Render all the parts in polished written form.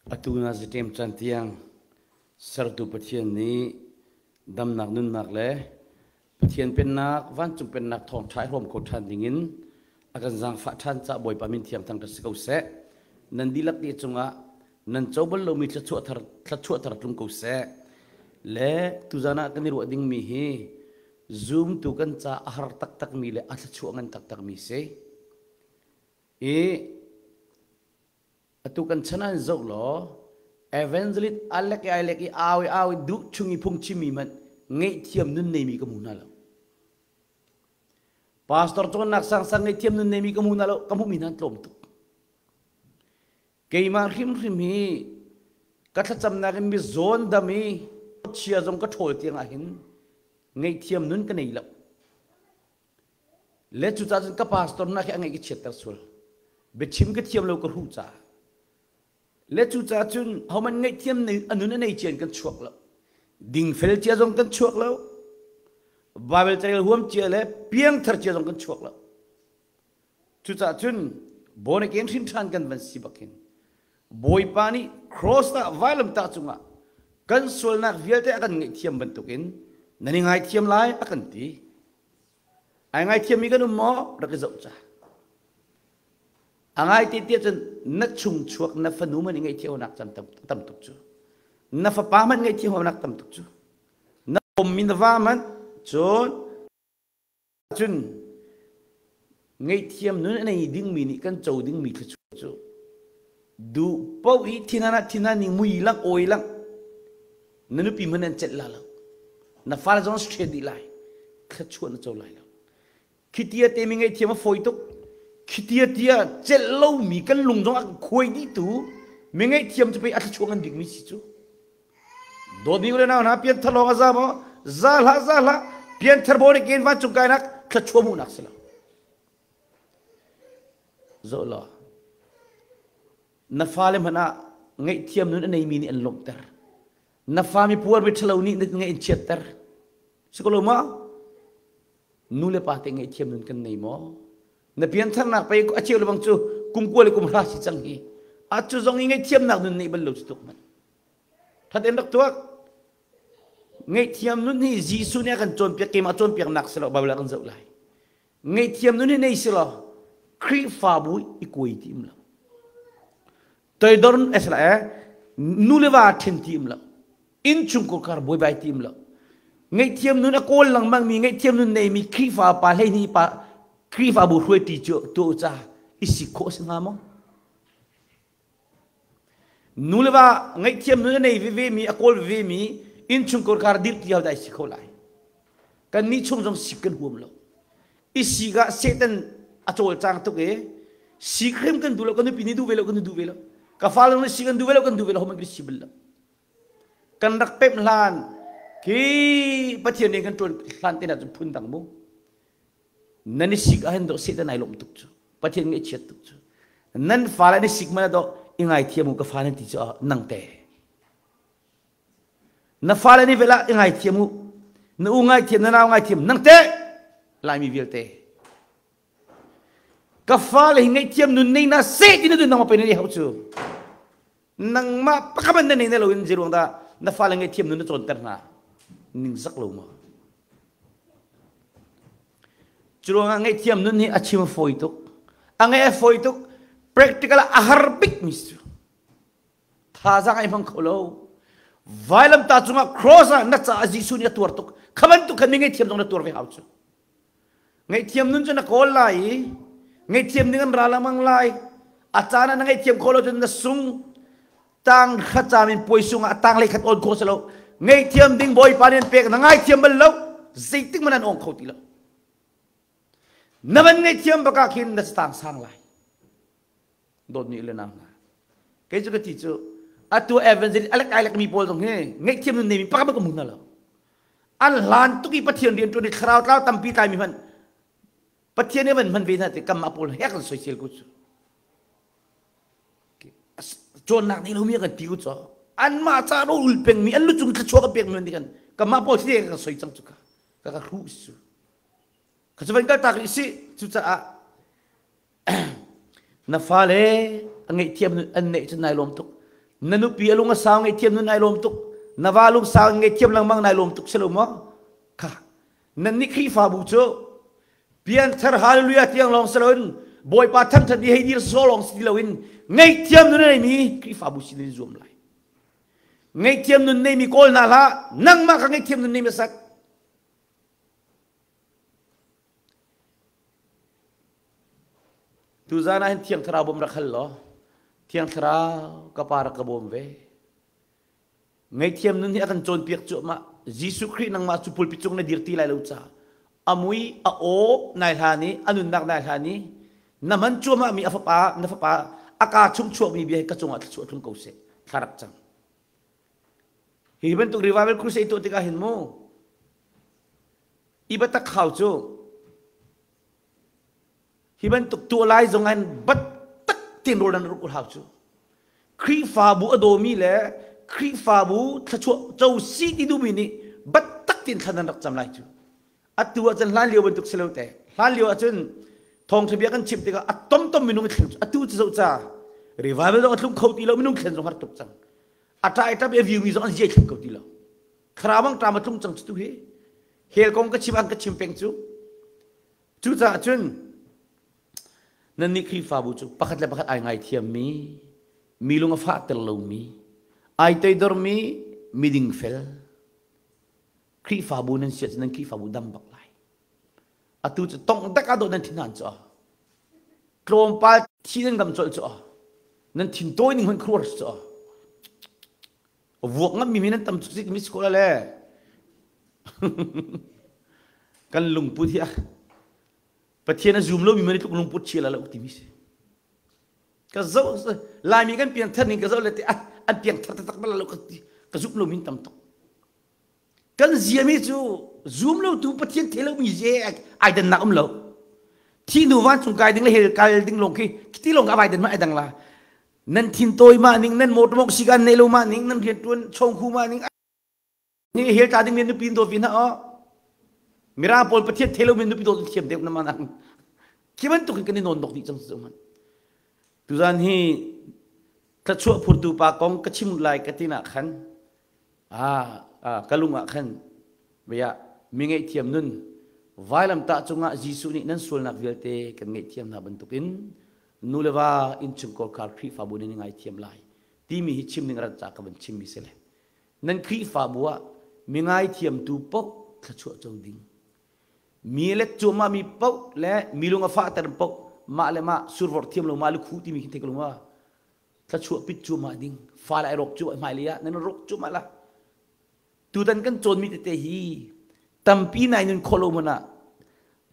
Atu na zaṭem caan tiang sertu Pathian nih damnak nunnak le Pathian pennak vancung pennak thawngṭha i hrawm kho ṭhan dingin a kan zaangfah ṭhan caah Bawipa min thiang thangṭhat si ko seh. Nan dihlak te cungah nan co bal lomi thluachuah thar thluachuah thar tlung ko seh. Le tuzan ah kan i ruah dingmi hi zumtu kan ca a har taktakmi le a thluachuah ngan taktakmi si. I Atu kan chan ah zoh law evangelist alek i ailek i au i au i duh chung i phungchimmi hmanh ngaihthiam nun neimi ka hmu hna lo. Pastor cawnnak sangsang ngaihthiam nun neimi ka hmu hna lo, ka hmuhmi hna an tlawm tuk. Keimah hrimhrim hi ka thlacamnak in mi zawn dam i chia zong ka ṭhawl tiang ah hin ngaihthiam nun ka nei lo. Le cucaah cun ka pastor nak hi a ngaih ka chiatter sual. Biachim ka thiam lo ka hruh caah. Le cucaah cun homan ngaihthiam nei a nun a nei cian kan chuak lo. Dingfel cia zong kan chuak lo. Bible carel huam cia le piangthar cia zong kan chuak lo. Cucaah cun born again hrin ṭhan kan van si bak hin Bawipa nih cross ah vailamtah cungah kan sualnak vialte a kan ngaihthiam bantukin nan i ngaithiam lai a kan ti. Ai ngaithiammi kan um maw? Rak i zoh ca. A ngai te tiah cun na chung chuak na fanu man i ngaihthiamnak cam tam tuk cu. Na fapa man ngaihthiamnak tam tuk cu. Na pommi na va man cun cun ngaihthiam nun a nei dingmi nih kan co dingmi thluachuah cu duh paoh i thinan ah thinan ning mui lang awi lang na nupi hmanh an celh la lo na fale zong straight dih lai thluachuah na co lai lo khitia te mi ngaihthiam a fawi tuk khitia tia celh lomi kan lung zong a khuai dih tu mi ngaihthiam cu pei a thluachuah ngan bikmi si cu Dawtmi u le nau hna pianthar lawng a za maw? Za hlah za hlah pianthar bawi nih vancung kainak thluachuah hmuhnak si lo. Zoh law na fale hmanh ah ngaihthiam nun a neimi nih an lawmhter. Na fa mi puar mi ṭhalo nih na ngaih in chiatter. Si ko lo maw? Nu le pa te ngaihthiam nun kan nei maw? Na piantharnak pei a cheu le bang cu kum kua le kum hra si cang hi. A cu zong i ngaihthiamnak nun neih bal lo cu tuk man. Thaten rak tuak. Ngaihthiam nun hi Jesuh nih a kan cawnpiak keimah cawnpiaknak si lo Bible ah kan zoh lai. Ngaihthiam nun hi nei si lo Khrihfabu i kuai ti um lo. Toidor esla e nu le va then ti um lo. Innchungkhar kar buaibai ti um lo. Ngaihthiam nun a kawl lengmang mi ngaihthiam nun nei mi Khrihfa pa 12 pa Khrihfabu hruai ti cu tu ca i si khawh si hnga maw? Nu le va ngaihthiam nun a nei veve mi a kawl veve mi innchungkhar kar dirh ti dai si kho lai. Kan nih chung zong sik kan huam lo. I sik ah Satan a cawlcang tuk i sik hrim kan duh lo kan nupi nih duh ve lo kan duh ve lo. Ka fale nih sik kan duh ve lo kan duh ve lo homan kan si bal lo. Kan rak pemh hlan khi Pathian nih kan ṭuan hlan te cun phun dang mu. Nan i sik ahhin dawh Satan ai lawmh tuk cu. Pathian ngaihchiat tuk cu. Nan fale an i sik man dawh i ngaithiam u ka fa nan ti cu nang te. Na fale nih vela i ngaithiam u. Na u ngaithiam na nau ngaithiam nang te. Laimi vialte. Ka fale hi ngaihthiam nun nei na se ti na dun nang ma pe na hau cu. Nangmah pakhat na nei na lo in zeiruang dah na fale ngaihthiam nun na cawnter hna ningzak lo ma Curuangah ngaihthiam nun hi a chim a fawi tuk. A ngaih a fawi tuk. Practical ah a har bik mi cu. Thazaang ai hmang kho lo. Vailamtah cungah cross ah na caah Jesuh nih a tuar tuk. Kha bantuk khan mi ngaihthiam zong na tuar ve hau cu. Ngaihthiam nun cu na kawl lai i ngaihthiam ding an ra lengmang lai. A caan ah na ngaihthiam khawh lo cun na sung. Tang khat caam in puai sung ah tang lei khat awn khawh si lo. Ngaihthiam ding Bawipa nih an pek na ngaithiam bal lo. Zeitik hmanh an awng kho ti lo. Na van ngaihthiam bak ah khin na tang sang lai. Dawtmi le nau hna. Kei cu ka ti cu atu evangelist alek ailek mi pawl zong hi ngaihthiam nun nei mi pakhat ka hmu hna lo. An hlan tuk i Pathian rian ṭuan i thlarau tlau tampi tlai mi hmanh Pathian nih van hman ve hna ti kam pawl hek an soisel ku cu. Cawnnak nei lomi kan ti ku cu. Anmah ca ro ul peng mi an lu cung thluachuah ka pek mi kan kamah pawl si kan soi cang cu ka ka ka hru su. Ka cu van kal tak rih si cucaah na fale a ngaihthiam an neih cun nai lawm tuk. Na nupi a lung a sau ngaihthiam nun ai lawm tuk. Na va lung sau ngaihthiam lengmang nai lawm tuk si lo maw? Kha nan nih Khrihfabu cu pianthar hallelujah tiang lawng si loin Bawipa thangthat i hei dir so lawng si loin ngaihthiam nun a neimi Khrihfabu sin in zuam lai. Ngaihthiam nun neimi kawl hna hlah, nangmah kha ngaihthiam nun nei hmasat. Tuzaan ah hin Thiang Thlarau bawm rak hal law Thiang Thlarau ka pa rak ka bawm ve. Ngaihthiam nun hi a kan cawnpiak cuahmah. Jesuh Khrih nangmah cu pulpit cung na dir ti lai lo ca. A mui, a aw nai hlan i, a nunnak nai hlan i, na hman cuahmah mi a fapa, na fapa a kaa chung chuakmi bia hi ka cungah thluachuah tlung ko seh. Thla rak cam. Hi bantuk revival crusade tuah tikah hin mu, i biatak hau cu hi bantuk tuah lai zong in biatak tein rawl nan ruk hau cu Khrihfabu a dawmi le Khrihfabu thluachuah co si ti duhmi nih biatak tein thla nan rak cam lai cu atu ahcun hlan lio bantuk si lo te hlan lio ahcun thawngtha bia kan chim tikah a tomtom minung i thleng cu atu cu zoh ca revival zong a tlung kho ti lo minung thlen zong har tuk cang a ṭai ṭap i a viumi zong an ziai thleng kho ti lo thlarau ṭam a tlung cang cu tu hi hell kong ka chim an ka chim peng cu cucaah cun nannih Khrihfabu cu pakhat le pakhat ai ngaithiammi mi lung a fahter lomi ai toidormi miding fel Khrihfabu nan si ahcun nan Khrihfabu dam bak lai atu cu tongh dek ah dawh nan thin han cu tlawmpal thi nan gam colh cu nan thin tawi ning hmanh khuar cu Vuak ngammi mi nan tam tuk zik mi si ko le. Kan lungput hi Pathian a zum lomi man tluk lungput chia la lo timi si. Ka zo Laimi kan piang thar ning ka zo le te an piang thar taktak bal lo ka ka zum lomi tam tuk. Kan ziami cu zum lo tu Pathian the lomi zie ai dan nak um lo. Thi nu van chung kai ding le hel kal ding long khi ti long ka vai den ma ai dang la. Nan thin tawi ma ning nan motor mok sigan nei lo ma ning nan rian tuan chong khu ma ning ni hel ta ding men nupi do vi na o mira pawl pathian thelo men nupi do thiam deuh na ma nang khi bantuk in kan i non dok dih cang su man tuzan hi thlachuah phurtu pa kong ka chim lai ka tina khan ah ka lung ah khan bia mi ngaihthiam nun vailamtah cungah Jesuh nih nan sualnak vialte kan ngaihthiam hna bantukin nu le va innchungkhar Khrihfabu nan i ngaithiam lai timi hi chim ning rat ca ka van chimmi si le nan Khrihfabu ah mi ngaithiamtu paoh thluachuah co ding mi let cuahmah mi paoh le mi lung a fahter paoh mah le mah survorh thiam lo mah le khu timi khi thei ko lo ma thluachuah pit cuahmah ding fale ai rawk cuahmah hmailei ah nan rawk cuahmah la tutan kan cawnmi tete hi tampi nai nun khawh lo man ah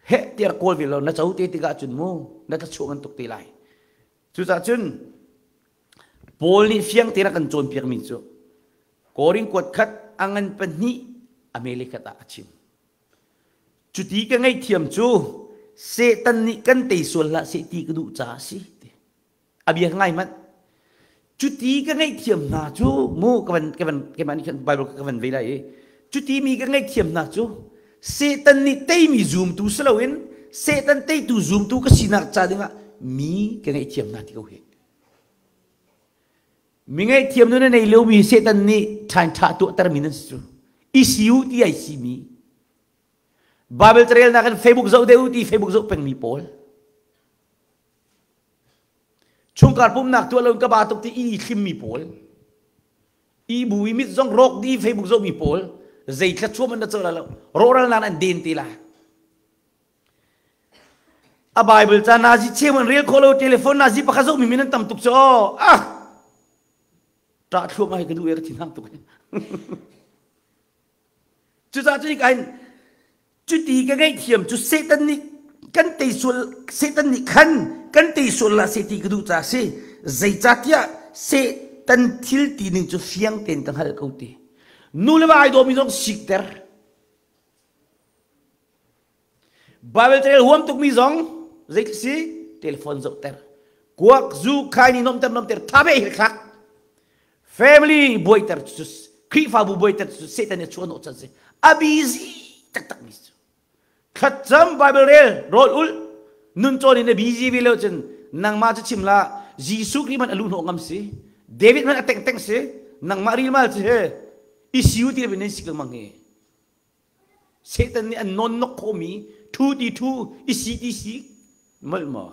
heh tiah kawl ve lo na co te tikah cun mu na thluachuah ngan tuk te lai cucaah cun Paul nih fiang tein a kan cawnpiakmi cu Korin kuat khat a ngan pahnih a mele khat ah a chim cuti ka ngaihthiam cu Satan nih kan tei sual hlah seh ti ka duh caah a si a bia ka ngai manh cuti ka ngaihthiam hna cu mu ka van ka van keimah nih khan Bible ka van ve lai i cuti mi ka ngaihthiam hna cu Satan nih teimi zumtu si loin Satan teitu zumtu ka sinak ca dingah mi ka ngaihthiam hna ti ko hi mi ngaihthiam nu na nei lomi Satan nih ṭhain ṭha tuahtermi nan si cu ECU ti ai simi Bible carelnak in Facebook zoh deuh ti Facebook zoh pengmi pawl Chungkhar pumhnak tuah loin ka ba tuk ti i thlimmi pawl, i bu i mit zong rawk di Facebook zohmi pawl, zei thluachuah man na co la lo, rawhralnak an den te la. A Bible ca nazi cheu an rel khawh lo, telephone nazi pakhat zohmi min an tam tuk cu aw. Ah! Ṭah thluahmah hi ka duh e ka thin hang tuk. Cucaah cu hika hin cuti ka ngaihthiam cu Satan nih kan tei sual Satan nih khan kan tei sual la seh ti ka duh caah si. Zeicahtiah Satan thil ti ning cu fiang tein ka hngalh ko ti. Nu le va ai dawmi zong sikter. Bible carel huam tukmi zong zei si telephone zohter. Kuak zu khai ni nomter nomter thabe hi thlak. Family buaiter cu Khrihfabu buaiter cu Satan nih chuah hnawh chan si. A busy taktak mi cu. Thlacam Bible rel rawl ul nun cawn in a busy ve lo cun nangmah cu chim la Jesuh Khrih man a lu hnawh ngam si. David hmanh a teng teng si. Nangmah rilmal ci he issue ti le nan si lengmang hi. Satan nih an nawn nok khomi thu ti thu isi ti si molh maw?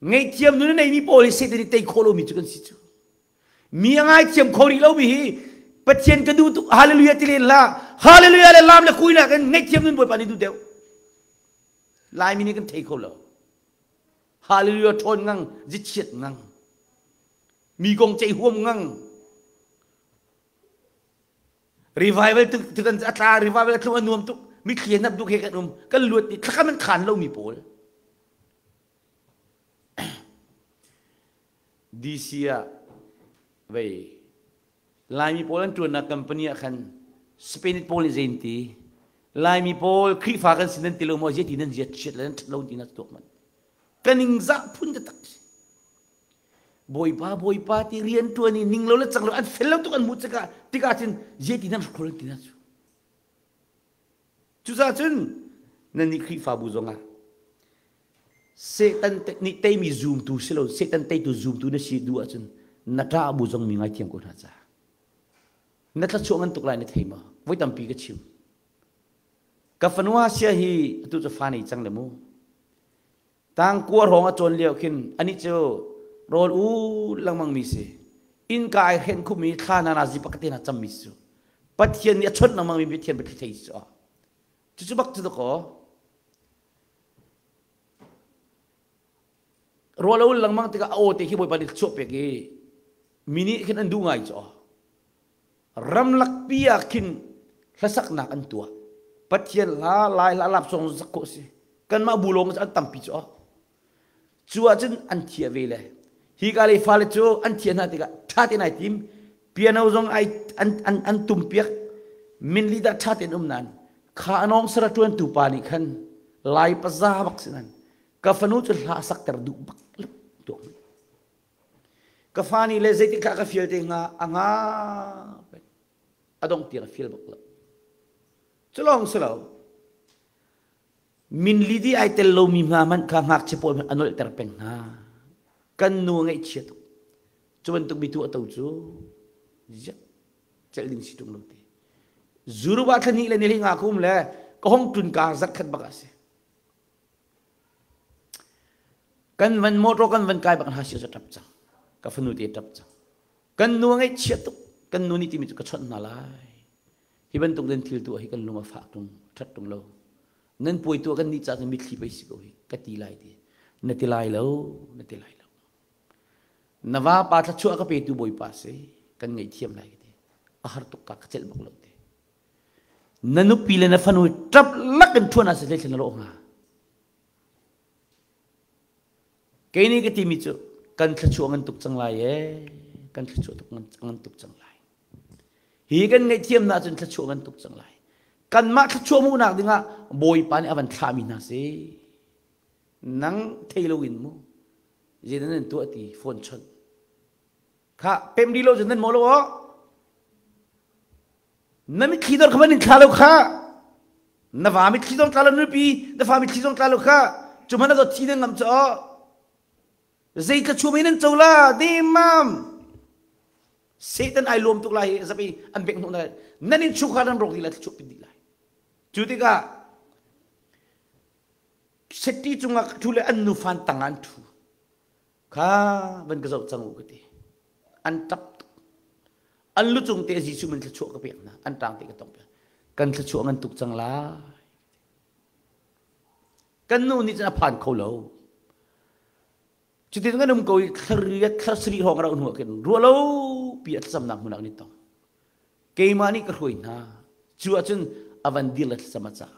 Ngaihthiam nun a neimi pawl hi Satan nih tei khawh lomi cu kan si cu. Mi a ngaithiam kho rih lomi hi Pathian ka duh tuk hallelujah ti len hlah. Hallelujah le lam le kui nak in ngaihthiam nun Bawipa nih duh deuh. Laimi nih kan thei kho lo. Hallelujah ṭhawn ngang, zichiat ngang. Mi kong ceih huam ngang. Revival tu tu kan a tla revival a tlung a nuam tuk. Mitthli a hnap duk he kan um. Kan luat i thlakam an khan lomi pawl. DC ah vei Laimi pawl an ṭuannak company ah khan Spain pawl nih zei an ti? Laimi pawl Khrihfa kan si nan ti lo maw? Zeiti nan ziat chiat le nan ṭhat lo ti na tuak manh. Ka ningzah phun taktak si. Bawipa Bawipa ti rian ṭuan i ning lo le cang lo an fel lo tuk an hmuh tikah tikah cun zeiti nan hrukhol an ti na cu. Cucaah cun nannih Khrihfabu zongah Satan nih teimi zumtu si lo Satan teitu zumtu na si duh ahcun na ṭah bu zong mi ngaithiam ko hna ca. Na thlachuah ngan tuk lai na thei maw? Voi tampi ka chim. Ka fanu Asia hi atu cu fa nei cang le mu. Tangkua hrawng a cawn lio khin anih cu rawl u lengmang mi si. Innka ai hren khumi thla na na zi pakhat te na cammi si cu. Pathian nih a chawnh lengmang mi Pathian biathli thei si cu. Cucu bak cu dakaw. Rawl a ul lengmang tikah a aw te khi Bawipa nih chuah pek i mi nih khin an duh ngai cu. Ramlak pi ah khin hlasaknak an tuah. Pathian hla, Lai hla, lap song sak khawh si. Kanmah bu lawng an tampi cu. Cu ahcun an thiah ve le. Hi ka lei fale cu an thiah hna tikah ṭha tein ai tim. Piano zong ai an an an tum piak. Min li dah ṭha tein um nain kha anawng sara ṭuantu pa nih khan Lai paza bak si nan. Ka fanu cu hla sakter duh bak tuak. Ka fa nih le zeitik dah ka fial te hnga a hnga a dong tiang a fial bak lo. Cu lawng si lo. Min lidi ai tel lomi hna hmanh kha ngakchia pawl hmanh a nolhter peng hna. Kan nu a ngaihchia tuk. Cu bantuk mi tu a to cu ziak celh ding si ṭung lo te. Zuruba thla hnih le ni hlei nga ka um le ka hong tlun ka zarh khat bak a si. Kan van motor kan van kai bak hna si cu ṭap cang. Ka fanu te ṭap cang. Kan nu a ngaihchia tuk. Kan nu nih timi cu ka chawnh hna lai. Hi bantuk den thil tuah hi kan lung a fah tung, ṭhat tung lo. Nan puai tuah kan nih caah cun mitthli pei si ko hi ka ti lai ti. Na ti lai lo, na ti lai lo. Na vapa thluachuah ka petu Bawipa si, kan ngaihthiam lai ka ti. A har tuk ka ka celh bak lo ti. Na nupi le na fanu ṭap lak in ṭhuan ah si hlei na lawh hnga. Kei nih ka timi cu kan thluachuah ngan tuk cang lai ee, kan thluachuah tuk ngan tuk cang lai. Hi kan ngaihthiamnak cun thluachuah ngan tuk cang lai. Kanmah thluachuah hmuhnak dingah Bawipa nih a van thlahmi hna si. Nang thei loin mu zeidah nan tuah ti phone chawnh. Kha pem dih lo cun nan maw lo aw. Na mitthli dor kha man in thla lo kha. Na va mitthli zong tla lo nupi, na fa mitthli zong tla lo kha. Cu hmanh a dawt thi nan ngam cu aw. Zei tla chum in nan co la dimam. Satan ai lawm tuk lai hi zapi an bek hnawh na nan in chungkhar nan rawk dih lai thluachuah pit dih lai. Cu tikah seti cungah thu le an nufan tang an thu. Kha van ka zoh cang u ka ti. An ṭap tuk. An lu cung te Jesuh min thluachuah ka pek hna. An ṭang te ka tong piak. Kan thluachuah ngan tuk cang lai. Kan nu nih cun a phan kho lo. Cutin kan um ko i thlariat thlasarih hrawng a rauh hnu ah khin ruah lo pi a thlacamnak hmun ah kan i tong. Keimah nih ka hruai hna. Cu ahcun a van dir le thlacam a cah.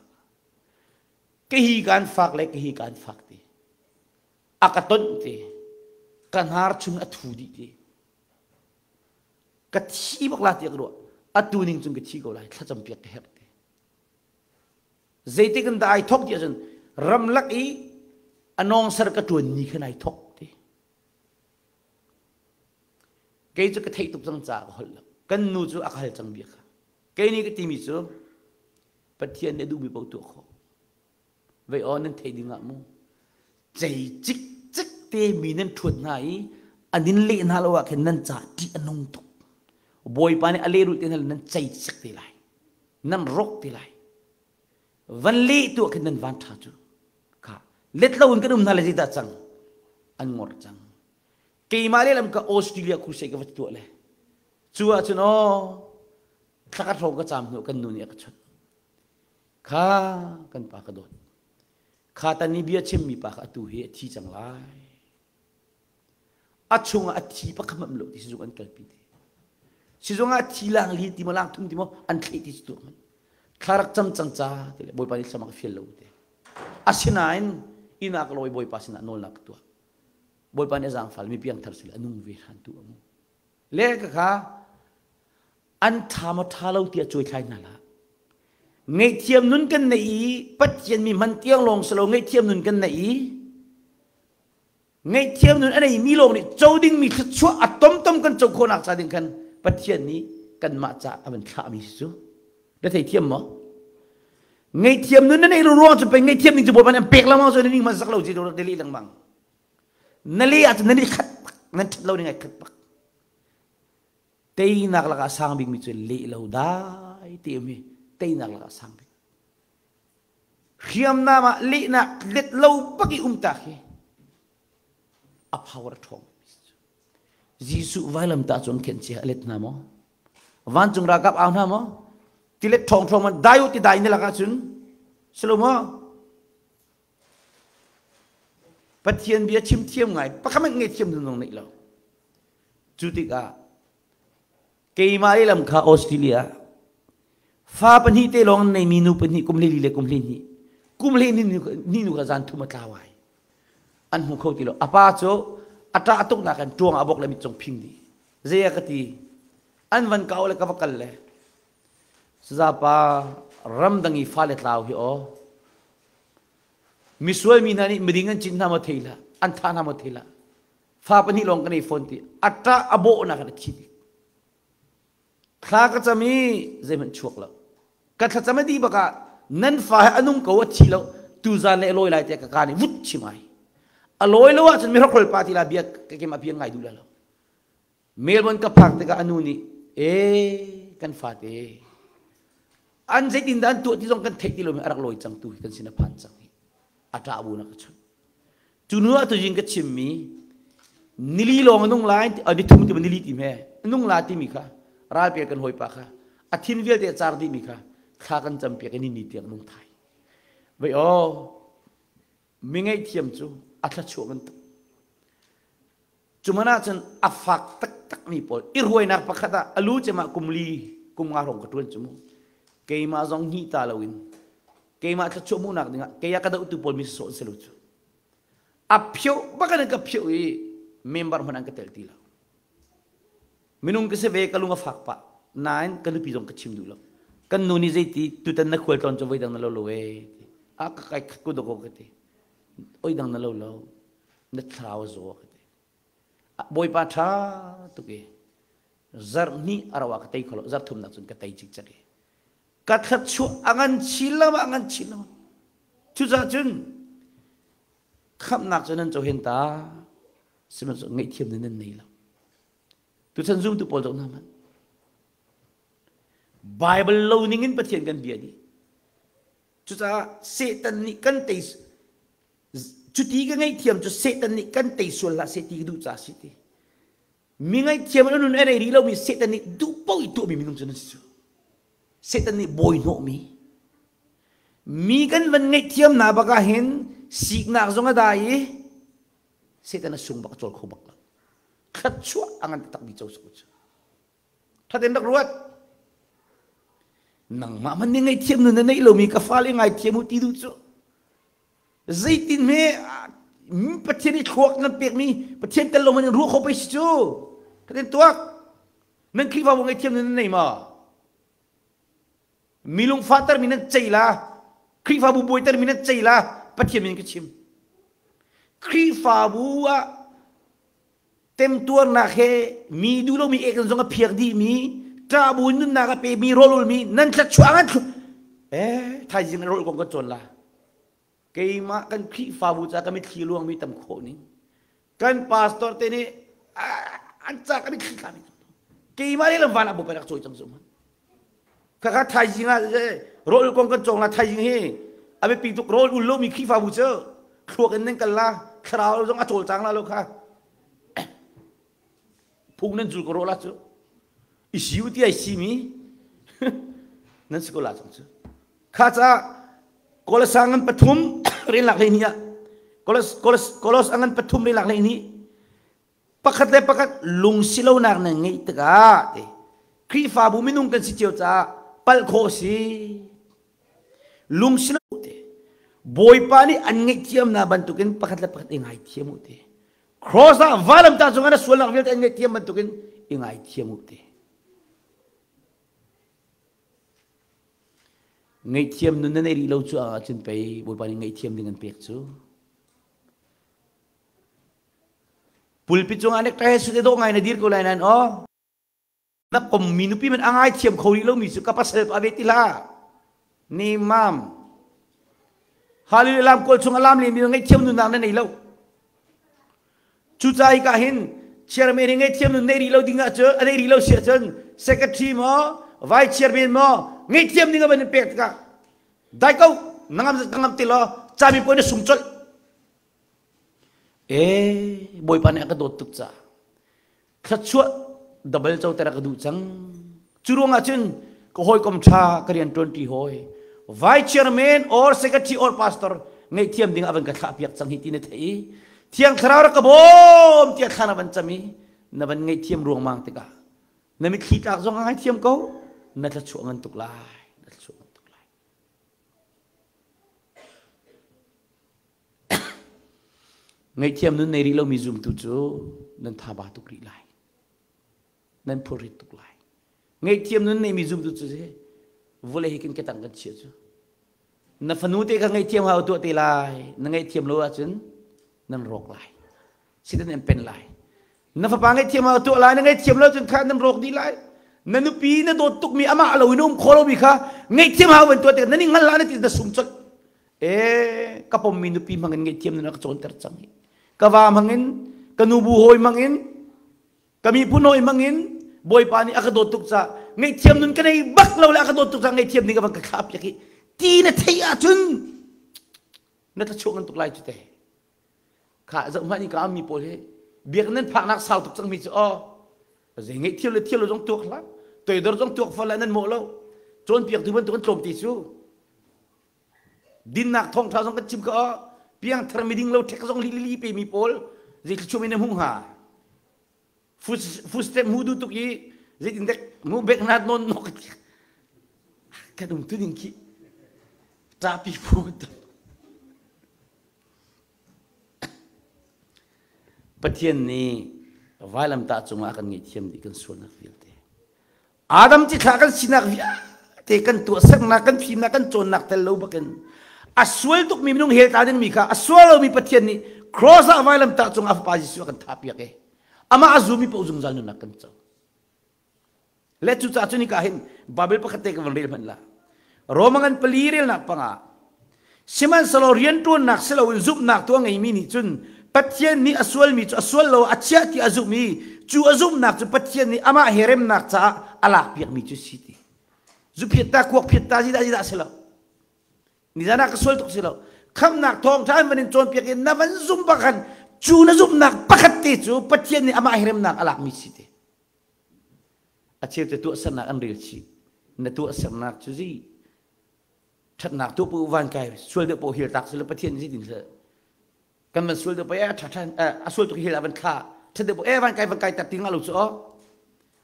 Ka hi kaan fak le ka hi kaan fak ti. A ka tonh ti. Ka hnar chung a thu dih ti. Ka thi bak la tiah ka ruah. Atu ning cun ka thi ko lai. Thlacam piak ka herh ti. Zeitik in dah ai thok ti ahcun ramlak i a nawngser ka ṭuan ni khan ai thok ti. Kei cu ka theih tuk cang caah ka holh lo. Kan nu cu a ka hal cang bia kha. Kei nih ka timi cu Pathian nih a duhmi paoh tuah khawh. Vei aw nan theih ding ah mu. Cei cikcek te mi nan ṭhuat hna i An in leh hna lo ah khin nan ca ṭih a nung tuk. Bawipa nih a lehrulh te hna nan cei cik te lai. Nan rawk te lai. Van leh tu ah khin nan van ṭha cu. Kha let lo in kan um hna le zeidah cang? An ngor cang. Keimah lehlam ka Australia crusade ka va tuah le. Cu ahcun aw thla ka hrawng ka caam hnu kan nu nih a ka chawnh. Kha kan pa ka dawt. Kha tan i bia chimmi pa kha atu hi a thi cang lai. A chungah a thi pakhat hmanh lo ti sizung an kalpi ti. Sizung ah thi lang li ti maw lang thum ti maw an thleh ti cu hmanh. Thla rak cam cang ca ti le Bawipa nih thlam a ka fial lo ti. Asinain inn ah ka lawi Bawipa sinah nawlnak ka tuah. Bawipa nih a zaangfal mi piangthar sile a nung ve hran tu amu. Le ka kha an ṭha maw ṭha lo tiah cuaithlai hna hlah. Ngaihthiam nun kan neih i Pathian mi hman tiang lawng si lo ngaihthiam nun kan neih i ngaihthiam nun a neimi lawng nih co dingmi thluachuah a tomtom kan co khawhnak ca ding khan Pathian nih kanmah ca a van thlahmi si cu. Na theithiam maw? Ngaihthiam nun na neih ruang cu pei ngaihthiam ning cu Bawipa nih an pek lengmang cu na ning hmanh sak lo ci na leh lengmang. Na leh ahcun nan i khat bak, nan ṭhat lo ning ai khat bak. Teinak lakah sang bikmi cu leh lo dai ti um hi teinak lakah sang bik. Hriamnam ah lehnak let lo bak i um tak hi a power a ṭhawng. Jesuh vailamtah cu an khenh chia a let hna maw? Vancung ralkap au hna maw? Tilet ṭhawng ṭhawng man dai u ti dai ni lakah cun si lo maw? Pathian bia chim thiam ngai pakhat hmanh ngei thiam zong neih lo. Cu tikah keimah lehlam kha Australia fa pahnih te lawng an neimi nu pahnih kum hlei li le kum hlei hnih kum hlei hnih nu kha zan thum a tlau ai an hmu kho ti lo a pa cu a ṭah tuk nak in ṭuang a bok le mit cung phing dih zei a ka ti an van kau le ka va kal le Sazapa ramdang i fale tlau hi aw misual mi hna nih miding an cin hna maw thei hlah an thah hna maw thei hlah fa pahnih lawng kan ei fawn ti a ṭah a bawhnak in a thi dih thla ka cam i zeihmanh chuak lo ka thlacam a dih bak ah nan fa he a nung ko a thi lo tuzan le a lawi lai tiah ka ka nih vut chim ai a lawi lo ahcun mihrokhrol pa ti la bia ka kem a bia ngai duh la lo Melbourne ka phak tikah a nu nih ee kan fate an zeitin dah an tuah ti zong kan theih ti lomi a rak lawi cang tu hi kan sin a phan cang hi a ṭah bu na ka chunh cu nu ah tuzing ka chimmi nili lawng a nung lai ni thum ti nili ti hme nung la timi kha ralpel kan hawipa kha a thin vialte a car dihmi kha thla kan campiak i ni ni tiang nung thai vei aw mi ngaihthiam cu a thlachuah bantuk Cuman ahcun a fak taktakmi pawl i ruainak pakhat ah a lu cem ah kum li kum nga hrawng ka ṭuan cu mu. Keimah zong hnih ta loin keimah thluachuah hmuhnak dingah kei a ka dohtu pawl mi sawh an si lo cu. A phioh bak in ka phioh i member hmanh an ka tel ti lo. Minung ka si ve ka lung a fak pah. Nain ka nupi zong ka chim duh lo. Kan nu nih zeiti tutan na khual tlawn cu voidang na lo lo ee. A ka kai ku dawk ka ti. Oi dang na lo lo. Na thlarau a zaw ka ti. Bawipa ṭha tuk i zarh hnih a rauh ah ka tei kho lo zarh thumnak cun ka tei cikcek i ka thluachuah a ngan chin lengmang a ngan chin lengmang cucaah cun khamhnak cu nan cohen ta sihmanhsehlaw ngaihthiam nan nan nei lo tuchan zumtu pawl zoh hna hmanh Bible lo ning in Pathian kan bia dih Cucaah Satan nih kan tei cuti ka ngaihthiam cu Satan nih kan tei sual hlah seh ti ka duh caah si ti. Mi ngaihthiam an nun a rei rih lomi Satan nih duh paoh i tuahmi minung cu nan si cu. Satan nih bawi hnawhmi. Mi kan van ngaihthiam na bak ah hin siknak zong a dai i Satan a sung bak a cawl kho bak lo. Thluachuah a ngan taktak mi co cu. Thaten rak ruat. Nangmah man nih ngaihthiam nun na neih lomi ka fale ngaithiam u ti duh cu. Zeitin hme Pathian i thluak nan pekmi Pathian tel lo man in ruah kho pei si cu. Thaten tuak. Nan Khrihfabu ngaihthiam nun nan nei ma? Mi lungfahter mi nan cei la. Khrihfabu buaiter mi nan cei la. Pathian min ka chim. Khrihfabu ah temtuarnak he mi duh lomi ek zong a phiak dihmi ṭahbu nunnak a pemi rawlulmi nan thluachuah ngan thlu eh thaizing rawl kong kan cawn la keimah kan Khrihfabu ca ka mitthli luangmi tam khawh ning kan pastor te nih An ca ka mitthli tla mi. Keimah le lam van ah Bawipa rak cawi cang zu. Khakha thaizing ah rawl kong kan cawng la thaizing hi a biapi tuk rawl ul lomi Khrihfabu cu thluak in nan kal la thlarau zong a cawlcang la lo kha phung nan zul ko rawh la cu i siu ti ai simi nan si ko la cang cu kha ca Kolosa ngan pathum relnak hlei ni ah Kolos Kolos Kolos ngan pathum relnak hlei ni pakhat le pakhat lungsilonak nan ngeih tikah te Khrihfabu minung kan si cio caah palh khawh si lungsilo te Bawipa nih an ngaihthiamnak bantukin pakhat le pakhat i ngaithiam u te cross ah vailamtah cungah na sualnak vialte an ngaihthiam bantukin i ngaithiam u te Ngaihthiam nun na neih rih lo cu ahcun pei Bawipa nih ngaihthiam ding an pek cu. Pulpit cungah nek su te dawh ngai na dir ko lai nan aw. Na kommi nupi man a ngaithiam kho rih lomi cu ka pasal pa ve ti hlah. Ni mam. Hallelujah lam kawl chung a lam len mi ngaihthiam nunnak na nei lo. Cucaah hika hin chairman hi ngaihthiam nun nei rih lo ding ah cun a nei rih lo si ahcun secretary maw vice chairman maw ngaihthiam ding a van in pek tikah dai ko na ngam ka ngam ti law cami puai na sung colh ee bawipa nih a ka dawt tuk caah thluachuah double co ter a ka duh cang cu ruangah cun ka hawikom ṭha ka rian ṭuanṭi hawi vice chairman or secretary or pastor ngaihthiam ding a van ka thlah piak cang hi ti na theih i thiang thlarau rak ka bawm tiah thla na van cam i na van ngaihthiam ruangmang tikah na mitthli tlak zong a ngaithiam ko na thluachuah ngan tuk lai na thluachuah ngan tuk lai Ngaihthiam nun nei rih lomi zumtu cu nan thaba tuk rih lai. Nan phurrit tuk lai. Ngaihthiam nun neimi zumtu cu vawlei hi kan ketang kan chia cu. Na fanu te kha ngaihthiam hau tuah te lai. Na ngaihthiam lo ahcun nan rawk lai. Sitan an pen lai. Na fapa ngaihthiam hau tuah lai. Na ngaihthiam lo cun kha nan rawk dih lai. Na nupi na dawt tukmi amah lo in um kho lomi kha ngaihthiam hau van tuah te na ning hngal hlah na ti na sung colh. E ka pommi nupi hmangin ngaihthiam nan ka cawnter cang hi. Ka va hmangin, ka nubu hawi hmangin, ka miphun hawi hmangin Bawipa nih a ka dawt tuk caah ngaihthiam nun ka nei bak lo le a ka dawt tuk caah ngaihthiam ding a van ka thlah piak hi ti na theih ahcun na thlachuah ngan tuk lai cu te. Kha zoh hmanh ka mi pawl hi biak nan phaknak sau tuk cangmi cu aw zei ngaihthiam le thiam lo zong tuak hlah toidor zong tuak fal nan mawh lo cawnpiaktu bantuk an tlawm ti cu Dinnak thawngṭha zong kan chim ko. Piangthar miding lo ṭhek zong li li pe mi pawl zei thluachuah in na hmuh hnga? Food step mu du tuk i zeitin dek mu bek na non nok kan um tu ding khi ṭapi phu Pathian nih vailamtah cungah a kan ngaihthiam dih kan sualnak vialte. Adam cithlah kan sinak vialte kan tuahsernak kan fimnak kan cawnnak tel lo bakin a sual tukmi minung hell tla dingmi kha a sual lomi Pathian nih cross ah vailamtah cung a fapa Jesuh a kan thahpiak i amah a zumi paoh zungzal nunnak kan co. Le cucaah cun hika hin Bible pakhat te ka van rel hmanh la. Roma ngan pali relnak panga Sihmanhsehlaw rianṭuannak si loin zumhnak tu a ngeimi nih cun Pathian nih a sualmi cu a sual lo a chiah ti a zumh i cu a zumhnak cu Pathian nih amah he remnak caah a lakpiakmi cu si ti. Zuphiat ta kuak phiat ta zidah zidah si lo. Nizan ah ka sual tuk si lo. Khamnak thawngṭha an van in cawnpiak i na van zum bak khan cu na zumhnak pakhat te cu Pathian nih amah he remnak a lakmi si ti. A cheu te tuahsernak an rel chih. Na tuahsernak cu zi ṭhatnak tu pu van kai sual deuh paoh hil tak sila Pathian zeitin seh kan van sual deuh paoh eh ṭha ṭhan a sual tuk hil ah van thla ṭhat deuh paoh eh van kai van kai tak ti nga lo cu aw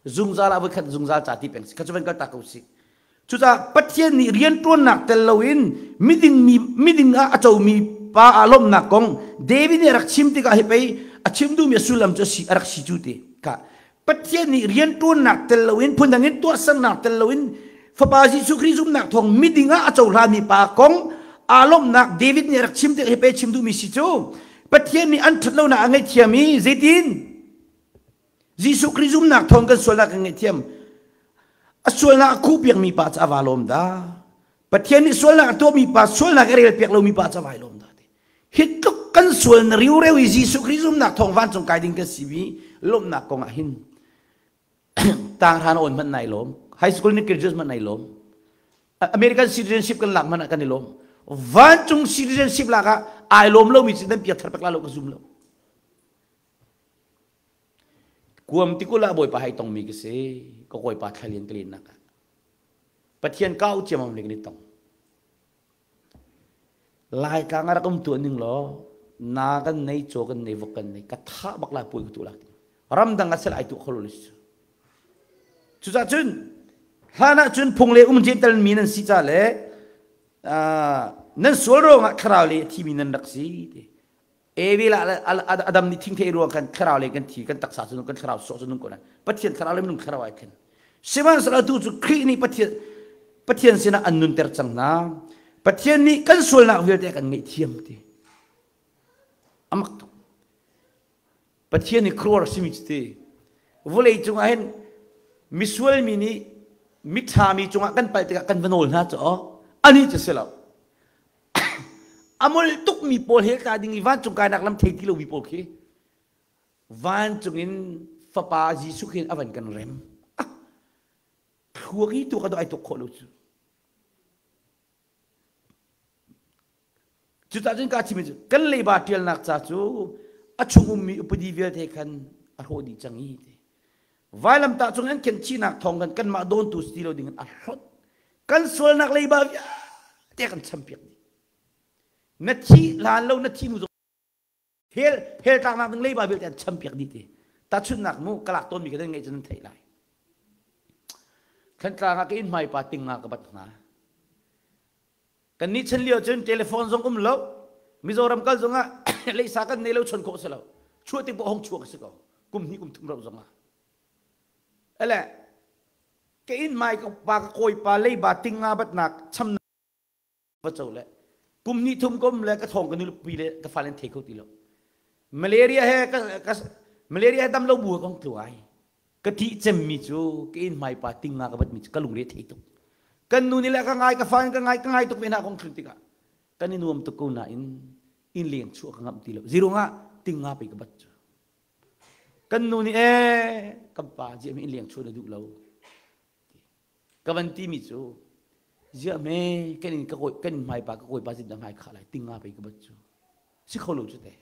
zungzal ah voikhat zungzal ca ti peng si kha cu van kal tak ko si cucaah Pathian nih rianṭuannak tel loin miding mi miding ah a comi pa aa lawmhnak kong David nih a rak chim tikah hi pei a chim duhmi a sullam cu a si a rak si cu ti ka Pathian nih rianṭuannak tel loin phundang in tuahsernak tel loin Fapa Jesuh Khrih zumhnak thawng miding ah a cohlami pa kong aa lawmhnak David nih a rak chim tik hi pe chim duhmi si cu Pathian nih an ṭhatlonak a ngaihthiam i zeitin Jesuh Khrih zumhnak thawng kan sualnak kan ngaihthiam a sualnak a khuhpiakmi pa cu a va lawm dah Pathian nih sualnak a tuahmi pa sualnak a relpiak lomi pa cu a vai lawm dah hi tluk kan sual na riureu i Jesuh Khrih zumnak thawng vancung kai ding kan si mi lawmhnak kong ah hin tanghra na awn hmanh nai lawm high school ni graduate hmanh nai lawm American citizenship kan lak hmanh ah kan i lawm vancung citizenship lak ah ai lawm lomi cu nan piak thar pek la lo ka zum lo Kuam tikul ah Bawipa hai tongmi ka si. Ka kawipa thlalian ka lennak ah. Pathian kau ciamam le kan i tong. Laitlang ah rak um tuah ning law na kan nei caw kan nei vok kan nei ka tha bak lai puai ka tu lak ramdang ah sel ai tu kholo le su cucah cun hlan ah cun phung le um jental mi nan si ca le nan sual ruangah thlarau le a thimi nan rak si ti Abel Adam nih thingthei ruang khan thlarau le kan thi kan taksa cu kan thlarau sawh cu nung ko lai Pathian thlarau le minung thlarau ai then sihmanhsehlaw tu cu Khrih nih Pathian Pathian sinah an nunter cang hna Pathian nih kan sualnak vialte kan ngaihthiam ti amak tuk Pathian nih khuaruahhar simi cu ti vawlei cungah hin misual mi nih miṭha mi cungah kan palh tikah kan va nawl hna cu anih cu si lo A molh tukmi pawl he tla ding i vancung kainak lam thei ti lomi pawl khi vancung in fapa Jesuh khin a van kan rem. Ah, thluak hi tu ka ai tuk khawh lo cu. Cucah cun ka chimmi cu kan leiba ṭialnak ca cu a chung ummi upadi vialte khan a hrawh dih cang i ti. Vailamtah cung an khen chihnak thawng khan kanmah dawntu si ti lo ding in a hlawt. Kan sualnak leiba vialte kan champiak dih. Na thi hlan lo na thi hnu zong hel hel tlaknak ding leiba vialte an champiak dih ti. Tahchunhnak mu ka lak tawnmi ka nan ngaih cun nan theih lai. Thantlang ah ka inn hmai pa ting nga ka bat hna. Kan nih chan lio cun telephone zong um lo. Mizoram kal zong ah leisa kan nei lo chon khawh si lo. Chuah tik poh hong chuak si ko. Kum hnih kum thum ro zong ah. Ele ka inn mai ka pa ka kawi pa leiba ting nga batnak cham va co le kum hnih thum kum le ka thong ka nupi le ka fale an thei kho ti lo. Malaria he ka, ka malaria he dam lo bu ka hong tlu ai. Ka ṭih cemmi cu ka inn hmaipa ting nga ka batmi cu ka lungre thei tuk. Kan nu nih le ka ngai ka fa in ka ngai ka ngai tuk ve hna kong thlun tikah kan i nuam tuk ko nain inn leng chuah ka ngamh ti lo. Zirung ah ting nga pei ka bat cu. Kan nu nih ee kan pa ziah inn leng chuah na duh lo. Ka van timi cu ziah me kan in ka kawi kan in hmaipa ka kawipa zin dah hmai khah lai ting nga pei ka bat cu. Si kho lo cu te.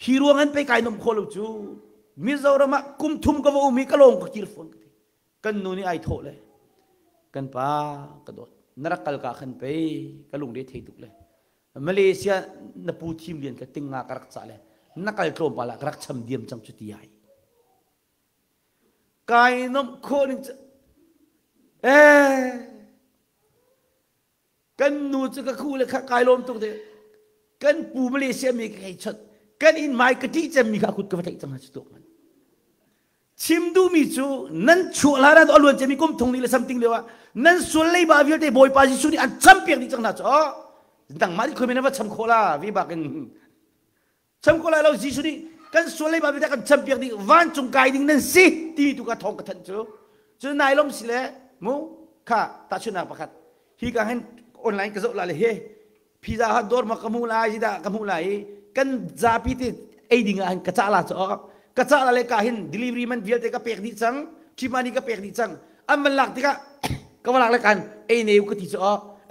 Hi ruang an pe kai nom kho lo cu Mizoram ah kum thum ka va um i ka lawng ka kir fawn ka ti. Kan nu nih ai thawh le kan pa ka dawt na rak kal ka khan pei ka lungre thei tuk le Malaysia na pu thim lian ka ting nga ka rak cah le na kal tlawmpal ah ka rak cham diam cang cu ti ai. Kai nomh khawh ning cu eh Kan nu cu ka khu le kha kai lawm tuk te. Kan pu Malaysia mi ka hei chot. Kan inn mai ka ṭih cemmi kha kut ka va tlaih cang hna cu tuk man. Chim duhmi cu nan chuah hlan ah a luan cemmi kum thong ni le something lio ah nan sual leiba vialte Bawipa Jesuh nih an champiak dih cang hna cu. Nangmah nih khoi men va cham khawh la vi bak in Cham ko lai lo Jesuh nih kan sual leiba vialte kan champiak ding vancung kai ding nan si timi tu ka thawng ka thanh cu. Cu nai lom si le mu kha tahchunhnak pakhat hi ka hin online ka zoh la le he pizza hut dawr ma ka hmu lai dah ka hmu lai i kan zapi te ei ding ah hin ka cah la cu ka cah la le ka hin delivery man vialte ka pek dih cang ṭhimani ka pek dih cang an van lak tikah ka va lak le kan ei ne ka ti cu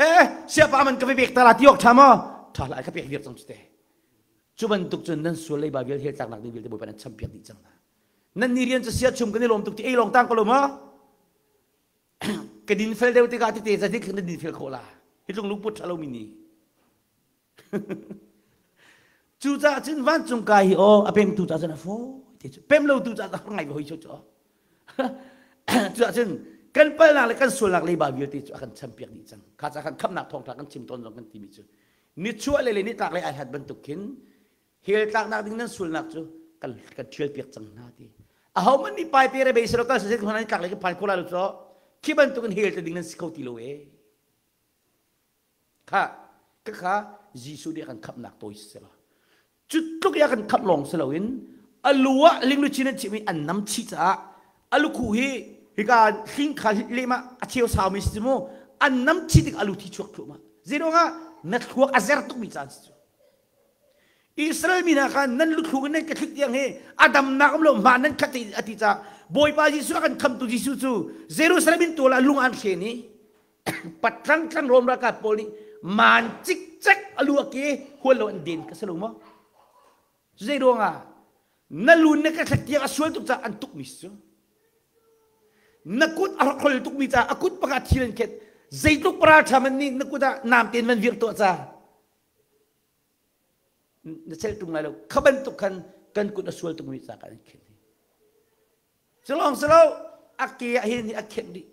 eh siapa man ka ve pek ta la ti awk ṭha maw ṭha lai ka pek viar cang cu te Cu bantuk cun nan sual leiba vial hell tlaknak ding vialte Bawipa nan champiak dih cang hna. Nan ni rian cu sia chum kan i lawm tuk ti ei lawng tang ko lo maw? Ka din fel deuh tikah tete zadik na din fel khawh la. Hi tlung lungput ṭha lomi ni. Cucaah cun vancung kai hi aw a pemtu ca cun a fawi te cu pem lo tu ca har ngai hoi cu cu Cucaah cun kan palnak le kan sualnak leiba vialte cu a kan champiak dih cang. Kha ca khan khamnak thawngṭha kan chim tawn zong kan timi cu nichuah lei le nitlak lei ai hlat bantuk khin hell tlaknak ding nan sulnak cu kan kan ṭhial piak cang hna ti aho man nih pai pe re bei selo kal se hna nitlak lei kan phan kho lai lo cho khi bantuk in hell te ding nan si kho ti lo e kha ka kha Jesuh nih a kan khamhnak tawi si lo Cu tluk i a kan khamh lawng si loin a lu ah lingluchin an chimh i an nam chih caah a lukhuh hi hika hling kha lem ah a cheu saumi si mu an nam chih tik a lu thi chuak thluahmah. Zeiruangah na thluak a zer tukmi caan si cu. Israel mi hna kha nan luthluk in nan ka thlik tiang hi a damnak um lo hma nan khat a ti caah Bawipa Jesuh a kan khamtu Jesuh cu Jerusalem in tual ah lung an thlen i patlang tlang Rom ralkap pawl nih maan cikcek a lu a ke hual lo an den ka si lo maw? Zei ruangah na lu na ka thlek tiang a sual tuk caah an tukmi si cu. Na kut a rak tukmi caah a kut pakhat thil an khet. Zeitluk paral ṭha man nih na kut ah nam tein van vir tuah ca na chelh ṭung lai lo. Kha bantuk khan kan kut a sual tukmi caah kan khenh. Culawng si lo a ke ah hin a khenh dih.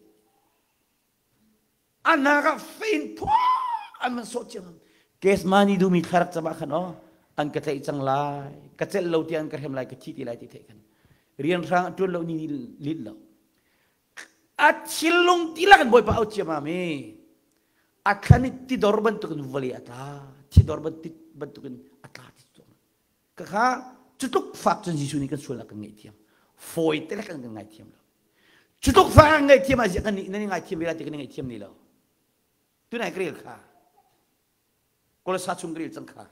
A hnak ah fein phuah an van sawh cio. Kesmani duhmi thlarak cam ah khan aw an ka tlaih cang lai, ka celh lo tiang an ka hrem lai, ka thi ti lai ti theih khan. Rian hrang a ṭuan lo ni lin lo. A thinlung tilak in Bawipa au ciamam i a thlan i tidor bantukin vawlei a tla, thidor bantukin a tla ti cu. Khakha cutluk fak cun Jesuh nih kan sualnak kan ngaihthiam. Fawi te lek kan ngaithiam lo. Cutluk fak kan ngaihthiam ah kan nih nan i ngaithiam ve lai ti kan i ngaihthiam ni lo. Tunai ka rel kha. Kolosa chung ka rel cang kha.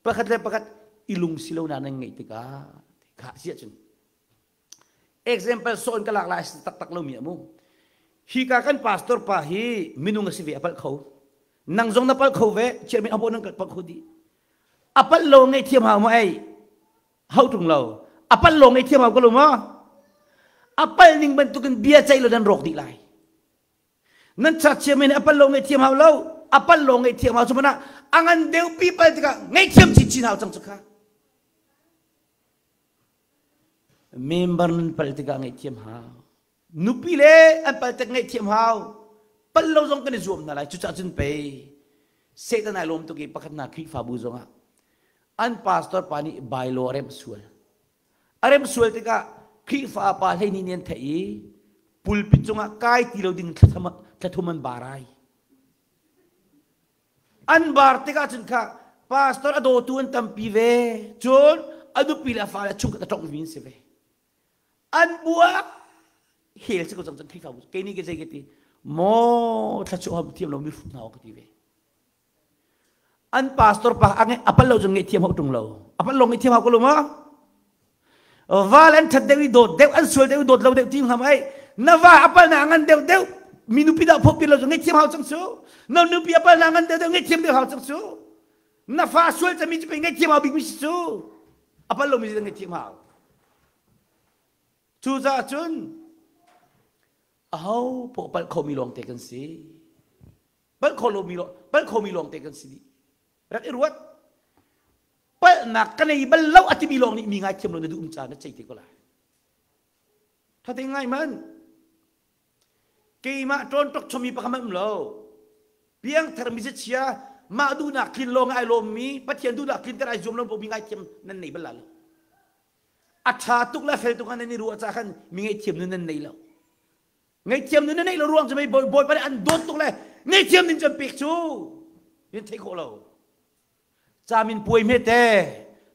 Pakhat le pakhat i lung si lo na nan ngeih tikah kha si ahcun Example sawn ka lak lai taktak lomi amu. Hi ka kan pastor pa hi minung a si ve a palh kho. Nang zong na palh kho ve, chairman abo nang palh kho di. A palh lo ngei thiam hau ma ei. Hau tung lo. A palh lo ngei thiam hau ko lo ma. A palh ning bantukin bia ceih lo nan rawk dih lai. Nan church chairman a palh lo ngei thiam hau lo. A palh lo ngei thiam hau cu mana a ngan deuh pi pal tikah ngei thiam chinchin hau cang cu kha. Member nan palh tikah ngaihthiam hau. Nupi le an palh tik ngaihthiam hau. Palh lo zong kan i zuam hna lai. Cucaah cun pei Satan ai lawm tuk i pakhat hna Khrihfabu zongah an pastor pa nih bylaw a remh sual. A remh sual tikah Khrihfa pa 12 nih an theih i pulpit cungah kai ti lo ding thlathum an bar ai. An bar tikah cun kha pastor a dawtu an tampi ve. Cun a nupi le a fale chungkhat a tongmi an si ve. An bua hel si ko cang cun Khrihfabu kei nih ke zei ka ti maw thlachuah hom thiam lo mi hrut hna ka ti ve. An pastor pa a pal lo cun ngaihthiam hau ṭung lo. A pal lo ngaihthiam hau ko lo ma? Val an ṭhat deuh i dawt deuh an sual deuh i dawt lo deuh ti hnga ai na va a pal na ngan deuh deuh mi nupi dah phop lo cu ngaihthiam hau cang cu na nupi a pal na ngan deuh deuh ngaihthiam deuh hau cang cu na fa sual cami cu pei ngaihthiam hau bik mi si cu a pal lo mi si ngaihthiam hau cucaah cun aho poh palh khomi lawng te kan si palh kho lomi palh khomi lawng te kan si dih rak i ruat palhnak ka nei bal lo a timi lawng nih mi ngaithiam lo na duh um ca na cei te ko lai thate ngai man keimah ṭawn tok chomi pakhat um lo piangthar mi chia mah duhnak tlin lawng ai lawm mi pathian duhnak tlinter ai zuam lo mi ngaithiam nan nei bal la lo a ṭha tuk le fel tuk nan i ruah ca khan mi ngaihthiam nun nan nei lo Ngaihthiam nun na neih lo ruang cu mei Bawipa nih an dawt tuk le ngaihthiam ning cu an pek cu in thei khawh lo. Camin puai hme te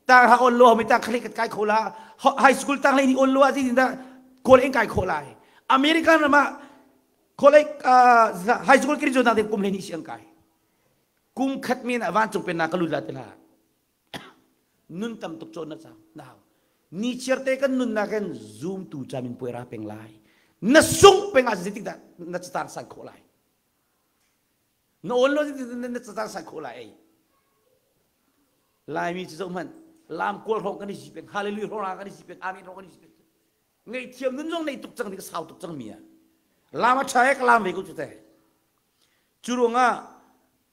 tang ha on lo mi tang khali kat kai kho la high school tang lei ni on lo ah zeitin dah kawl in kai khawh lai American ram ah college high school graduate nak kum hlei ni si an kai kum khat men ah vancung pennak ka lut la ti la Nun tam tuk cawn na cang na hau. Ni chiar te kan nunnak in zoom tu camin puai ra peng lai. Na sung peng ah zeitik dah na catang san khawh lai. Na awn lo na catang san khawh lai ei. Laimi cu zoh hmanh lam kual hrawng kan i si peng hallelujah hrawng kan i si peng amen hrawng kan i si peng ngaihthiam nun zong nei tuk cang ding sau tuk cang mi ah lam a ṭha he ka lam ve ko cu te Cu ruangah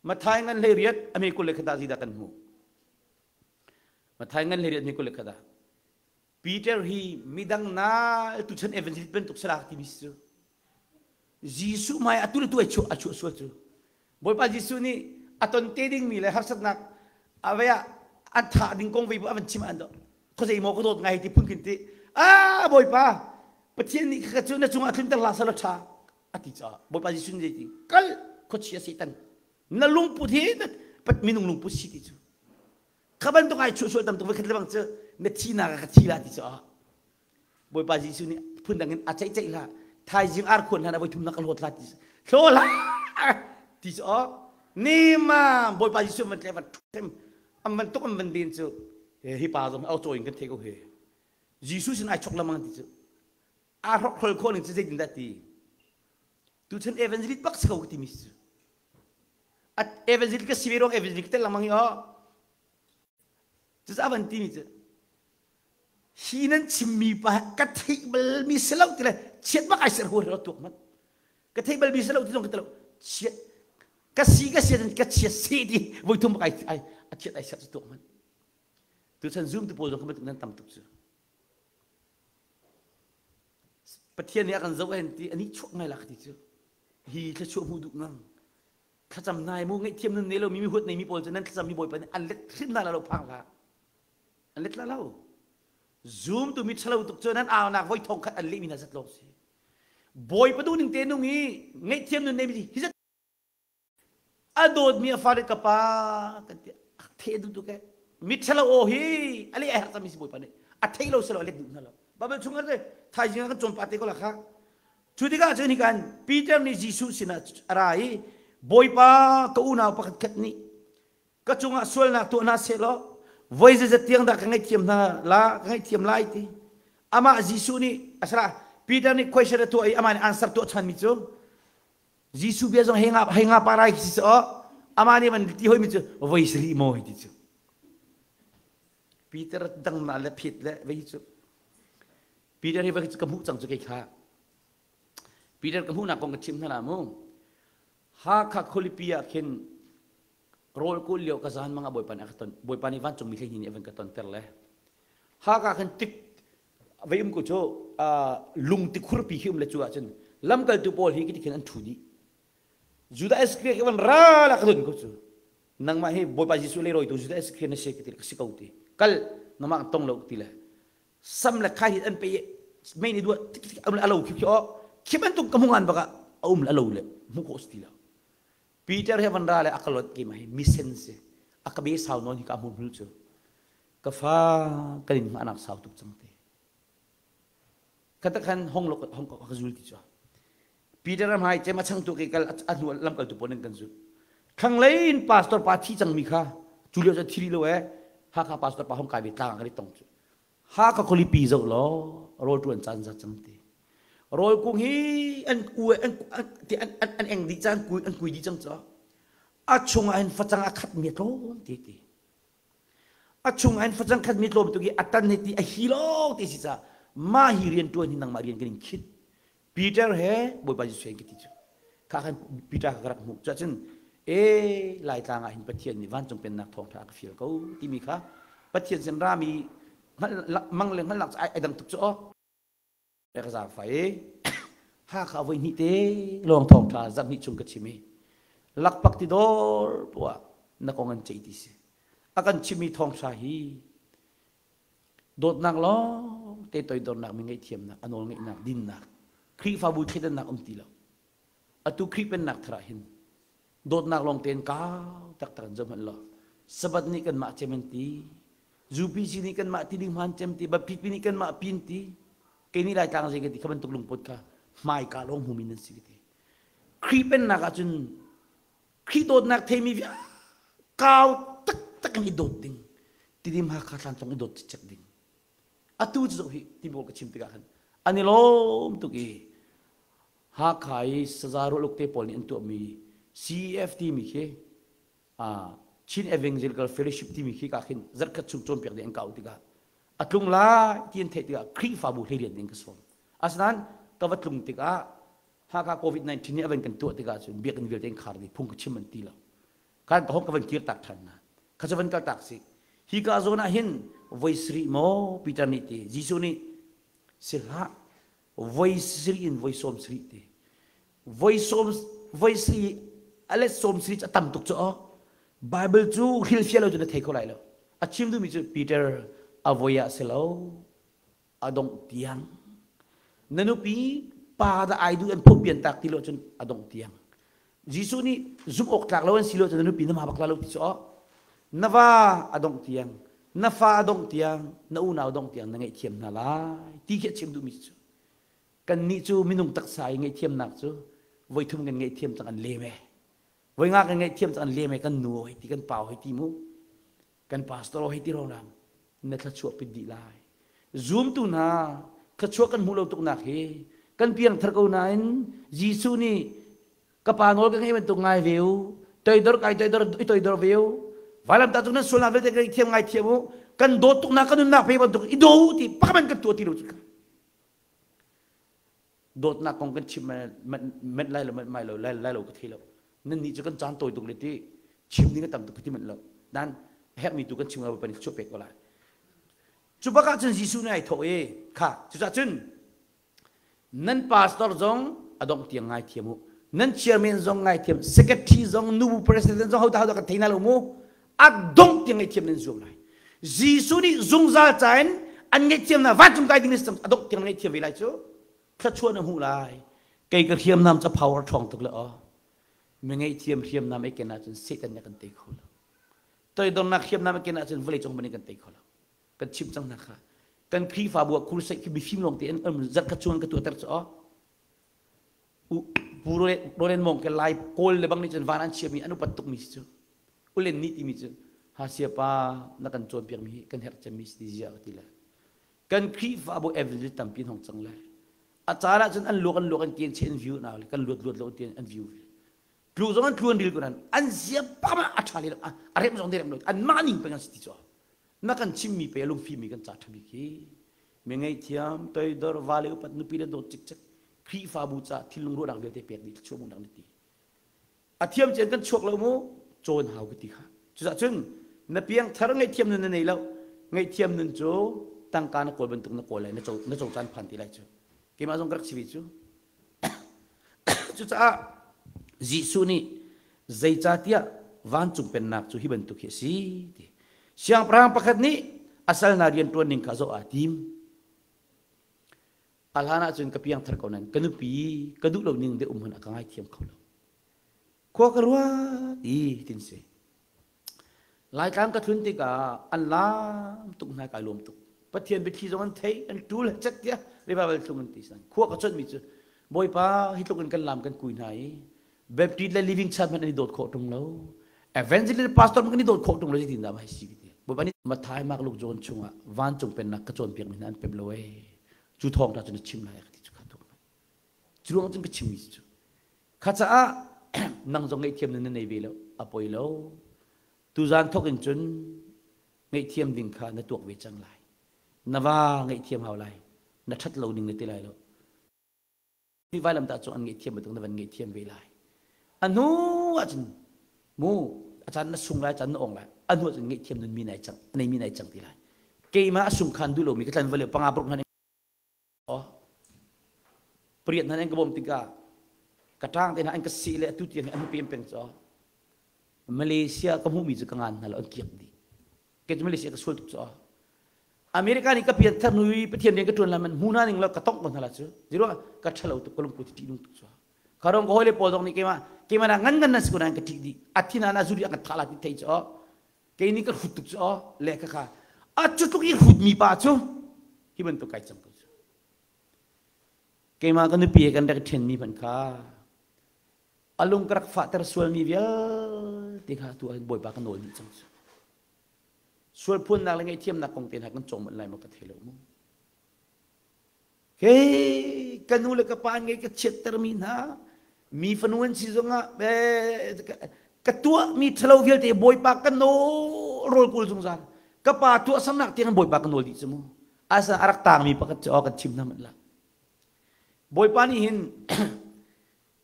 Matthai ngan 18 a hme 21 ah zeidah kan hmuh? Matthai ngan 18 hme 21 ah Peter hi midang na tuchan evangelist bantuk salak timi si cu. Jesuh hmai atu le tu ai chuah a chuah sual cu. Bawipa Jesuh nih a ton te dingmi le harsatnak a vei ah an thah ding kong vei bu a van chim an do. Khuazei maw ka dawt ngai ti phun khin ti. Ah Bawipa Pathian nih kha cu na cungah tlunter hlah selaw ṭha a ti caah Bawipa Jesuh nih zeiti kal khuachia Satan na lungput hi na minung lungput si ti cu kha bantuk ai chuah sual tam tuk voi khat le bang cu na thinak ah ka thi la ti caah Bawipa Jesuh nih phundang in a ceih ceih hlah thaizing ar khuan hlan ah voi thum na ka hlawt la ti hlaw hlah ti cu ni ma Bawipa Jesuh van tle van ṭhem. An van tuk an van den cu hi pa zong au cawi in kan theih ko he. Jesuh sin ai chok lamang ti cu. Aa hrokhrol khawh ning cu zeitin dah ti. Tuchan evangelist bak si ko ka timi cu. Evangelist ka si ve ruang evangelist ka tel lengmang hi aw. Cucaah van timi cu hi nan chimmi pa ka theih balmi si lo ti le chiat bak ai ser hu ro tuak man ka theih balmi si lo ti zong ka ti lo chiat ka si ka si ka chiat si ti voi thum bak ai ai a chiat ai ser cu tuak man tuchan zoom tu pawl zong kha nan tam tuk cu Pathian nih a kan zoh hen ti ani chuak ngai la ka ti cu hi thluachuah hmu duh ngang thlacam nai mu ngaihthiam nun nei lo mi mi huat nei mi pawl cu nan thlacam mi bawipa nih an let hrim hna la lo phang hlah an let la lo zoom tu mi ṭhalo tuk cu nan aunak voi thong khat an leh mi hna zat lawng si bawipa duh ning te nung i ngaihthiam nun nei mi hi zat a dawtmi a fale ka pa kan ti the duh tuk e mi ṭhalo aw hi a leh a herh cangmi si bawipa nih a thei lo selo a let duh hna lo Bible chung ah thaizing ah kan cawn pah te ko la kha cu tikah cun hikan Peter nih Jesuh sinah a ra i Bawipa ka unau pakhat khat nih ka cungah sualnak tuah hna sehlaw voi zeizat tiang dah ka ngaihthiam hna la ka ngaihthiam lai ti amah Jesuh nih asala Peter nih question a tuah i amah nih answer tuah ṭhanmi cu Jesuh bia zong hei nga hei nga parai khi si aw amah nih man ti hoi mi cu voi sarih maw hei ti cu Peter dang na le phit le vei cu Peter hi vai ka hmuh cang cu kei kha Peter ka hmuhnak kong ka chim hna la mu Hakha khualipi ah khin rawl kul lio ka zan mang ah Bawipa nih a ka ton Bawipa nih vancungmi 12 nih a van ka tonter le Hakha khan tik vei um ko cu lung tikhurpi khi um le cu ahcun lamkaltu pawl hi kiti khin an ṭhu dih Judah Iscariot khi van ra la ka don ko cu nangmah hi Bawipa Jesuh le rawitu Judah Iscariot na si ka ti ka si ko ti kal nangmah tong lo ti le sam le khai an pe mei ni duat tik tik alo khi khi o khi bantuk ka mungan baka a um le alo le mu ko ti lo Peter he van ra le akalot ki ma hi mission si akabe sau non hi ka hmun hul cu ka fa kan in hngahnak sau tuk cang te kata khan hong lo hong ka zul ti chu Peter ram hai cem a chang tu ke kal a hnu lam kal tu pon kan zul thlanglei in pastor pa thi cang mi kha chu lio cha thiri lo e Hakha pastor pa hong kai ve tlang kan tong chu Hakha khualipi zo lo rawl tuan caan za cang te rawl kung hi an ku an an an an eng di cang kui an kui di cang cho a chungah hin facang a khat mi tlawm te te A chung in facang khat mi tlawm tuk i a tan hi ti a hi lo ti si ca mah hi rian ṭuan hi nangmah rian kan in khinh. Peter he Bawipa Jesuh he ka ti cu. Kha khan Peter kha ka rak hmuh. Cuahcun e Laitlang ah hin Pathian nih vancung pennak thawngṭha a ka fial ko timi kha Pathian sin rami mang le hngalhnak cu ai dang tuk cu aw. Ka zaangfah i Hakha voi hnih te lawng thawngṭha zarh hnih chung ka chim i lakpak ti dawr poah na kong an ceih ti si. A kan chimmi thawngṭha hi dawtnak lawng te toidornak mi ngaihthiamnak a nawl ngeihnak dinnak Khrihfabu thleidannak um ti lo. Atu Khrih pennak thar ah hin dawtnak lawng tein kau taktak in zoh hmanh law Sabbath nih kanmah cem an ti UPC nih kanmah ti ding hmaan cem ti Baptist nih kanmah pin ti kei nih Laitlang zei ka ti kha bantuk lungput kha hmaika lawng hmumi nan si ka ti Khrih pennak ah cun Khrih dawtnak theimi vialte kau taktak in i dawt ding Tidim Hakha Thlantlang i dawt cicek ding atu cu zoh hi ti pawl ka chim tikah khan an i lawm tuk i Hakha i saza rualuk te pawl nih an tuahmi CEF timi khi Chin Evangelical Fellowship timi khi ka khin zarhkhat chung cawnpiak ding an kau tikah a tlung lai ti an theih tikah Khrihfabu hleirian ding ka sawm. Asinain ka va tlung tikah Hakha COVID-19 nih a van kan tuah tikah cun biakinn vialte in khar dih phung ka chim an ti lo. Khan ka hong ka van kir tak ṭhan hna. Kha cu van kal tak si. Hi ka zawn ah hin voi sarih maw Peter nih ti Jesuh nih si hlah voi sarih in voi sawm sarih ti voi sawm voi sarih a let sawm sarih cu a tam tuk cu aw Bible cu hrilhfiah lo cu na thei kho lai lo a chim duhmi cu Peter a voi ah si lo a dongh tiang na nupi pa dah ai duh an phomh pian tak ti lo cun a dongh tiang Jesuh nih zumh awk tlak lo an si lo cun na nupi na ma bak la lo ti cu aw na va a dongh tiang na fa a dongh tiang na unau dongh tiang na ngaihthiam hna lai ti khi a chim duhmi cu kannih cu minung taksa i ngaihthiamnak cu voithum kan ngaihthiam cang an lem e voi nga kan ngaihthiam cang an lem e kan nu hoi ti kan pa hoi ti mu. Kan pastor hei ti rong na thluachuah pit dih lai. Zumtu hna thluachuah kan hmuh lo tuknak hi kan piangthar ko nain Jesuh nih ka pa nawl ka ngeih bantuk ngai ve u toidor kai toidor i toidor ve u vailam ta cung nan sualnak vialte ka thiam ngai thiam u kan dawt tuknak kan nunnak pe bantuk i daw u ti pakaman kan tuah ti lo cu dawtnak kong kan chim manh lai lo manh mai lo lai lai lo ka thei lo nan nih cu kan caan tawi tuk le ti chim ding a tam tuk ti manh lo nan herhmi tu kan chim lo pan chuah pek ko lai cu bak ah cun Jesuh nih ai thawh i kha cucah cun nan pastor zong a dongh tiang ngai thiam u nan chairman zong ngai thiam secretary zong nubu president zong hodah hodah kan thei na lo mu a dongh tiang ngaihthiam nan zuam lai Jesuh nih zungzal ca in an ngaihthiam na vancung kai ding a dongh tiang ngaihthiam ve lai cu thluachuah na hmuh lai kei ka hriamnam ca power ṭhawng tuk le aw mi ngaihthiam hriamnam ei ken ahcun Satan nih kan tei kho lo toidornak hriamnam ei ken ahcun vawlei cung man kan tei kho lo kan chimh cang hna kha kan Khrihfabu ah crusade khi mifim lawng te an um zarh khat chung an ka tuahter cu aw Pu Rolen Mong ke Lai Kawl le bang nih cun van an chiami an upat tukmi si cu ulen nih timi cu hasia pa na kan cawnpiak mi hi kan herh cemmi si zia ka ti le kan Khrihfabu evangelist tampi hong cang le a caan ah cun an luak an luak an kian che an view na le kan luat luat lo tian an view tlu zong an tlu an ril ko nan an zia pa ma a tha le a rem zong rem lo an mah ning peng an si ti cu na kan chimmi pe lungfimi kan ca ṭhabik hi mi ngaihthiam toidor vale upat nupi le dawt cikcek Khrihfabu ca thinlung ruahnak vialte pek dih thluachuah hmuhnak na ti a thiam cian kan chuak lo mu cawn hau ka ti kha cucah cun na piang thar ngaihthiam nun na nei lo ngaihthiam nun cu tangka na kawl bantuk na kawl lai na co na co caan phan ti lai cu keimah zong ka rak si ve cu Cucaah Jesuh nih zeicahtiah vancung pennak cu hi bantuk hi a si ti. Siangpahrang pakhat nih a sal hna rian ṭuan ning kha zoh aa tim. A hlan ahcun ka piangthar ko nain ka nupi ka duh lo ning deuh um hmanh a ka ngaithiam kho lo. Khua ka ruat i tin si. Laitlang ka tlun tikah an laam tuk hna kai lawm tuk. Pathian biathli zong an theih, an ṭul chet tiah revival thlung an ti san. Khua ka chonhmi cu Bawipa hi tluk in kan laam kan kui hna i Baptist le Living Church hmanh an i dawt khawh ṭung lo. Evangelist pastor hmanh kan i dawt khawh ṭung lo zeitin dah hei si ti. Bawipa nih Matthai, Mark, Luke, John chungah vancung pennak ka cawnpiakmi hna an pem lo ee. Cu thawng ta cu na chim lai ka ti cu kha tuk. Cu ruang cun ka chimmi cu. Kha caah nang zong ngaihthiam nun na nei ve lo, a poi lo. Tuzaan thawk in cun ngaihthiam ding kha na tuak ve cang lai. Na va ngaihthiam hau lai. Na ṭhat lo ning na ti lai lo. Hi vailamtah cu an ngaihthiam bantuk na van ngaihthiam ve lai. A hnu ahcun mu a caan na sung lai, a caan na ong lai. A hnu ahcun ngaihthiam nun mi nai cang, nei mi nai cang ti lai. Keimah a sung khan duh lomi ka tlan vale panga paruk hna Pariat hna an ka bawmh tikah ka ṭang te hna an ka seh le atu tiang hi an pem peng caw. Malaysia ka hmuhmi cu ka ngan hna lo an kiak dih. Kei cu Malaysia ka sual tuk caw. America nih ka pian thar hnu i Pathian rian ka ṭuan lai man hmu hna ning lo ka tongh ko hna la cu. Ziruah ka ṭhalo tuk ka lungput ṭih nung tuk caw. Kharong ka hawile pawl zong nih keimah keimah na ngan ngan nan si ko nain ka ṭih dih. A thi na na zuri a kan thah la ti thei caw. Kei nih ka hrut tuk cu aw le ka kha a cu tluk i hrutmi pa cu hi bantuk kai cang ko cu. Keimah ka nupi he kan rak ṭhenmi hmanh kha a lung ka rak fahter sualmi vialte kha tu ah Bawipa ka nawl dih cang cu. Sual phuannak le ngaihthiamnak kong te hna kan cawng manh lai maw ka thei lo mu. Hei, ka nu le ka pa ngei ka chiattermi hna, mi fanu an si zongah ka tuahmi ṭhalo vialte Bawipa ka nawl rawl kawl zungzal. Ka pa tuahsernak tiang Bawipa ka nawl dih cu mu. Asa a rak tangmi pakhat cu aw kan chim hna hmanh la. Bawipa nih hin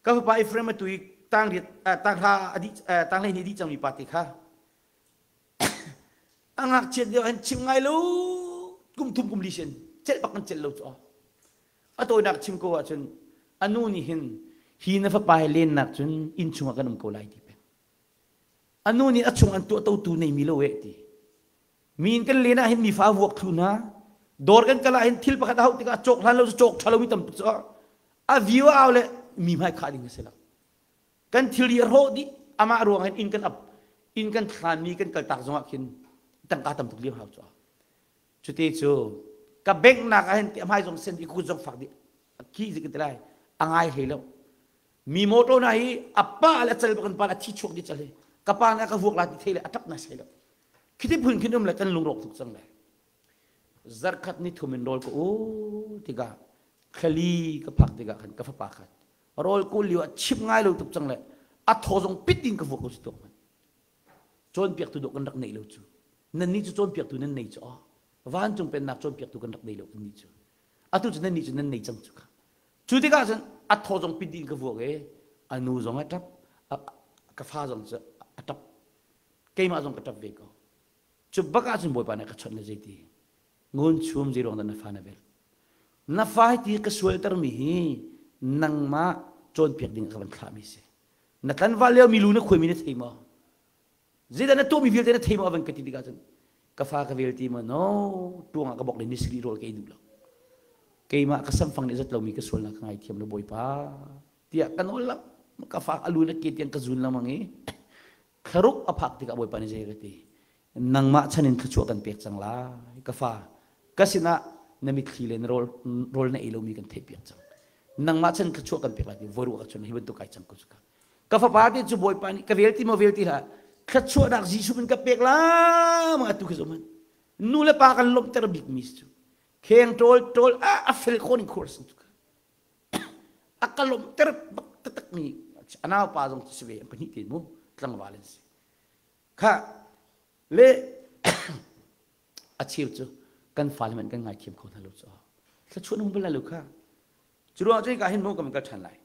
ka fapa Ephraim atu i tang riat tang hla a dih tang hlei nih dih cangmi pa te kha A ngakchiat lio hin chim ngai lo kum thum kum li sin celh bak kan celh lo cu a tawinak chim ko ahcun a nu nih hin hi na fapa he lennak cun inn chungah kan um ko lai ti peng a nu nih a chung an tuah totu nei mi lo eh ti mi in kan len ah hin mi fa vuak thlu hna dawr kan kal ah hin thil pakhat a hauh tikah cawk hlan lo cu cawk ṭha lo mi tam tuk cu a view a au le mi hmai khah ding a si lo Kan thilri a hrawh dih amah ruang hin inn kan ap inn kan thlanmi kan kaltak zongah khin tangka tam tuk liam hau cu. Cute cu ka bank nak ah hin ti hmai zong sen i kut zong fak dih khi zik ti lai a ngai hlei lo. Mi motor na hi a pa le a cal bak kan pa a thi chuak di cal hi ka pa na ka vuak la ti thei le a tap na sai lo. Khiti phun khin um le kan lungrawk tuk cang le. Zarkhat ni thum in rawl ka u tikah thlali ka phak tikah khan ka fapa khan rawl kul lio ah chim ngai lo tuk cang le a thaw zong pit in ka vuak ko si tuak man. Cawnpiaktu dawh kan rak neih lo cu. Nan nih cu cawnpiaktu nan nei cu aw. Vancung pennak cawnpiaktu kan rak nei lo kan nih cu. Atu cu nan nih cu nan nei cang cu kha. Cu tikah cun a thaw zong pit in ka vuak i a nu zong a ṭap, ka fa zong cu a ṭap. Keimah zong ka ṭap ve ko. Cu bak ah cun Bawipa nih a ka chawnh le zeiti ngun chum zei ruang dah na fa na velh. Na fa hi ti ka sualtermi hi nangmah cawnpiak ding ah ka van thlahmi si. Na tlanval lio mi lu na khuaimi na thei maw? Zeidah na tuahmi vialte na thei maw a van ka ti tikah cun ka fa ka vel ti maw no tuang ah ka bok le nisarih rawl ka ei duh lo. Keimah ka samfang nih zat lomi ka sualnak ka ngaithiam lo Bawipa tiah ka nawl lang ka fa a lu na ke tiang ka zun lengmang i thlaruk a phak tikah Bawipa nih zei ka ti nangmah chan in thluachuah kan pek cang lai ka fa ka sinah na mitthli le na rawl rawl na ei lomi kan theih piak cang nangmah chan thluachuah kan pek lai ti voi ruah ka chun hi bantuk kai cang ko cu ka ka fapa te cu Bawipa nih ka vel ti maw vel ti hlah thluachuahnak Jesuh in ka pek la ma atu khi zoman nu le pa kan lawmhter bik mi cu kheng ṭawl ṭawl a a fel khon in khur cu a ka lawmhter bak taktak mi a naupa zong si ve an pahnih te mu tlangval an si kha le a cheu cu kan fale man kan ngaithiam kho hna lo cu thluachuah nung bal lo kha cu ruang cun ka hin mu kan kal ṭhan lai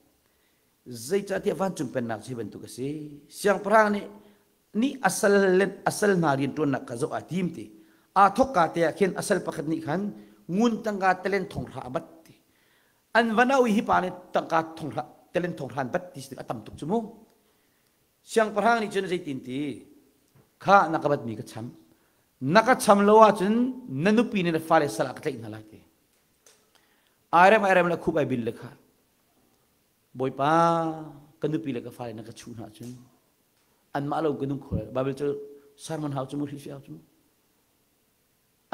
zeicahtiah vancung pennak cu hi bantuk a si siangpahrang nih nih asal asal hna rian ṭuannak kha zoh aa tim ti aa thawkka te ah khin asal pakhat nih khan ngun tangka talen thonghra a bat ti an van au i hi pa nih tangka thonghra talen thonghra an bat ti a tam tuk cu mu Siangpahrang nih cun zeitin ti kha na ka batmi ka cham na ka cham lo ahcun na nupi nih na fale sal ah ka tlaih hna lai ti airem airem le khup ai bil le kha Bawipa ka nupi le ka fale na ka chuh hna ahcun anmah lo ka nung kho lai Bible cu sermon hau cu mu hrilhfiah hau cu mu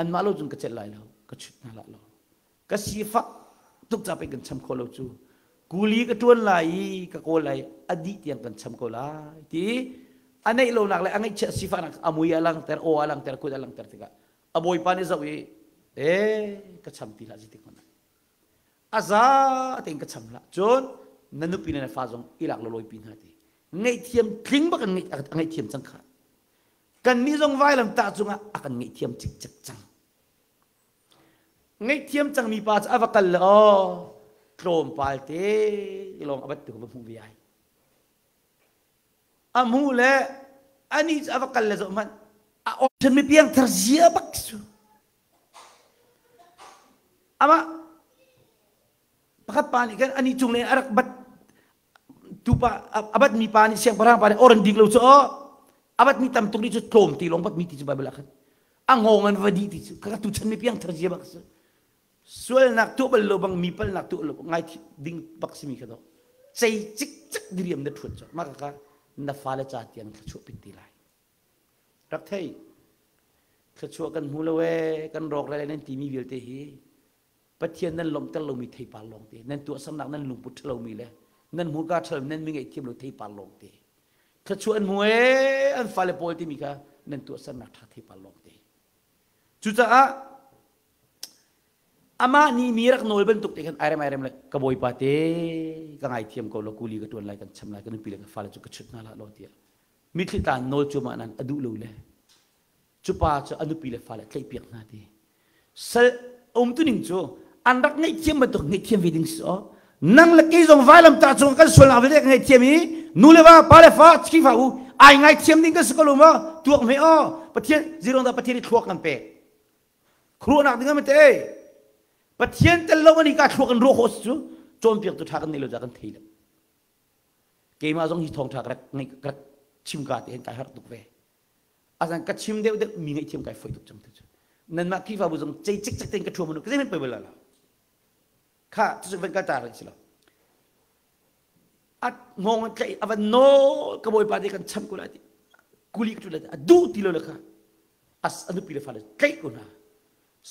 anmah lo cun ka celh lai lo ka chut hna lah lo ka sifak tuk ca pei kan cham kho lo cu kuli ka tuan lai i ka kawl lai a dih tiang kan cham ko lai ti a neih lonak le a ngeihchiah sifahnak a mui a langter aw a langter kut a langter tikah a bawipa nih zoh i e ka cham ti hlah zeitik hmanh a za tein ka cham hlah cun na nupi le na fa zong i lak lawi pi hna ti ngaihthiam tling bak in a ngaihthiam cang kha Kannih zong vailamtah cungah a kan ngaihthiam cikcek cang. Ngaihthiam cangmi pa cu a va kal le aw tlawmpal te lawng a bat tu va hmuh ve ai. A hmuh le anih cu a va kal le zoh hmanh a option mi piang thar zia bak cu. Amah pakhat pa nih khan anih cung le a rak bat tupa a batmi pa nih siangpahrang pa nih oran dik lo cu aw a batmi tam tuk nih cu tlawm ti lawng batmi ti cu Bible ah khan a ngawng an va dih ti cu ka tu chan mi piang thar zia bak si sualnak tuah bal lo bang mi palnak tuah lo ngai ding bak simi kha do cei cik cik diriam na thuat cu mah ka na fale ca tiang thluachuah pit ti lai rak thei thluachuah kan hmu lo ee kan rawk lai nan timi vialte hi Pathian nan lawmhter lomi theipar lawngte, nan tuahsernak nan lungput ṭhalomi le nan hmurka ṭhalo nan mi ngaihthiam lo theipar lawngte. Thluachuah an hmu ee an fale pawl timi kha nan tuahsernak ṭha theipar lawngte. Cucaah amah nih mi rak nawl bantuk te khan airem airem le ka bawipa te ka ngaithiam ko lo kuli ka ṭuan lai kan cham lai ka nupi le ka fale cu ka chut hna lah lo tiah mitthli tla nawl cuahmah nan a duh lo le cu pa cu a nupi le fale tlaihpiak hna ti sal umtuning cu an rak ngaihthiam bantuk ngaihthiam ve ding si aw nang le kei zong vailam ta cung kan sualnak vialte kan ngaihthiam i nu le va pa le fa Khrihfa u ai ngaithiam ding kan si ko lo maw tuak hme aw Pathian zirong dah Pathian i thluak kan pek khuruahnak ding am te Pathian tel lo ani ka thluak kan ruah khawh cu cawnpiak tu tha kan nei lo ca kan thei lo keimah zong hi thawngtha ka rak ka rak chim ka te hin kai har tuk ve Azan ka chim deuh deuh mi ngaihthiam kai foi tuk cang tu cu. Nanmah Khrihfabu zong cei cikcek tein ka ṭhuam anu ka zeihmanh poi bal lo. Kha cucu van kal ta rih si lo. A ngong an tlaih a van nawl ka bawipa te kan cham ko lai ti. Kuli ka ṭu lai a duh ti lo le kha as a nupi le fale tlaih ko hna.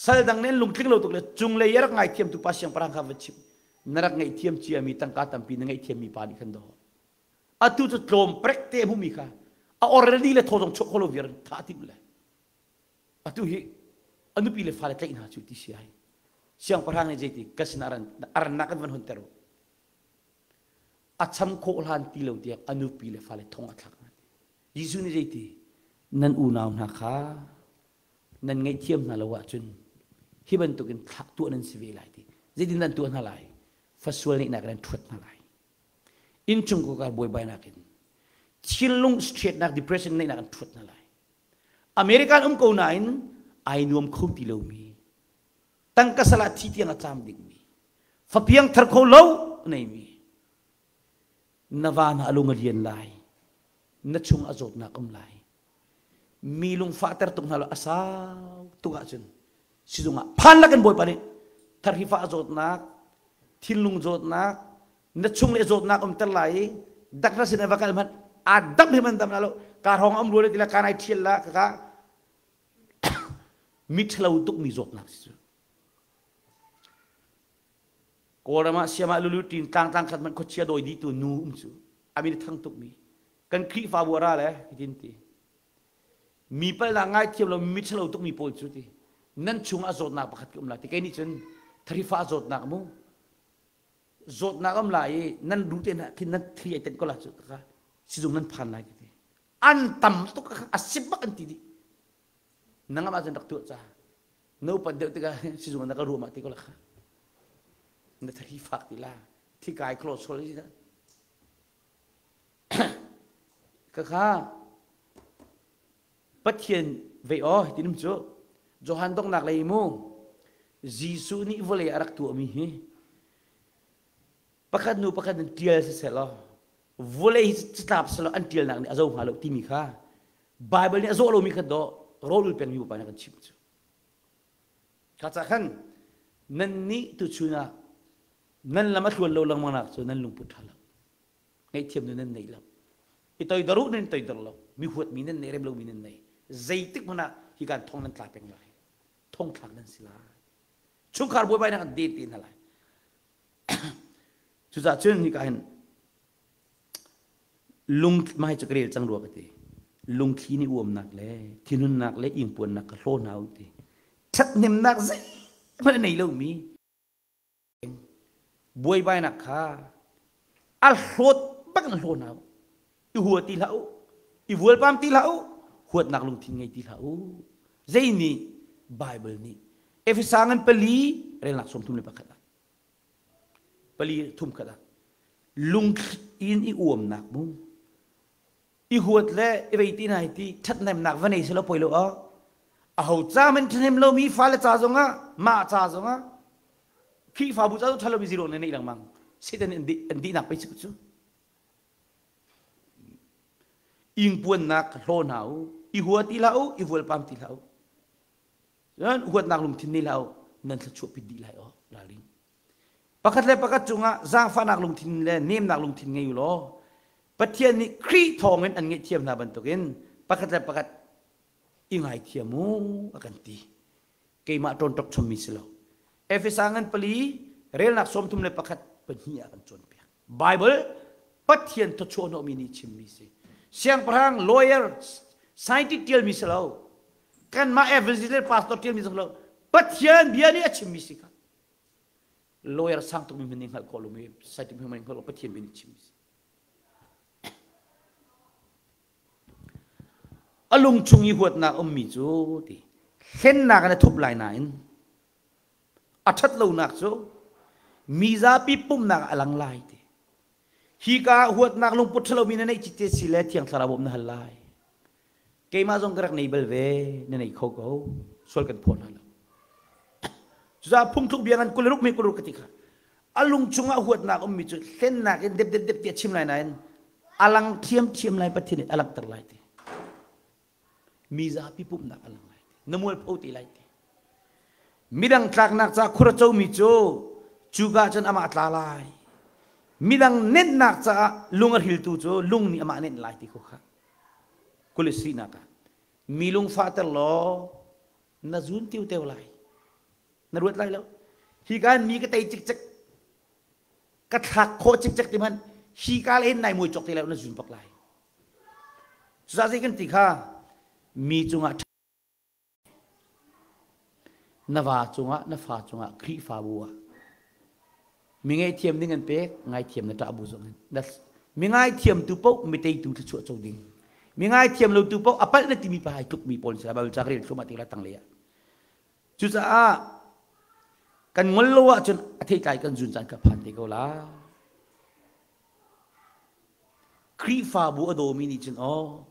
Sal dang nen lungtling lo tuk le cunglei a rak ngaithiam tu pa siangpahrang kha va chim. Na rak ngaihthiam ciami tangka tampi na ngaihthiam mi pa nih khan daw. Atu cu tlawm prek te hmumi kha a already le thaw zong chuak kho lo viar tha tim le. Atu hi a nupi le fale tlaih hna cu ti si ai. Siangpahrang nih zeiti ka sin aran arannak kan van hunter u. A cham khawh hlan ti lo tiang a nupi le fale thong a thlak hna. Jesuh nih zeiti nan unau hna kha nan ngaihthiam hna lo ahcun hi bantukin thlah tuah nan si ve lai ti. Zeitin nan tuah hna lai? Fasual neihnak in nan ṭhuat hna lai. Innchungkhar buaibainak in thinlung stress depression neihnak in ṭhuat hna lai. American um ko nain ai nuam kho ti lomi tangka sal ah thi tiang a tlam dingmi fapiang thar kho lo neimi na va na alung a lian lai na chung a zawtnak um lai mi lungfahter tuk hna lo a sau tuk ahcun sizung ah phan lakin bawipa nih tharhifa a zawtnak thinlung zawtnak na chung le zawtnak um ter lai i dakra sin va kal hmanh a dam he man dam la lo ka hrawng am rual ti la ka nai thial la ka ka mi thalo tuk mi zawtnak si cu Kawlram ah siama lulu tin tlang tlang khat man khuachia doi di tu nu um cu amin thang tuk mi kan Khrihfabu ara le hitin ti mi palnak ngaithiam lo mi ṭhalo tukmi pawl cu ti nan chung ah zawtnak pakhat ka um lai ti kei nih cun tharifa zawtnak mu zawtnak um lai i nan ru te hna khin nan thli ai tenh ko la cu ka sizung nan phan lai ka ti an tam tuk a sip bak an ti dih nangam ah cun rak tuah ca no upat deuh tikah sizung na ka ruah ma ti ko la kha na thari fak ti la thikai cholesterol Khakha Pathian vei aw hitin um cu Johan donghnak lei mu Jesuh nih vawlei a rak tuahmi hi pakhat hnu pakhat in ṭial siseh law vawlei hi catlap selaw an ṭialnak nih a zo hnga lo timi kha Bible nih a zawh lomi kha dawh rawl ul pengmi upa nih kan chimh cu. Kha ca khan nannih tuchun ah nan lam a thluan lo lengmang nak cu nan lungput ṭha lo ngaihthiam nu nan nei lo i toidor u nan toidor lo mi huatmi nan nei rem lomi nan nei zeitik hmanh ah hi kan thong nan tla peng lai thong thlak nan si lai chungkhar buaibai nak an den te hna lai cucaah cun hika hin lung mah hi cu ka rel cang rua ka ti lungthli nih uamnak le thinhunnak le ingpuannak ka hlaw hna u ti ṭhathnemnak zeihmanh a nei lomi Buaibainak kha a hlawt bak in hlaw hna u. I hua ti hlah u. I vualpam ti hlah u. Huatnak lungthin ngei ti hlah u. Zei nih Bible nih Efesa ngan pali relnak 31 ah pali thum khat ah lungthli in i uamnak mu i huat le i vei ti nai ti ṭhathnemnak va nei selaw poi lo awk aho ca man ṭhahnem lomi fale ca zongah mah ca zongah Khrihfabu ca zong ṭha lomi zero na neih lengmang Satan an dih an dihnak pei si cu ingpuannak hlaw hna u i hua ti hlah u i vualpam ti hlah u Cun huatnak lungthin nei hlah u nan thluachuah pit dih lai aw ralring Pakhat le pakhat cungah zaangfahnak lungthin le nemnak lungthin ngei u law Pathian nih Khrih thawngin an ngaihthiam hna bantukin pakhat le pakhat i ngaithiam u a kan ti. Keimah ṭawnṭok chommi si lo. Efesa ngan pali relnak 31 pahnih ah kan cawnpiak. Bible Pathian thawchuah hnawhmi nih chimmi si. Siangpahrang lawyer scientist ṭialmi si lo. Kanmah evangelist le pastor ṭialmi si lo. Pathian bia nih a chimmi si kha. Lawyer sang tukmi hmanh nih hngalh khawh lomi scientist hmanh nih hngalh lo Pathian bia nih chimmi si. A lung chung i huatnak ummi cu ti hlennak in a thup lai nain a ṭhat lonak cu mi zapi pumhnak ah a lang lai ti. Hika ah huatnak lungput ṭhalomi na neih cite si le Thiang Thlarau bawmh na hal lai. Keimah zong ka rak nei bal ve, na nei kho ko. Sual kan phaw hna lo. Cucaah phungthluk bia ngan 26 me 26 ka ti kha. A lung chungah huatnak ummi cu hlennak in dep dep dep tiah chim lai nain a lang thiamthiam lai Pathian nih a langhter lai ti. Mi zapi pumhnak a lang lai ti. Na mualpho te lai ti. Midang tlaknak ca khur a comi cu cuka cun amah tla lai. Midang nenhnak caah lung a hriltu cu lung nih amah nenh lai ti ko kha. Kulisinak ah mi lungfahter law na zun tiu teu lai. Na ruat lai lo. Hi ka mi ka tei cikcek ka thlak khawh cikcek ti hmanh hi ka le hin nai muai cawk te lai na zun bak lai. Cucaah zei kan ti kha mi cungah. Na va cungah, na fa cungah, Khrihfabu ah. Mi ngaihthiam ding an pek, ngaithiam na ṭah bu zong in. Mi ngaithiam tu paoh mi teitu thluachuah co ding. Mi ngaithiam lo tu paoh a palh na timi pa hai tluk mi pawl si Bible ca rel thluahmah tik la tang lei ah. Cucaah kan ngol lo ahcun a theitlai kan zun caan kha phan te ko la. Khrihfabu a dawmi nih cun aw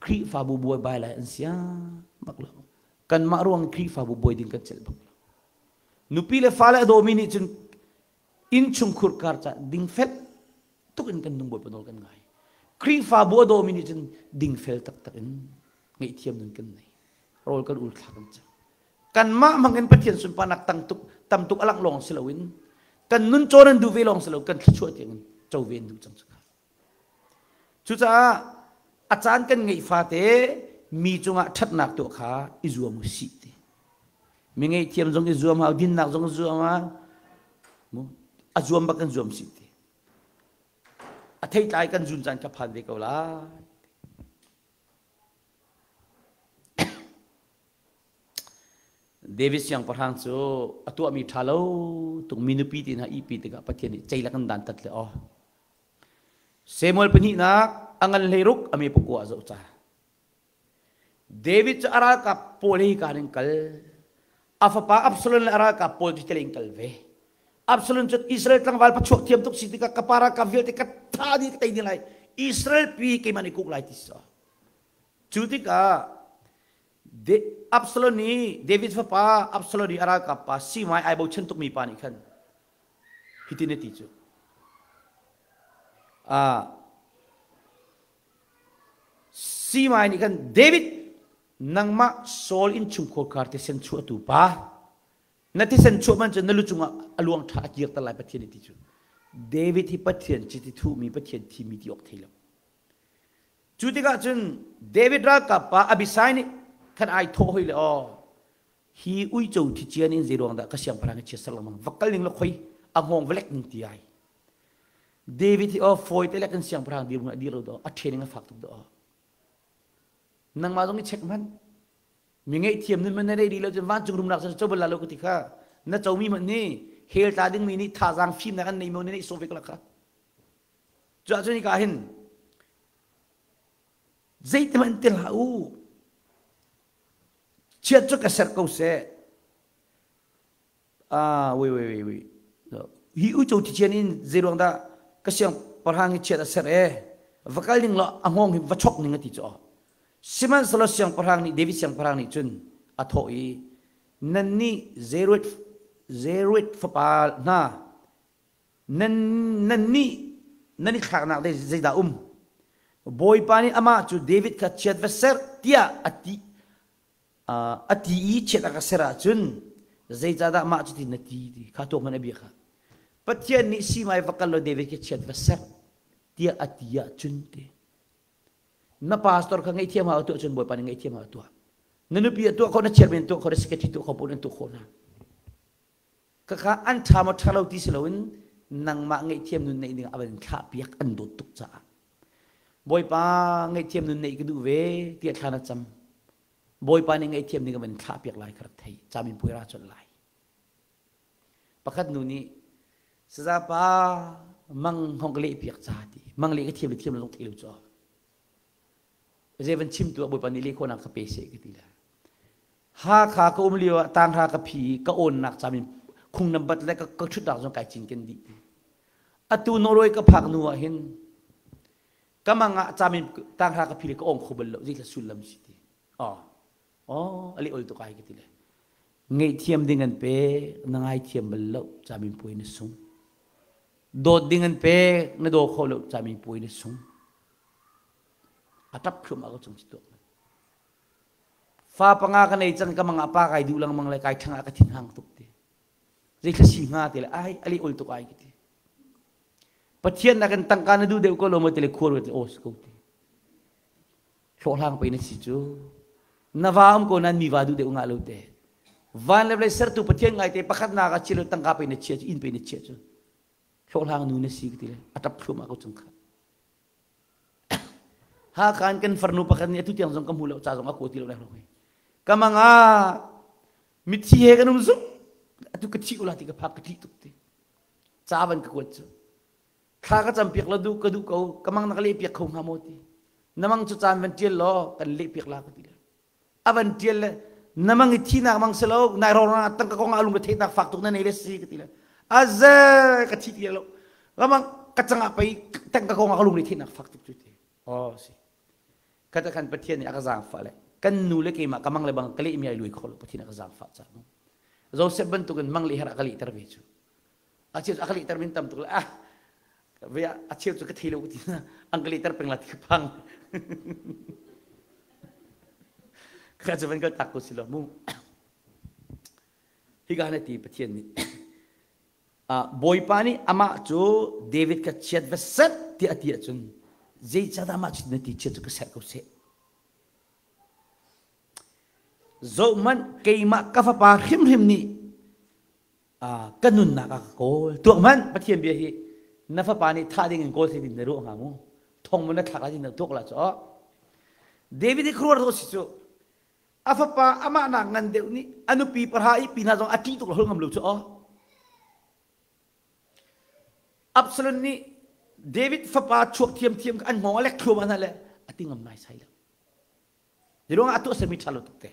Khrihfabu buai bai lai an siang bak lo. Kanmah ruang Khrihfabu buai ding kan celh bak lo. Nupi le fale a dawmi nih cun innchungkhur kar ca dingfel tuk in kan nung Bawipa nawl kan ngai. Khrihfabu a dawmi nih cun dingfel taktak in ngaihthiam nun kan nei. Rawl kan ul thla kan cam. Kanmah hmang in Pathian sunparnak tang tuk tam tuk alangh lawng si loin kan nun cawn an duh ve lawng si lo kan thluachuah tiang in co ve an duh cang cu. Cucaah a caan kan ngeih fate mi cungah ṭhatnak tuah kha i zuam u sih ti. Mi ngaihthiam zong i zuam hau, dinnak zong i zuam hau. A zuam bak kan zuam sih ti. A theitlai kan zun caan kha phan ve ko lai. David siangpahrang cu a tuahmi ṭha lo tuk mi nupi ti hna ihpi tikah Pathian nih ceilak in dantat le aw. Samuel pahnihnak a ngan hleiruk a mi pakua a zoh ca. David cu a ralkap pawl he hika in kal. A fapa Absalom le a ralkap pawl cu in kal ve. Absalom cu Israel tlangval pachuak thiam tuk si tikah ka pa ralkap vialte ka tha dih ka tei ding lai. Israel pi keimah nih kuk lai ti si. Cu tikah Absalom nih David fapa Absalom nih a ralkap pa Simai ai bochan tukmi pa nih khan hitin a ti cu. Simai nih khan David nangmah Saul innchungkhar khar thisen chuahtu pa na thisen chuah man cu na lu cungah a luang ṭha a kirter lai Pathian nih ti cu. David hi Pathian chiti thuhmi Pathian thimi ti awk thei lo. Cu tikah cun David ralkap pa Abishai nih khan ai thawh hoi le aw hi uico thi cian in zeiruang dah ka siangpahrang hi chiat ser lengmang va kal ning la khoi a hngawng va lek ning ti ai David hi aw fawi te lek in siangpahrang dir hmun a dir lo do a training a fak tuk do nangmah zong i check hmanh mi ngaihthiam nun man na rei lo cun vancung rumnak cu co bal la lo ka ti kha na comi hmanh nih hell tla dingmi nih thazaang fimnak an nei mo ne so ve ko la kha Cuahcun hika hin zeitihmanh ti hlah u. Chiat cu ka ser ko seh. Ah, wait, wait, wait, wait. Hi uico thician in zeiruang dah ka siangpahrang hi chiat a ser e. Va kal ning law a hngawng hi va chok ning a ti cu. Sihmanhsehlaw siangpahrang nih David siangpahrang nih cun a thawh i nannih Zeruit Zeruit fapa hna Nan nannih nan i thlaknak dei zeidah um? Bawipa nih amah cu David kha chiat va ser tiah a ti a ti i chiat a ka ser ahcun zeicahdah mah cutin na ti ti kha tuak hmanh a bia kha. Pathian nih simai va kal law David khi chiat va ser tiah a ti ahcun ti. Na pastor kha ngaihthiam hau tuah cun Bawipa nih ngaihthiam hau tuah. Na nupi a tuah khawh, na chairman tuah khawh, na secretary tuah khawh, pawl an tuah khawh hna. Khakha an ṭha maw ṭha lo ti si loin nangmah ngaihthiam nun neih ding a van thlah piak an dawt tuk caah Bawipa ngaihthiam nun neih ka duh ve tiah thla na cam Bawipa nih ngaihthiam ding a van thlah piak lai ka rak thei camin puai ra colh lai pakhat nu nih sazapa mang hong ka leh piak ca ti mang leh ka thiam le thiam lo zong thei lo cu zei van chim tu ah Bawipa nih leh khawhnak ka pe seh ka ti la Hakha ka um lio ah tanghra ka phi i ka awnnak camin khung nam bat le ka ka ṭhutnak zong kai cinken dih. Atu Norway ka phak hnu ah hin ka mang ah camin tanghra ka phi le ka ong kho bal lo zei sullam si ti. Oh, oh, ali ol tuk ai ka ti le. Ngaihthiam ding an pe, na ngaithiam bal lo, camin puai na sung. Dawt ding an pe, na daw kho lo, camin puai na sung. A ṭap thluahmah ko cung si tuak. Fa panga ka nei cang ka mang ah pa kai duh lengmang le kai ṭhang ah ka thinhang tuk ti. Zei thla si hnga ti le ai ali ul tuk ai ka ti. Pathian nakin tangka na duh deuh ko lo maw ti le khual ti aw si ko ti. Hlawhhlang pei na si cu. Na va um ko nan mi va duh deuh ngah lo te. Van le vawlei sertu Pathian ngai te pakhat nak ah chia lo tangka pei na chia cu inn pei na chia cu. Hlawhhlang nu na si ka ti le a ṭap thluahmah ko cang kha. Hakha in kan farnu pakhat nih atu tiang zong ka hmu lo ca zong a kaw ti lo lai ka mang ah. Mithi he kan um zung atu ka thi ula ti ka phak ka ṭih tuk ti. Ca van ka kuat cu. Thla ka cam piak la duh ka duh ko ka mang na ka leh piak kho hnga maw ti. Na mang cu caan van ṭial law kan leh piak la ka ti le. A van ṭial le na mang i thinak mang si lo nai ro na tangka kong ah lung ka theihnak fak tuk na nei le si ka ti le. Aze ka thi ti lo. Ka mang ka cangah pei tangka kong ah ka lung re theihnak fak tuk cu ti. Oh si. Kata khan Pathian nih a ka zaangfah le kan nu le keimah ka mang le bang ka lehmi ai lui kho lo Pathian a ka zaangfah ca mu. Joseph bantukin mang le her a ka lehter ve cu. A cheu cu a ka lehter min tam tuk le ah ve a cheu cu ka thei lo ti na an ka lehter peng la ti ka phang. Kha cu van ka tak ko si lo mu. Hika na ti Pathian nih Bawipa nih amah cu David ka chiat va set tiah a ti ahcun zeicahdah amah cu na ti chiat cu ka serh ko seh. Zohhmanh keimah ka fapa hrimhrim nih ka nunnak a ka kawl. Tuak hmanh Pathian bia hi na fapa nih thah ding in kawl thei din na ruah hnga mu. Thong mun na thlak lai din na tuak la cu. David hi khuaruah si cu a fapa amah nak ngan deuh nih a nupi pahra i pi hna zong a ṭih tuk lo ngam lo cu aw Absalom nih David fapa chuak thiamthiam an hngawng a lek thluahmah hna le a ti ngam nai sai lo. Hi ruangah a tuah sami ṭha lo tuk te.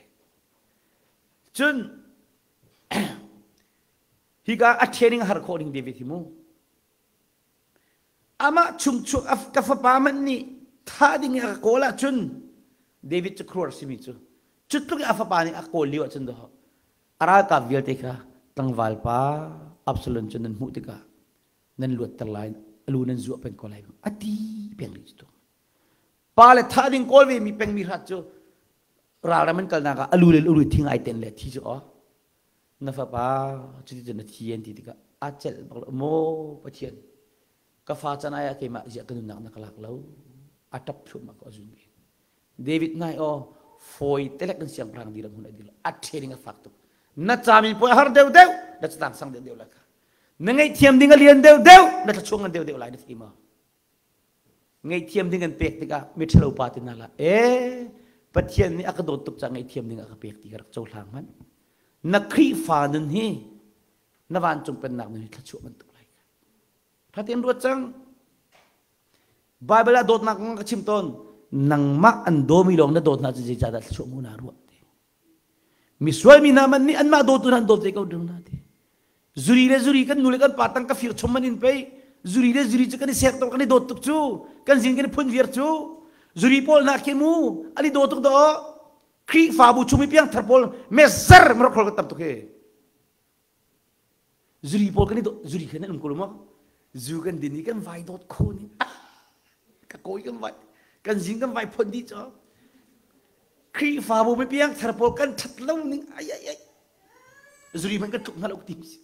Cun hika a training har khawh ding David hi mu. Amah chungchuak ka fapa hmanh nih thah ding i a ka kawl ahcun David cu khuaruahhar simi cu cu tluk i a fapa nih a kawl lio ahcun dawh a ralkap vialte kha tlangval pa Absalom cu nan hmuh tikah nan luatter lai a lu nan zuah peng ko lai a ti peng rih cu pa le thah ding kawl ve mi peng mi hrat cu ralram an kalnak ah a lu le lu thing ai ten le thi cu aw na fapa cuti cun na thi an ti tikah a celh bak lo maw Pathian ka fa can ai ah keimah ziah ka nunnak na ka lak lo a tap thluahmah ko a zun ve David nai aw fawi telek in siangpahrang diram hun a dil a training a fak tuk na camin puai har deuh deuh na catang sang deuh deuh lai kha na ngaihthiam ding a lian deuh deuh na thlachuang ngan deuh deuh lai na thi ma Ngaihthiam ding an pek tikah miṭhalo pa ti hna hlah. Ee, Pathian nih a ka dawt tuk caah ngaihthiam ding a ka pek ti ka rak cohlang hmanh. Na Khrihfa nun hi na vancung pennak nun hi thluachuah bantuk lai. Ṭha tein ruat cang. Bible ah dawtnak kong ka chim tawn. Nangmah an dawmi lawng na dawt hna cu zeicahdah thluachuah mu naa ruah ti. Misual mi hna man nih anmah dawtu hna an dawt ve ko ding hna ti. Zuri le zuri kan nu le kan pa tang ka fir chom man in pei zuri le zuri cu kan i sek tuk kan i dawt tuk cu kan zin kan i phun viar cu zuri pawl hna khi mu an i daw tuk do Khrihfabu chung i piangthar pawl mezer marok kan tam tuk hi Zuri pawl kan i zuri khan an um ko lo maw? Zu kan din i kan vai dawt kho ni. Ah, ka kawi kan vai kan zing kan vai phon dih cu. Khrihfabu mi piang thar pawl kan ṭhat lo ning ai ai ai. Zuri hmanh kan tluk hna lo ti si.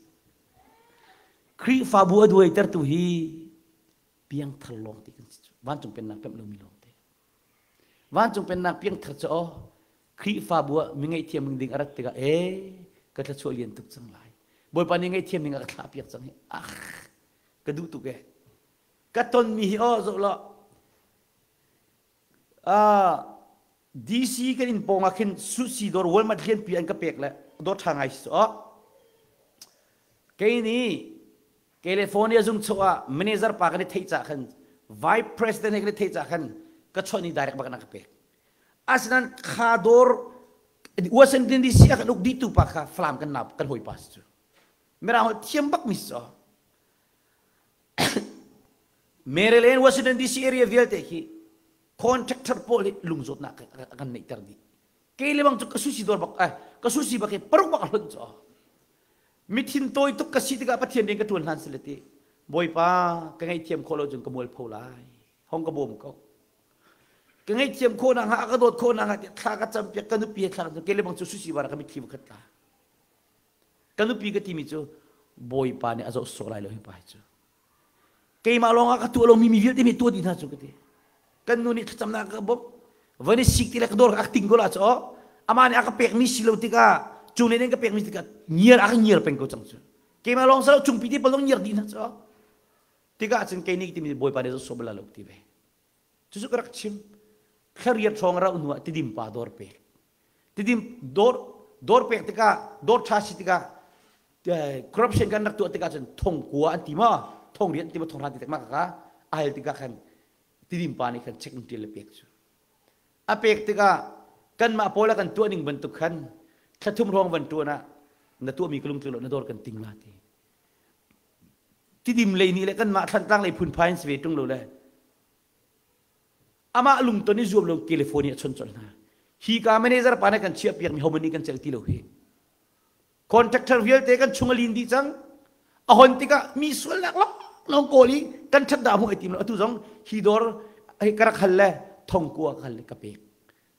Khrihfabu a duai tertu hi piangthar lawng ti kan si cu. Vancung pennak pemh lomi lawng te. Vancung pennak piangthar cu aw Khrihfabu ah mi ngaihthiam ding a rat tikah ee ka thluachuah lian tuk cang lai. Bawipa nih ngaihthiam ding a ka thlah piak cang hi ah ka duh tuk ee. Ka tonmi hi aw zoh law ah DC kan inn pawng ah khin sushi dawr Walmart lianpi an ka pek le dawr ṭha ngai si aw. Kei nih California zung chung ah manager pa kan i theih cah khan vice president he kan i theih cah khan ka chawnh i direct bak na ka pek. Asinain kha dawr Washington DC a kan uk dihtu pa kha Falam kan nap kan hawi pa si cu. Mirang holh thiam bak mi si cu. Maryland Washington DC area vialte khi contractor pawl hi lungzawtnak a kan neihter dih. Kei le bang cu ka sushi dawr bak eh ka sushi bak hi paruk bak a hlonh cu. Mithin tawi tuk ka si tikah Pathian rian ka ṭuan hlan sile ti Bawipa ka ngaihthiam khawh lo cun ka mualpho lai. Hong ka bawm ko. Ka ngaihthiam khawh nakhnga a ka dawt khawh nakhnga tiah thla ka campiak ka nupi he thla ka cam kei le bang cu sushi bar ka mitthli khat tla. Ka nupi ka timi cu Bawipa nih a zoh sawh lai lo hi pa hi cu. Keimah lawng ah ka tuah lomi mi vialte mi tuah dih hna cu ka ti. Kan nu nih thlacamnak ka bawmh. Van i sik ti le ka dawr ka ting ko la cu amah nih a ka pekmi si lo tikah cung nih ka pekmi tikah ngiar a ka ngiar peng ko cang cu. Keimah lawng salo cungpi ti pawl ngiar dih hna cu. Tikah cun kei nih timi Bawipa nih zoh bal lo ti ve. Cucu ka rak chim. Thlariat hrawng rauh hnu ah tidim pa dawr pek. Tidim dawr Dawr pek tikah, dawr ṭha si tikah corruption kan rak tuah tikah cun thong kua an ti maw? Thong rian ti maw thong hran ti tik mah kha a hal tikah khan Tidim pa nih khan check in ṭial le pek cu. A pek tikah kanmah pawl a kan tuah ning bantuk khan thla thum hrawng van ṭuan ah na tuahmi ka lungtling lo na dawr kan ting la ti. Tidim lei nih le kanmah Thlantlang lei phunphai an si ve ṭung lo le amah lungton i zuam lo telephone i a chawnh colh hna. Hi ka manager pa nih kan chiah piakmi homan nih kan celh ti lo hi. Contractor vialte kan chung a lin dih cang. A hon tikah mi sualnak lawng kawl i kan ṭhat dah hmuh ai tim lo. Atu zong hi dawr hi ka rak hal le thong kua ka hal le ka pek.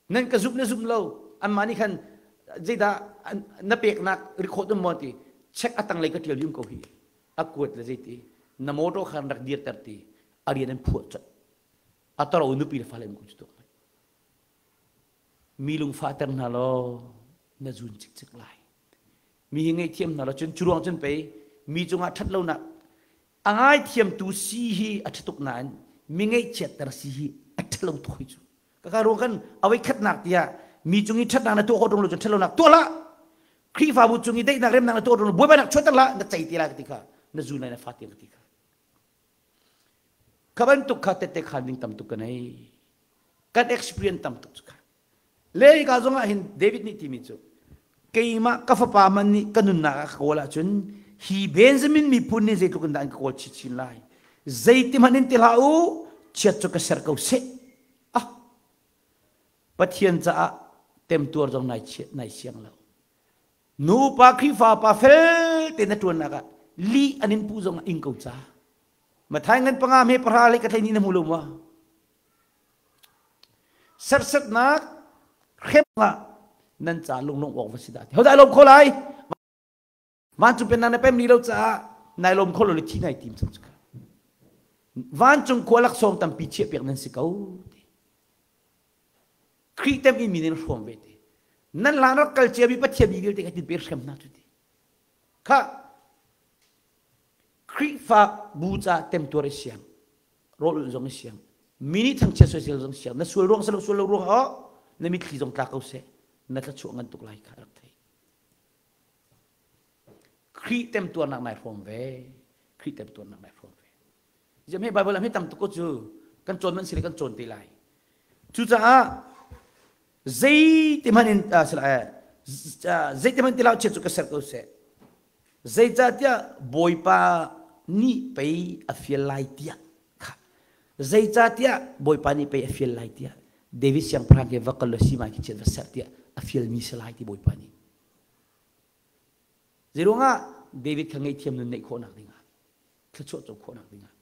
Nan ka zumh na zumh lo. Anmah nih khan zeidah na peknak record um maw ti check a tanglei ka ṭial um ko hi. A kuat le zeiti na motor khan rak dirter ti a rian an phuah colh. A toro nupi le fale um ko cu tuk. Mi lungfahter hna law na zun cikcek lai. Mi hi ngaihthiam hna law cun cu ruang cun pei mi cungah ṭhat lonak a ngaithiamtu si hi a ṭha tuk nain mi ngaihchiatter si hi a ṭhalo tuk hi cu. Kaka ruang kan awei khatnak tiah mi cung i ṭhatnak na tuah khawh ṭung lo cun ṭhatlonak tuah hlah. Khrihfabu cung i daihnak remnak na tuah ṭung lo buaibainak chuahter hlah na cei te lai ka ti kha na zun lai na fa te ka ti kha. Kha bantuk kha tette khan ding tam tuk ka nei. Kan experience tam tuk cu kha. Le hika zong ah hin David nih timi cu keimah ka fapa man nih ka nunnak ah ka kawl ahcun hi Benjamin miphun nih zeitluk in dah an ka kawl chinchin lai. Zeiti hmanh in ti hlah u, chiat cu ka ser ko seh. Ah, Pathian caah temtuar zong nai chiat nai siang lo. Nupa Khrihfa pa fel te na ṭuannak ah lih an in puh zong ah ing ko ca. Mathai ngan panga me pahra le ka thlei ni na hmu lo maw? Sersetnak hrem ah nan ca lunglawm awk va si dah ti. Hodah lawm kho lai? Vancung pennak na pem li lo caah nai lawm kho lo le thi nai tim cang cu. Vancung khua laksawng tampi chiah piak nan si ko. Khrih tem in min in hrawm ve te. Nan hlan rak kal ciami Pathian mi vialte kha tin pe hrem hna cu ti. Kha Khrihfa bu ca temtuar i siang, rawl ulh zong i siang, mi nih thangchiat soisel zong siang, na sual ruang selo sual lo ruang oh, na mitthli zong tla ko seh, na thlachuah ngan tuk lai kha rak thei. Khrih temtuarnak nai hrawm ve. Khrih temtuarnak nai hrawm ve. Ziam he Bible ah tam tuk ko cu kan cawn man si le kan cawn te lai. Cucaah zeiti hmanh in zeiti hmanh tilau chiat cu ka ser ko seh. Zeicahtiah Bawipa nih pei a fial lai tiah kha. Zeicahtiah Bawipa nih pei a fial lai tiah David siangpahrang ke va kal lo si mai khi chiat va ser tiah a fialmi si lai ti Bawipa nih. Zeiruangah David kha ngaihthiam nun neih khawhnak dingah thluachuah co khawhnak dingah.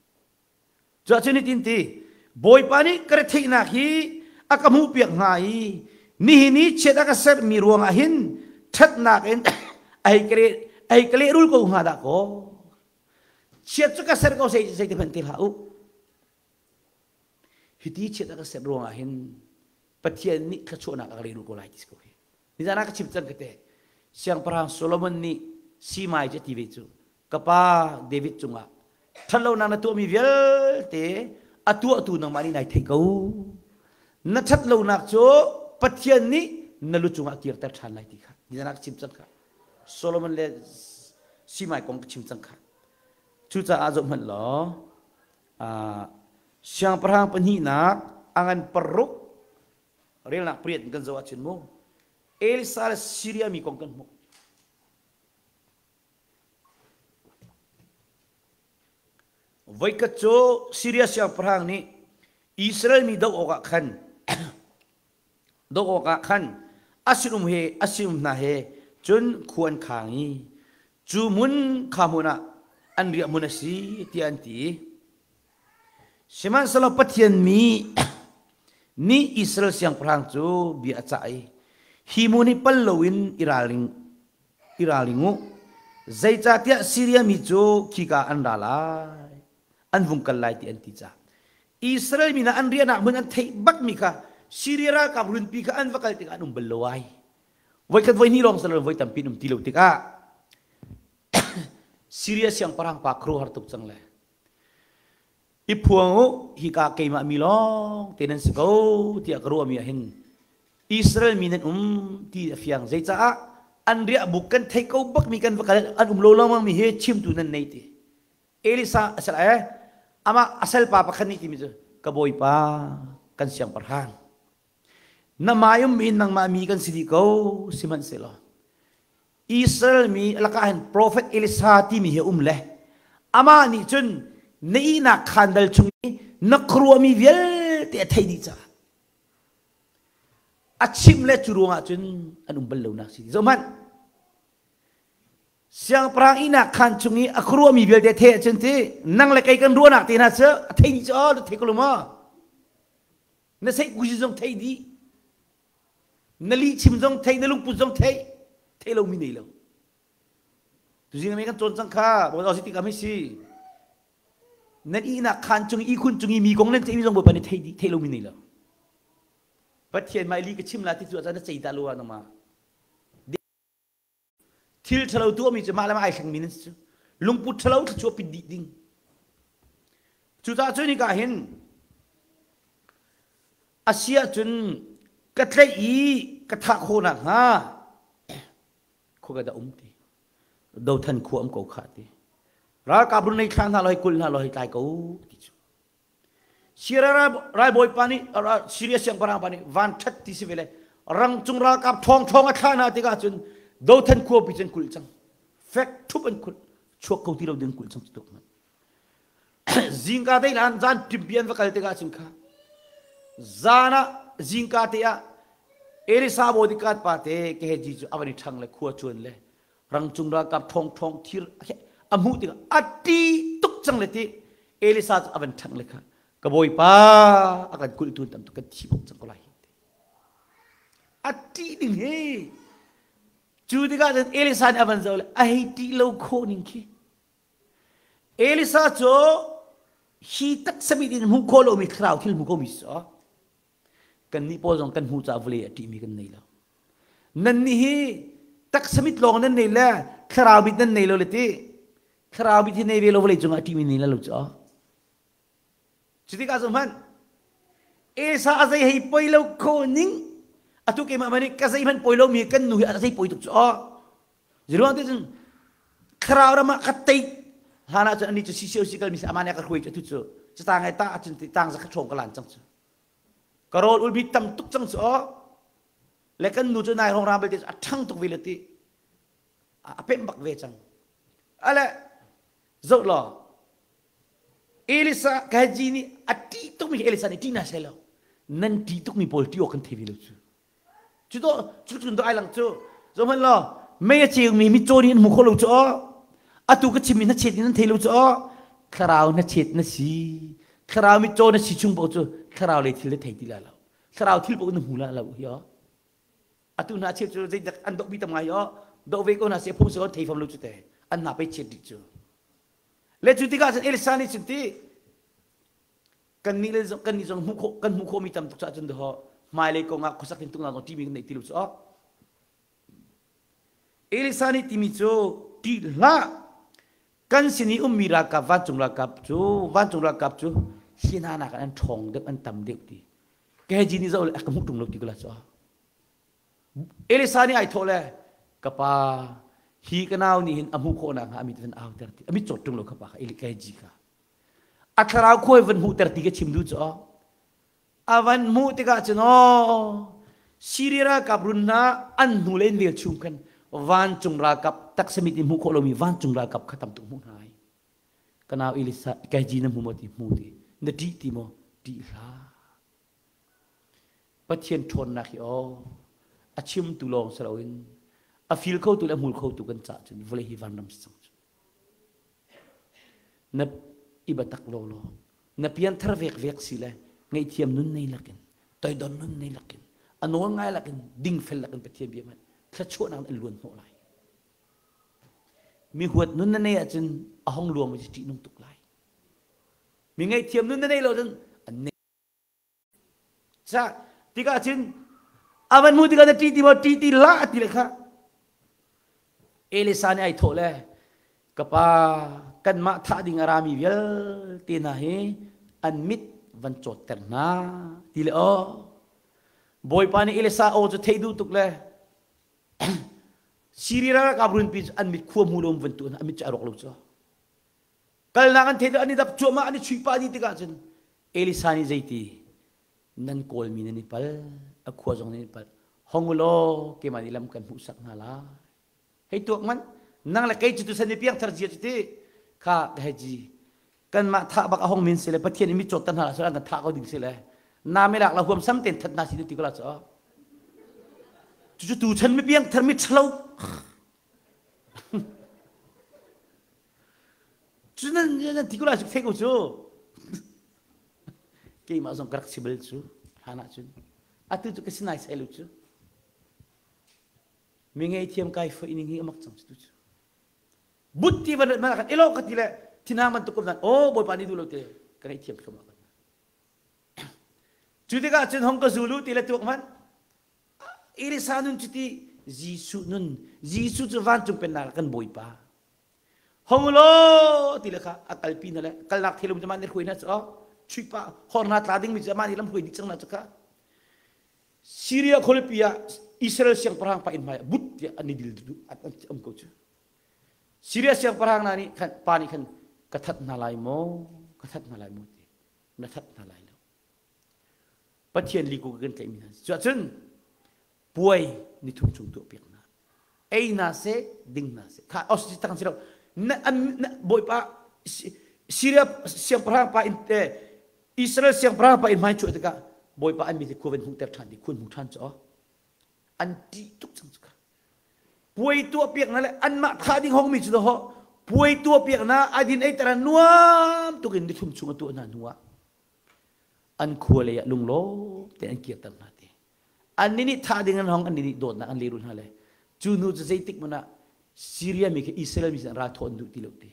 Cuahcun hitin ti, Bawipa nih ka retheihnak hi a ka hmuhpiak hnga i nihin i chiat a ka sermi ruangah hin ṭhatnak in a hei ka lehrul ko hnga dah kaw. Chiat cu ka ser ko sei zeiti hmanh ti hlah u. Hiti chiat a ka ser ruangah hin Pathian nih thluachuahnak a ka lehrul ko lai ti si ko hi. Nizan ah ka chim cang ka te. Siangpahrang Solomon nih Simai cu a ti ve cu. Ka pa David cungah ṭhatlonak na tuahmi vialte a tuahtu nangmah nih nai theih ko. Na ṭhatlonak cu Pathian nih na lu cungah kirter ṭhan lai ti kha. Nizan ah ka chim cang kha. Solomon le Simai kong ka chim cang kha. Cucaah zohhmanh law, siangpahrang pahnihnak a ngan paruk relnak pariat in kan zoh ahcun mu Elisa le Syria mi kong kan hmuh. Voikhat cu Syria siangpahrang nih Israel mi doh awkah khan doh awkah khan a sinum he a sinum hna he cun khua an khang i cu hmun kha hmun ah an riah hmun a si tiah an ti. Sihmanhsehlaw Pathian mi nih Israel siangpahrang cu bia a cah i hi hmun hi pal loin i ralring i ralring u. Zeicahtiah Siria mi cu khika an ra lai, an vung kal lai ti an ti caah. Israel mi hna an riahnak hmun an theih bakmi kha Siria ralkap runpi kha an va kal tikah an um bal lo ai. Voikhat voihnih lawng si lo voi tampi an um ti lo tikah Siria siangpahrang pa khuaruahhar tuk cang le I phuang u, hika keimah mi lawng te nan si ko tiah ka ruahmi ah hin Israel mi nan um ti a fiang. Zeicaah? An riah buk kan theih ko bak mi kan va kal an um lo lengmang mi hi chimtu nan nei ti. Elisa a sal eh amah a salpa pakhat nih timi cu ka bawipa kan siangpahrang na mayum mi nangmah mi kan si dih ko sihmanhsehlaw Israel mi lakah hin profet Elisa timi hi um le amah nih cun na ihnak khandal chung i na khuaruahmi vialte a theih dih caah a chimh le cu ruangah cun an um bal lonak si. Zohhmanh siangpahrang ihnak khaan chung i a khuaruahmi vialte a theih ahcun ti nang le kei kan ruahnak te hna cu a thei dih cu na thei ko lo maw? Na seih kuzi zong thei dih. Na lihchim zong thei, na lungput zong thei. Thei lomi nei lo. Tuzing ah kan cawn cang kha, bawi si tikah mei si. Nan ihnak khaan cung ihkhun cung i mi kong nan ceihmi zong Bawipa nih thei dih, thei lomi nei lo. Pathian mai li ka chim la ti cu na cei ta lo ah nangmah. Thil ṭhalo tuahmi cu mah le mah ai hlengmi nan si cu. Lungput ṭhalo thluachuah pit dih ding. Cucaah cun hika hin a si ahcun ka tlaih i ka thah khawh nakhnga khua ka dah um ti. Dothan khua um ko khah ti. Ralkap run nei thla hna law hei kul hna law hei tlai ko ti cu. Syria ralbawipa nih Syria siangpahrang pa nih van ṭhat ti si ve le rangcung ralkap ṭhawng ṭhawng a thlah hna tikah cun Dothan khuapi cu an kulh cang. Fek ṭhup an kulh. Chuak ko ti lo ding kulh cang cu tuk hmanh. Zingka te lan zan ṭimpi an va kal tikah cun kha zan ah zingka te ah Elisa bodyguard pa te Gehazi cu a van i ṭhang le khua cuan le rangcung ralkap ṭhawng ṭhawng thir a hmuh tikah a ṭi tuk cang le ti Elisa cu a van ṭhangh le kha ka bawipa a kan kulhtu tam tuk kan thi bak cang ko lai a ṭih ding hi cu tikah cun Elisa nih a van zoh le a hei ṭih lo khawh ning khi Elisa cu hi taksa mit in hmuh khawh lomi thlarau thil hmu khomi si Kannih pawl zong kan hmuh caah vawlei a ṭihmi kan nei lo. Nannih hi taksa mit lawng nan nei le thlarau mit nan nei lo le ti. Thlarau mit hi nei ve lo vawlei cungah a ṭihmi nei lo cu. Cutikah cu hmanh Esa a zei hei poi lo kho ning atu keimah mah nih ka zei hmanh poi lomi kan nu hi a zei poi tuk cu Ziruang ti cun thlarau ram ah ka tei hlan ah cun ani cu CCOC kalmi si amah nih a ka hruai cu atu cu catang ai ta ahcun ti tang za kha ṭhawng ka lan cang cu ka rawl ulmi tam tuk cang cu aw le kan nu cu nai hrawng ram belte a ṭhang tuk ve le ti a pemh bak ve cang ale zoh law Elisa Gehazi nih a ṭih tukmi Elisa nih ṭih na seh lo nan ṭih tukmi pawl ṭih awk kan thei ve lo cu Cu to cu cun do ai lang cu. Zohhmanh law mei a ceumi mitcaw nih an hmu kho lo cu aw. Atu ka chimmi na chet in nan thei lo cu aw. Thlarau na chet na si. Thlarau mitcaw na si chung paoh cu thlarau lei thil na thei ti la lo. Thlarau thil paoh na hmu la lo hi aw. Atu hna cheu cu zeidak an doh bi tam ngai aw. Doh ve ko hna se phung se thei fam lo cu te. An na pei chet dih cu. Le cu tikah cun Elisa nih cun ti Kannih le kannih zong hmuh khawh kan hmuh khawhmi tam tuk caah cun daw hmailei kong ah khuasak in tuknak zong ṭihmi kan neih ti lo cu awk. Elisa nih timi cu ṭih hlah kan sin i ummi ralkap vancung ralkap cu vancung ralkap cu hi hna nakin an ṭhawng deuh an tam deuh ti Gehazi nih zoh le a ka hmuh ṭung lo ti ko la cu Elisa nih ai thawh le ka pa hi ka nau nih hin a hmuh khawh nakhnga a mit van auter ti a mit cawt ṭung lo kha pa kha Gehazi kha A thlarau khuai van hmuhter ti ka chim duh cu a van hmuh tikah cun aw Syria ralkap run hna an hnu le in vel chung khan vancung ralkap taksa mit in hmuh khawh lomi vancung ralkap kha tam tuk hmuh hna ai ka nau Elisa Gehazi na hmu maw ti hmu ti na ṭih ti maw ṭih hlah Pathian ṭhawnnak hi aw a chimtu lawng si loin a feel khotu le a hmul khotu kan cah cun vawlei hi vanram si cang cu Na i biatak lawlaw. Na pianthar vekvek si le ngaihthiam nun nei lakin, toidor nun nei lakin, a nawl ngai lakin, dingfel lakin Pathian bia hmanh thluachuahnak in an luan hnawh lai. Mi huat nun na nei ahcun a hong luang mi cu ṭihnung tuk lai. Mi ngaihthiam nun na nei lo cun an Sa tikah cun a van hmuh tikah na ṭih ti maw ṭih ti hlah ti le kha Elisa nih ai thawh le ka pa kanmah thah ding a rami vialte hna hi an mit van cawtter hna ti le aw Bawipa nih Elisa aw cu theih duh tuk le. Syria ralkap runpi cu an mit khua hmu lo van tu an mit cu a rawk lo cu. Kalnak an thei an i dap cuahmah an i chuih pah dih tikah cun Elisa nih zeiti nan kawlmi nan i pal a khua zong nan i pal hong u law keimah nih lam kan hmuhsak hna lai hei tuak man nang le kei cu tu san i piangthar zia cu ti kha ka hei ji kanmah thah bak a hong min si le Pathian i mitcawt tan hna la an kan thah ko ding si le na me lak la huam sam ten that na si ti ko la cho cu tu chan mi piangthar mi thalo cu nan nan ti ko la thei ko cu keimah zong ka rak si bal cu hlan ah cun atu cu ka si nai sai lo cu mi ngei thiam kai foi ning hi amak cang cu cu but ti van man kan elo ka ti le thinang bantuk kum nan o bawipa nih duh lo ti ka ngei thiam thlum cu tikah cun hong ka zulu ti le tuak man Elisa nun cu ti Jesuh nun Jesuh cu vancung pennak kan bawipa hong law ti le kha a kalpi na le kalnak thilum cu mah nih hruai na cu chuipa hor na tla ding mi cu mah nih lam hruai dih cang na cu kha Syria khualipi ah Israel siangpahrang pa inn hmai ah but tiah an i dil an um ko cu. Syria siangpahrang hna nih khan pa nih khan ka that hna lai maw ka that hna lai maw ti na that hna lai lo. Pathian liku kan tlaihmi hna cuahcun puai nithum chung tuah piak hna ei hna seh ding hna seh kha os tang si lo na, na bawipa Syria siangpahrang pa in te Israel siangpahrang pa in hmai chuah tikah bawipa an mi hi khua van hmuhter ṭhan di khun hmu ṭhan cu an ṭih tuk cang cu puai tuah piak na le anmah thah ding hong mi cu ho puai tuah piak na adin ei tara nuam tuk in nithum chung a tuah hna hnu ah an khua lei ah lunglawm te an kirter hna te Annih nih thah ding an hong, annih nih dawtnak an lehrul hna le cu hnu cu zeitik hmanh ah Syria mi khi Israel mi sin ral thawh an duh ti lo ti.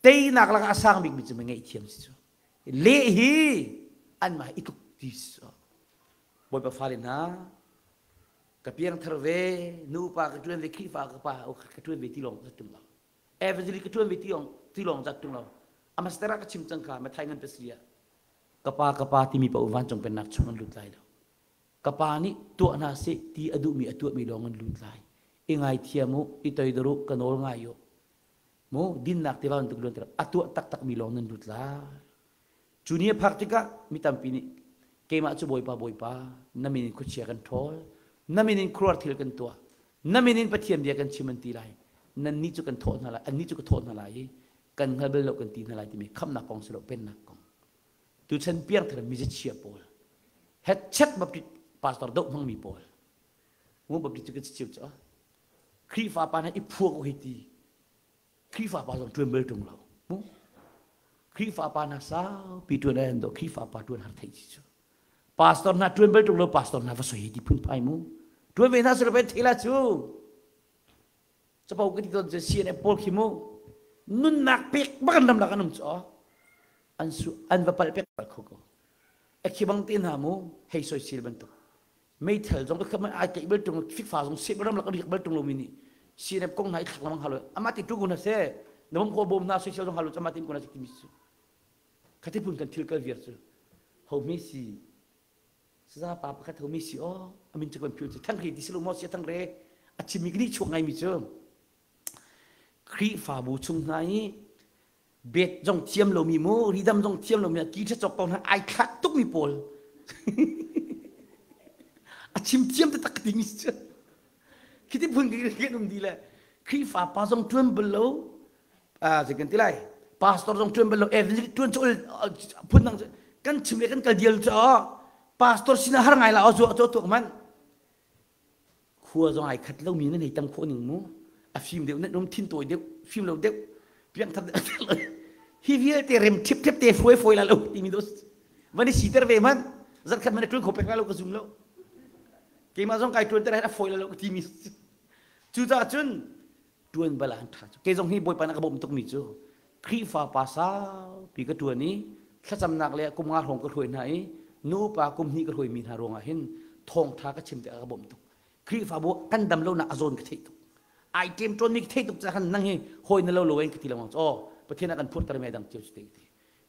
Teinak lakah a sang bikmi cu ngaihthiam si cu. Leh hi anmah i tluk ti si cu. Bawipa fale hna, ka piangthar ve, nupa ka ṭuan ve, Khrihfa ka pa ka ṭuan ve ti lawng ka ṭung lo. Evangelist ka ṭuan ve ti lawng ti lawng zat ṭung lo. A master ah ka chim cang kha Mathai ngan pasri ah ka pa ka pa timi paoh vancung pennak chung an lut lai lo ka pa nih tuah hna seh ti a duhmi a tuahmi lawng an lut lai i ngaithiam u i toidor u ka nawl ngai u mu dinnak tiva bantuk luan a tuah taktakmi lawng nan lut lai cu ni a phak tikah mi tampi nih keimah cu bawipa bawipa na min in khuachia kan ṭhawl na min in khuaruahar thil kan tuah na min in pathian bia kan chim an ti lai nannih cu kan thawh hna lai annih cu ka thawh hna lai i kan hngal bal lo kan ti hna lai timi khamnak kong si lo pennak kong tuchan piangthar mizichia pawl hetchet baptist pastor doh hmangmi pawl ngu baptist cu kan si cio cu Khrihfa pa hna i phua ko hei ti Khrihfa pa zong ṭuan bal ṭung lo mu Khrihfa pa hna saupi ṭuan ai an do Khrihfa pa ṭuan har theih ci cu pastor hna ṭuan bal ṭung lo pastor hna va soi hei ti phunphai mu ṭuan ve hna silo pen thei la cu capo ka ti tawn cu CNF pawl khi mu nunnak pek bak an ramlak an um cu an su an va pal pek pal kho ko a khi bang te hna mu hei soisel bantuk meithal zong ka kham ai tlaih bal tung fikfa zong seh ramlak riak bal tung lomi nih CNF kong hna i thlak lamang halo ama ti tu ko na se na bom ko bom na soisel zong halo ama tin ko na ti mi su khati phun kan thil kal viar cu ho mi si Saza pa pakhat homi si aw a min cu kan phil cu thangri ti si lo maw si thangre a chimmi ka nih chuak ngaimi cu Khrihfabu chung hna i bet zong thiam lomi mu ridam zong thiam lomi ki ṭha cawk ko hna ai thlak tukmi pawl a chim thiam taktak timi si cu khiti phun kan um di le Khrihfa pa zong ṭuan bal lo zei kan ti lai pastor zong ṭuan bal lo evangelist ṭuan cu phun dang kan chim le kan kal dial cu pastor sinah har ngai la aw cu tuak man khua zong ai khat lomi nan hei tam khawh ning mu a fim deuh nan um thin tawi deuh fim lo deuh piang thar deuh hi vialte rem thip thip te foi foi la lo timi dos van i siter ve man zat khat man ṭuan kho pek la lo ka zum lo keimah zong kai ṭuan ter a foi la lo timi cucaah cun ṭuan bal ah an ṭha cu kei zong hi bawipa nih a ka bawmh tukmi cu Khrihfa pa saupi ka ṭuan i thlacamnak le kum nga hrawng ka hruai hna i nupa kum hnih ka hruaimi hna ruangah hin thawngṭha ka chim tikah ka bawmh tuk Khrihfabu kan dam lonak a zawn ka theih tuk ai ṭem ṭawnmi ka theih tuk caah khan nang hi hawi na lo lo in ka ti lengmang aw Pathian a kan phurter mi dang cio cu te ti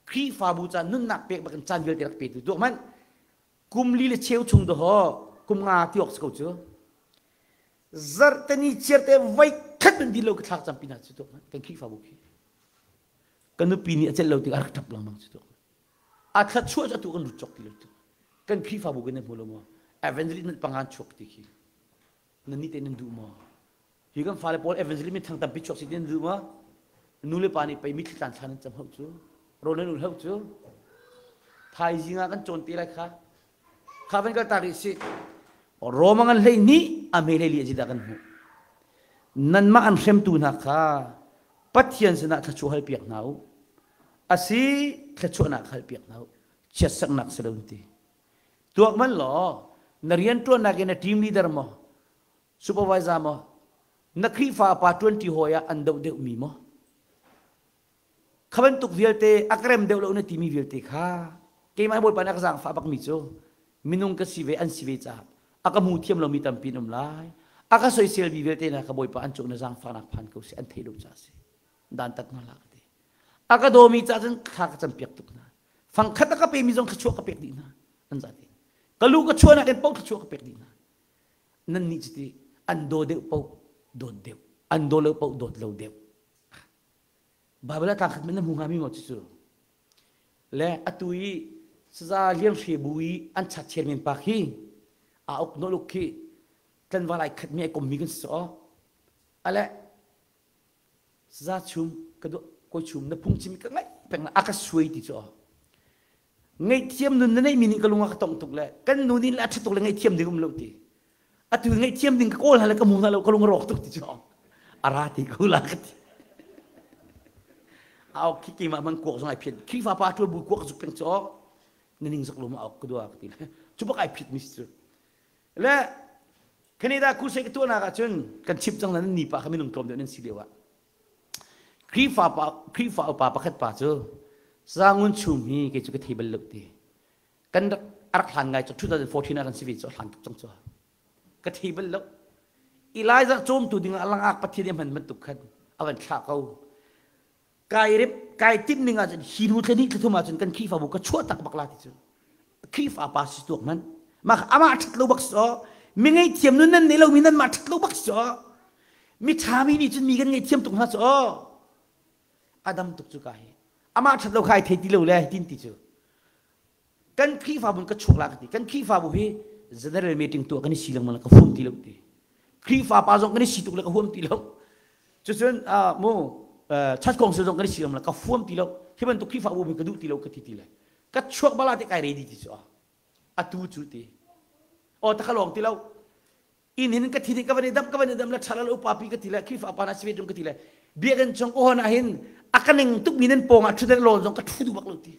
Khrihfabu ca nunnak pek bak in caan vialte rak pe tu duak hmanh kum li le cheu chung daw kum nga ti awk si ko cu. Zarhteni chiarte voi khat in dilo ka thlak cam pina cu tuk kan Khrihfabu khi. Ka nupi nih a celh lo tik a rak ṭap lengmang cu tuk. A thla chuah cu atu kan lut cawk ti lo tu. Kan Khrihfabu kan hmu lo maw? Evangelist nan pangan chuak ti khi. Nan nih te nan duh maw? Hi kan fale pawl evangelist min thang tampi chuak si ti nan duh maw? Nu le pa nih pei mitthli tlan thla nan cam hau cu. Rawl nan ul hau cu. Thaizing ah kan cawn te lai kha. Kha van kal ta rih si. Roma ngan hlei nih a me hlei li a kan hmuh. Nanmah an hremtu hna kha Pathian sinah thluachuah halpiak hna u. Asi thluachuahnak halpiak hna u. Chiatsaknak si lo ti. Tuak man law na rianṭuannak in na team leader maw supervisor maw na Khrihfa pa ṭuanṭi hawi ah an doh deuhmi maw Kha bantuk vialte a ka rem deuh lo na timi vialte kha keimah Bawipa nih a ka zaangfah bakmi cu minung ka si ve an si ve caah a ka hmu thiam lomi tampi an um lai. A ka soiselmi vialte hna ka Bawipa an cung na zaangfahnak phan ko seh an theih lo caah si. Dantat hna hlah ka ti. A ka dawmi caah cun thla ka campiak tuk hna. Fangkhat a ka pemi zong thluachuah ka pek dih hna. An zate. Ka lu ka chuahnak in paoh thluachuah ka pek dih hna. Nan nih cuti an daw deuh paoh dawt deuh. An daw lo paoh dawt lo deuh. Baibal ah tlangkhat men na hmu hngami maw cucu? Le atu i saza lianhre bu i an chat chairman pa khi aa uk noluk khi tlanval ai khat mi ai kommi kan si aw. Ale saza chum ka duah koi chum na phungchim ka ngaih peng la a ka suai ti cu aw. Ngaihthiam nun na neihmi nih ka lung a ka tongh tuk le kan nu nih le a ṭha tuk le ngaihthiam ding um lo ti. Atu ngaihthiam ding ka kawl hna le ka hmu hna lo ka lung a rawk tuk ti cu a ra ti ko la ka ti. A ok khi keimah man kuak zong ai phiat. Khrihfa pa ṭuan bu kuak zuk peng cu na ning zak lo ma ok ka dua ka ti le. Cu bak ai phit mi si cu. Le Canada crusade ka tuahnak ah cun kan chimh cang nan ni pa kha minung tlawm deuh nan si lio ah Khrihfa pa Khrihfa upa pakhat pa cu Zangun chum hi kei cu ka thei bal lo ti. Kan rak a rak hlan ngai cu 2014 ah kan si ve cu a hlan tuk cang cu. Ka thei bal lo. Elijah cawmtu ding ah langak Pathian i hman bantuk khan a van thlah ko. Kai rep kai timh ning ahcun hi hnu thla hnih thla thum ahcun kan Khrihfabu ka chuah tak bak la ti cu. Khrihfa pa si tuak man. Mah amah ṭhat lo bak si mi ngaihthiam nun nan nei lomi nan mah ṭhat lo bak si mi ṭhami nih cun mi kan ngaihthiam tuk hna cu a dam tuk cu ka hi amah ṭhat lo kha ai thei ti lo le tin ti cu kan Khrihfabu ka chuak la ka ti kan Khrihfabu hi general meeting tuah kan i si lengmang ka huam ti lo ti Khrihfa pa zong kan i si tuk le ka huam ti lo cucun mu chat kong zong kan i si lengmang ka huam ti lo hi bantuk Khrihfabu mi ka duh ti lo ka ti ti le ka chuak bala te kai ready ti cu atu cu ti o ta ka lawng ti lo inn hin ka thi ka van i dam ka van i dam le ṭha lo upa pi ka ti le Khrihfa pa na si ve ṭung ka ti le biakinn chung ohon ah hin a ka ning tuk mi nan pawng ah ṭhutdan lawn zong ka ṭhu duh bak lo ti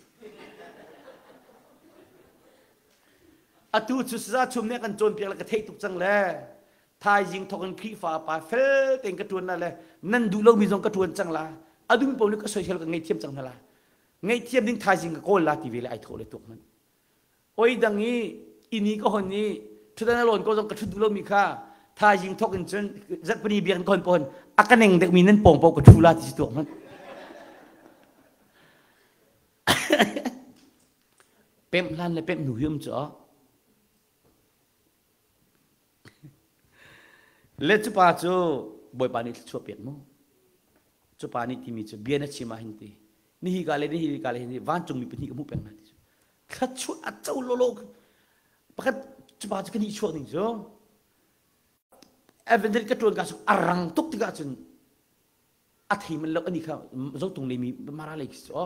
atu cu saza chum nih kan cawnpiak le ka theih tuk cang le thaizing thawk in Khrihfa pa fel tein ka ṭuan la le nan duh lomi zong ka ṭuan cang la a dum paoh nih ka soisel ka ngaihthiam cang hna la ngaihthiam ding thaizing ka kawl la ti ve le ai thawh le tuk man Oi dang i inn i ka hon i ṭhutdan a lawn ko zong ka ṭhut duh lomi kha thaizing thawk in cun zarhpini biakinn ka hon ka hon a ka neng deuhmi nan pawng paoh ka ṭhu la ti si tuak hmanh. Pemh hlan le pemh hnu hi um cu Le cu pa cu Bawipa nih thluachuah pek mu. Cu pa nih timi cu bia na chim ah hin ti. Nihi ka le nihi ka le hin vancungmi pahnih ka hmuh peng hna ti cu. Thluachuah a co lawlaw. Pakhat cu pa cu ka nih chuak ding cu. Evangelist ka ṭuan ka cu a rang tuk tikah cun a thei man lo ani kha zotung lei mi mara lei khi cu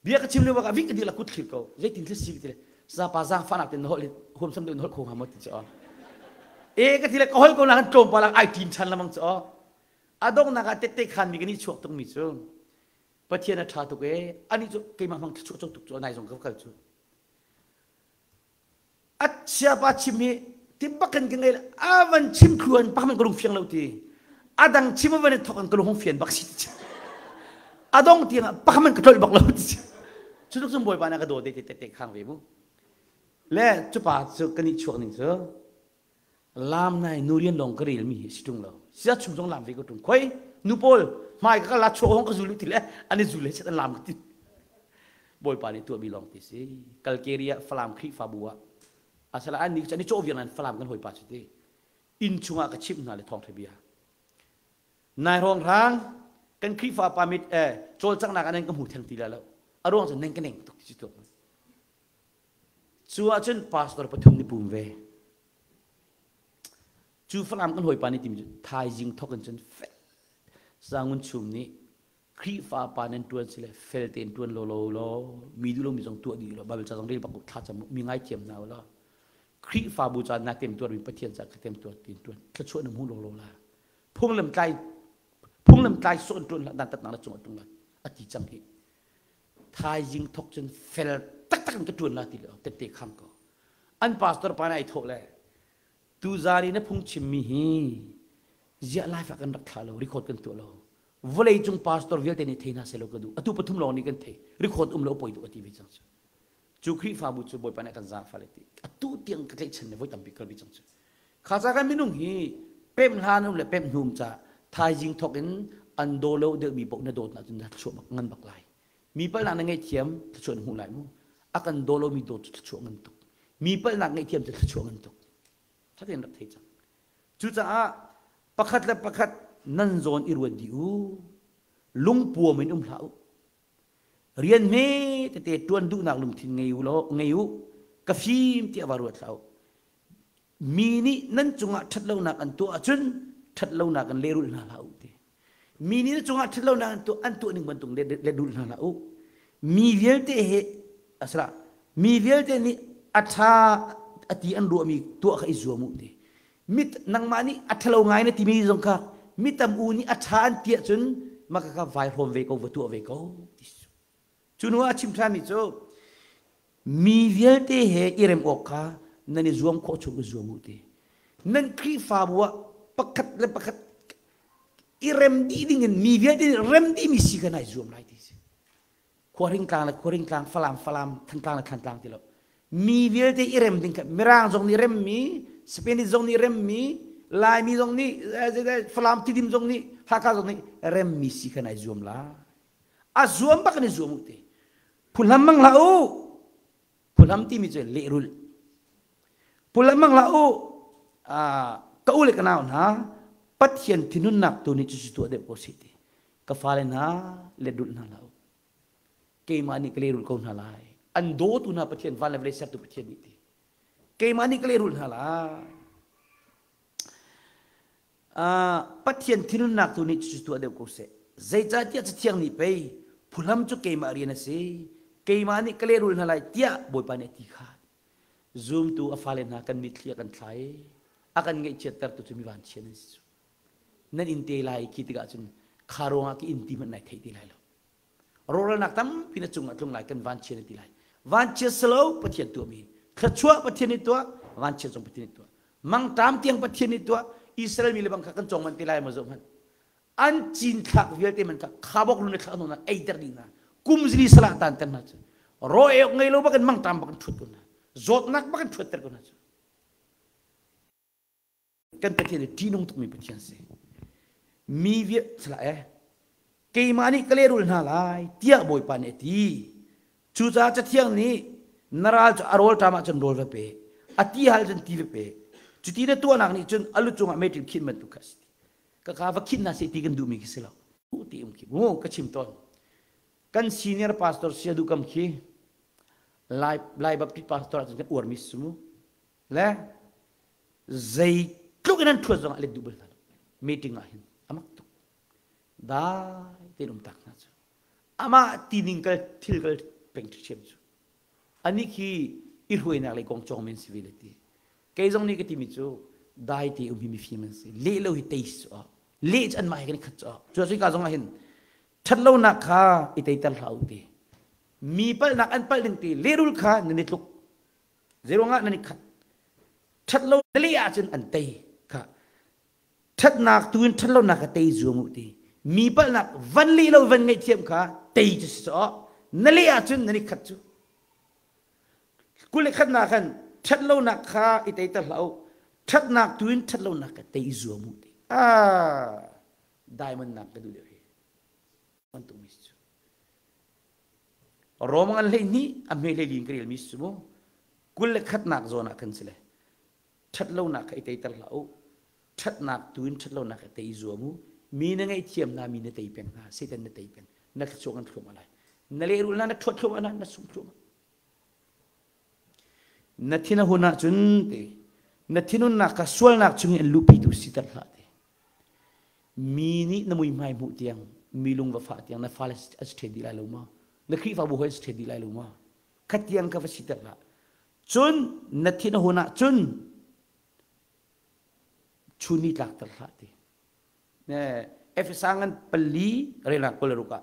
bia ka chim lio ah vik ka dil kut thlir ko zeitin thil si ti le zapa zaang fanak ten hol huam sam deuh hol kho hnga maw ti chu e ka ti le ka hol ko na kan tlawmpal ah ai tin chan lamang chu a donghnak ah tette khan mi kan i chuak tuk mi cu Pathian a ṭha tuk e ani cu keimah hmang thluachuah cawk tuk cu nai zong ka kal cu A chiapa chim hi ti bakin ka ngei a van chim thluan pak man ka lung fiang lo ti. A dang chim a van i thok an ka lung hong fian bak si ti. A dong tiang ah pak man ka tlolh bak lo ti. Cu tuk cun Bawipa na ka daw te te te khang ve mu. Le cu pa cu kan i chuak ning cu lam nai nu rian lawng ka rel mi hi si ṭung lo. Sia chung zong lam ve ko ṭung. Khoi nu pawl hmai ka la chuak hong ka zul ti le an i zul le set an lam ka ti. Bawipa nih tuahmi lawng ti si. Kalkeria Falam Khrihfabu ah asala an ni an i cawh viar nan Falam kan hawipa cu ti. Inn chungah ka chimh hna le thawngṭha bia. Nai hrawng hrang kan Khrihfa pa mit eh cawlcanghnak ah nan ka hmu theng ti lai lo. A ruang cu nan ka neng tuk ti cu tuak. Cu ahcun pastor pathum nih pum ve. Cu Falam kan hawipa nih timi cu thaizing thok in cun fel Sangun chum nih Khrihfa pa nan ṭuan si le fel tein ṭuan law law law mi duh lomi zong tuah dih law Bible ca zong rel bak u thlacam u mi ngaithiam hna u law Khrihfabu ca na temtuarmi Pathian ca ka temtuar tin ṭuan thluachuah na hmu law law la phunglam tlai phunglam tlai sawh in ṭuan hlah dantatnak na cungah ṭung la a ti cang hi thaizing thok cun fel taktak in ka ṭuan la ti lo tette khang ko an pastor pa nih ai thawh le tuzan i na phung chimmi hi ziah live ah kan rak thlah lo record kan tuah lo vawlei cung pastor vialte nih thei hna seh law ka duh atu pathum lawng nih kan thei record um lo poi duh a ti ve cang cu cu Khrihfabu cu Bawipa nih kan zaangfah le ti atu tiang ka tlaihchan le voi tampi kal bi cang cu kha ca kan minung hi pem hlan um le pem hnum ca thaizing thok in an daw lo deuh mi paoh na dawt na cun na thluachuah bak ngan bak lai mi palhnak na ngaihthiam thluachuah na hmuh lai mu a kan daw lomi dawt cu thluachuah ngan tuk mi palhnak ngaihthiam cu thluachuah ngan tuk thaten rak thei cang cucaah pakhat le pakhat nan zawn i ruat dih u lungpuam in um hlah u rian hme tete ṭuan duhnak lungthin ngei u law ngei u ka fim tiah va ruat hlah u mi nih nan cungah ṭhatlonak an tuah ahcun ṭhatlonak in lehrulh hna hlah u ti mi nih na cungah ṭhatlonak an tuah an tuah ning bantuk lehrulh hna hlah u mi vialte he asala mi vialte nih a ṭha a ti an ruahmi tuah kha i zuam u ti mit nangmah nih a ṭhalo ngai na timi zong kha mi tam u nih a ṭha an ti ahcun mah kha vai hrawm ve ko va tuah ve ko ti Cu hnu ah a chim ṭhanmi cu mi vialte he i rem awk kha nan i zuam khawh chung i zuam u ti. Nan Khrihfabu ah pakhat le pakhat i rem dih ding in mi vialte nih rem dihmi si kha nai zuam lai ti si. Khuahring tlang le Khuahring tlang, Falam Falam, Thantlang le Thantlang ti lo. Mi vialte i rem ding kha Mirang zong nih remmi, Spanish zong nih remmi, Laimi zong nih, Falam Tidim zong nih, Hakha zong nih remmi si kha nai zuam lai. A zuam bak in i zuam u ti. Phuhlam mang hlah u. Phuhlam timi cu lehrulh. Phuhlam mang hlah u. Ka u le ka nau hna, Pathian thinhunnak tu nih cucu tuah deuh ko sih ti. Ka fale hna, lehrulh hna hlah u. Keimah nih ka lehrulh ko hna lai. An dawtu hna Pathian, van le vawlei sertu Pathian nih ti. Keimah nih ka lehrulh hna lai. Pathian thinhunnak tu nih cucu tuah deuh ko seh. Zeicahtiah Cathiang nih pei phuhlam cu keimah rian a si, keimah nih ka lehrul hna lai tiah Bawipa nih a ti kha. Zumtu a fale hna kan mitthli a kan thlai, a kan ngaihchiattertu cu mi vanchia nan si cu. Nan inn te lai khi tikah cun kha ruangah ki inn ti hmanh nai thei ti lai lo. Rawhralnak tampi na cungah tlung lai kan vanchia na ti lai. Vanchia silo Pathian tuahmi. Thluachuah Pathian nih tuah, vanchia zong Pathian nih tuah. Mangṭam tiang Pathian nih tuah. Israel mi le bang kha kan cawng manh ti lai maw zoh hmanh. An cinthlak vialte man kha khabok lun le thlak hnu ei ter dih hna. Kum zili salah tan ter hna cu. Ro ek ngei lo bakin mangṭam bakin ṭhut ko hna. Zawtnak bakin ṭhuat ter ko hna cu. Kan Pathian hi ṭihnung tukmi Pathian si. Mi vial salah eh keimah nih ka lehrul hna lai tiah Bawipa nih a ti. Cucaah Cathiang nih na ral cu a rawlṭam ahcun rawl va pe, a ti hal cun ti va pe. Cuti na tuahnak nih cun a lu cungah meiṭil khinh bantuk kha a si. Ka ka va khinh hna seh ti kan duhmi khi si lo. Ti um khi mu ka chim tawn. Kan senior pastor Sia Duh Kam khi Lai Lai Baptist pastor ahcun kan uarmi si mu. Le zeitluk in an ṭhuat zongah let duh bal hna lo meeting ah hin amak tuk dai tein um tak hna cu amah tining kal thil kal peng ṭhiam cu ani khi i hruainak lei kong cawng men si ve le ti kei zong nih ka timi cu dai te um hi mifim an si leh lo hi tei cu leh cu anmah he kan i khat cu cu cu ka zong ah hin ṭhatlonak kha i teiter hlah u ti mi palhnak an palh ding ti lehrul kha nan i tluk Zeiruangah nan i khat? Ṭhatlo leh ahcun an tei kha. Ṭhatnak tu in ṭhatlonak kha tei zuam u ti. Mi palhnak van leh lo van ngaihthiam kha tei cu si sawh. Na leh ahcun nan i khat cu. 21nak khan ṭhatlonak kha i teiter hlah u. Ṭhatnak tu in ṭhatlonak kha tei zuam u ti. Ah, diamond nak ka duh deuh hi. Bantuk mi cu. Rom ngan 12 a hme 14 ka relmi si mu. 21nak zawn ah khan si le ṭhatlonak kha i teiter hlah u. Ṭhatnak tu in ṭhatlonak i tei zuam u. Mi na ngaihthiam hna, mi na tei peng hna, Satan na tei peng. Na thluachuah kan thluahmah lai. Na lehrul hna, na ṭhuat thluahmah hna, na sung thluahmah. Na thin a hun ahcun te, na thinhunnak kha sualnak chungin an luhpitu siter hlah te. Mi nih na muihmai hmuh tiang, mi lung va fah tiang na fale an si ṭhen dih lai lo ma? Na Khrihfabu hawi an si ṭhen dih lai lo ma? Kha tiang kha va siter hlah. Cun na thin a hun ahcun chun ni tlakter hlah ti. Efesa ngan pali relak 26 ah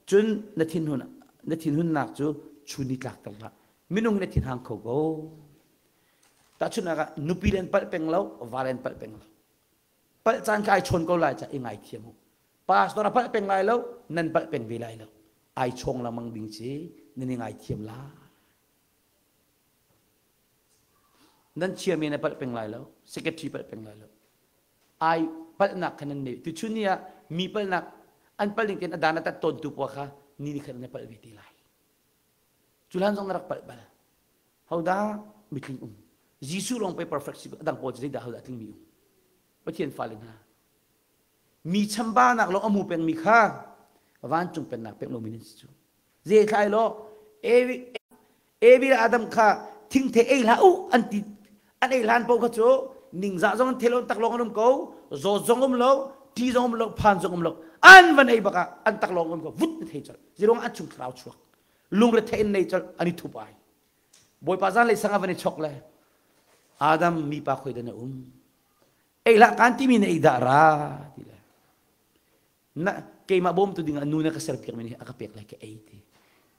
cun na thinhun na thinhunnak cu chun ni tlakter hlah. Minung na thinhang kho ko. Tahchunhnak ah nupi le an palh peng lo, va le an palh peng lo. Palh caan kha ai chawn ko lai ca i ngaithiam u. Pastor a palh peng lai lo, nan palh peng ve lai lo. Ai chawng lengmang ding ci nan i ngaithiam lai. Nan chiami na palh peng lai lo, secretary palh peng lai lo. Ai palhnak kha nan nei. Tuchun ni ah mi palhnak an palh ning tein a dan a tat tawntu pawl kha ni ni khat na palh ve te lai. Cu hlan zong na rak palh bal. Hodah mitling um? Jesuh lawng pei perfect si a dang pawl cu zeidah hodah tlingmi um? Pathian fale hna. Mi chambaunak lawng a mu pengmi kha vancung pennak pek lomi nan si cu. Zeithlai law Evi Evi le Adam kha thingthei ei hlah u an ti an ei hlan paoh kha cu ningzah zong an thei lo taklawng an um ko zawt zong um lo ṭi zong um lo phan zong um lo an van ei bak ah an taklawng um ko vut na thei colh ziruang an chung thlarau chuak lungre in nei colh an i thup ai Bawipa zan lei sang ah van i chok le Adam mipa khoi dah na um ei hlah kaan timi na ei dah ra ti le na keimah bawmtu ding ah nu na ka serpiak mi nih a ka pek lai ka ei ti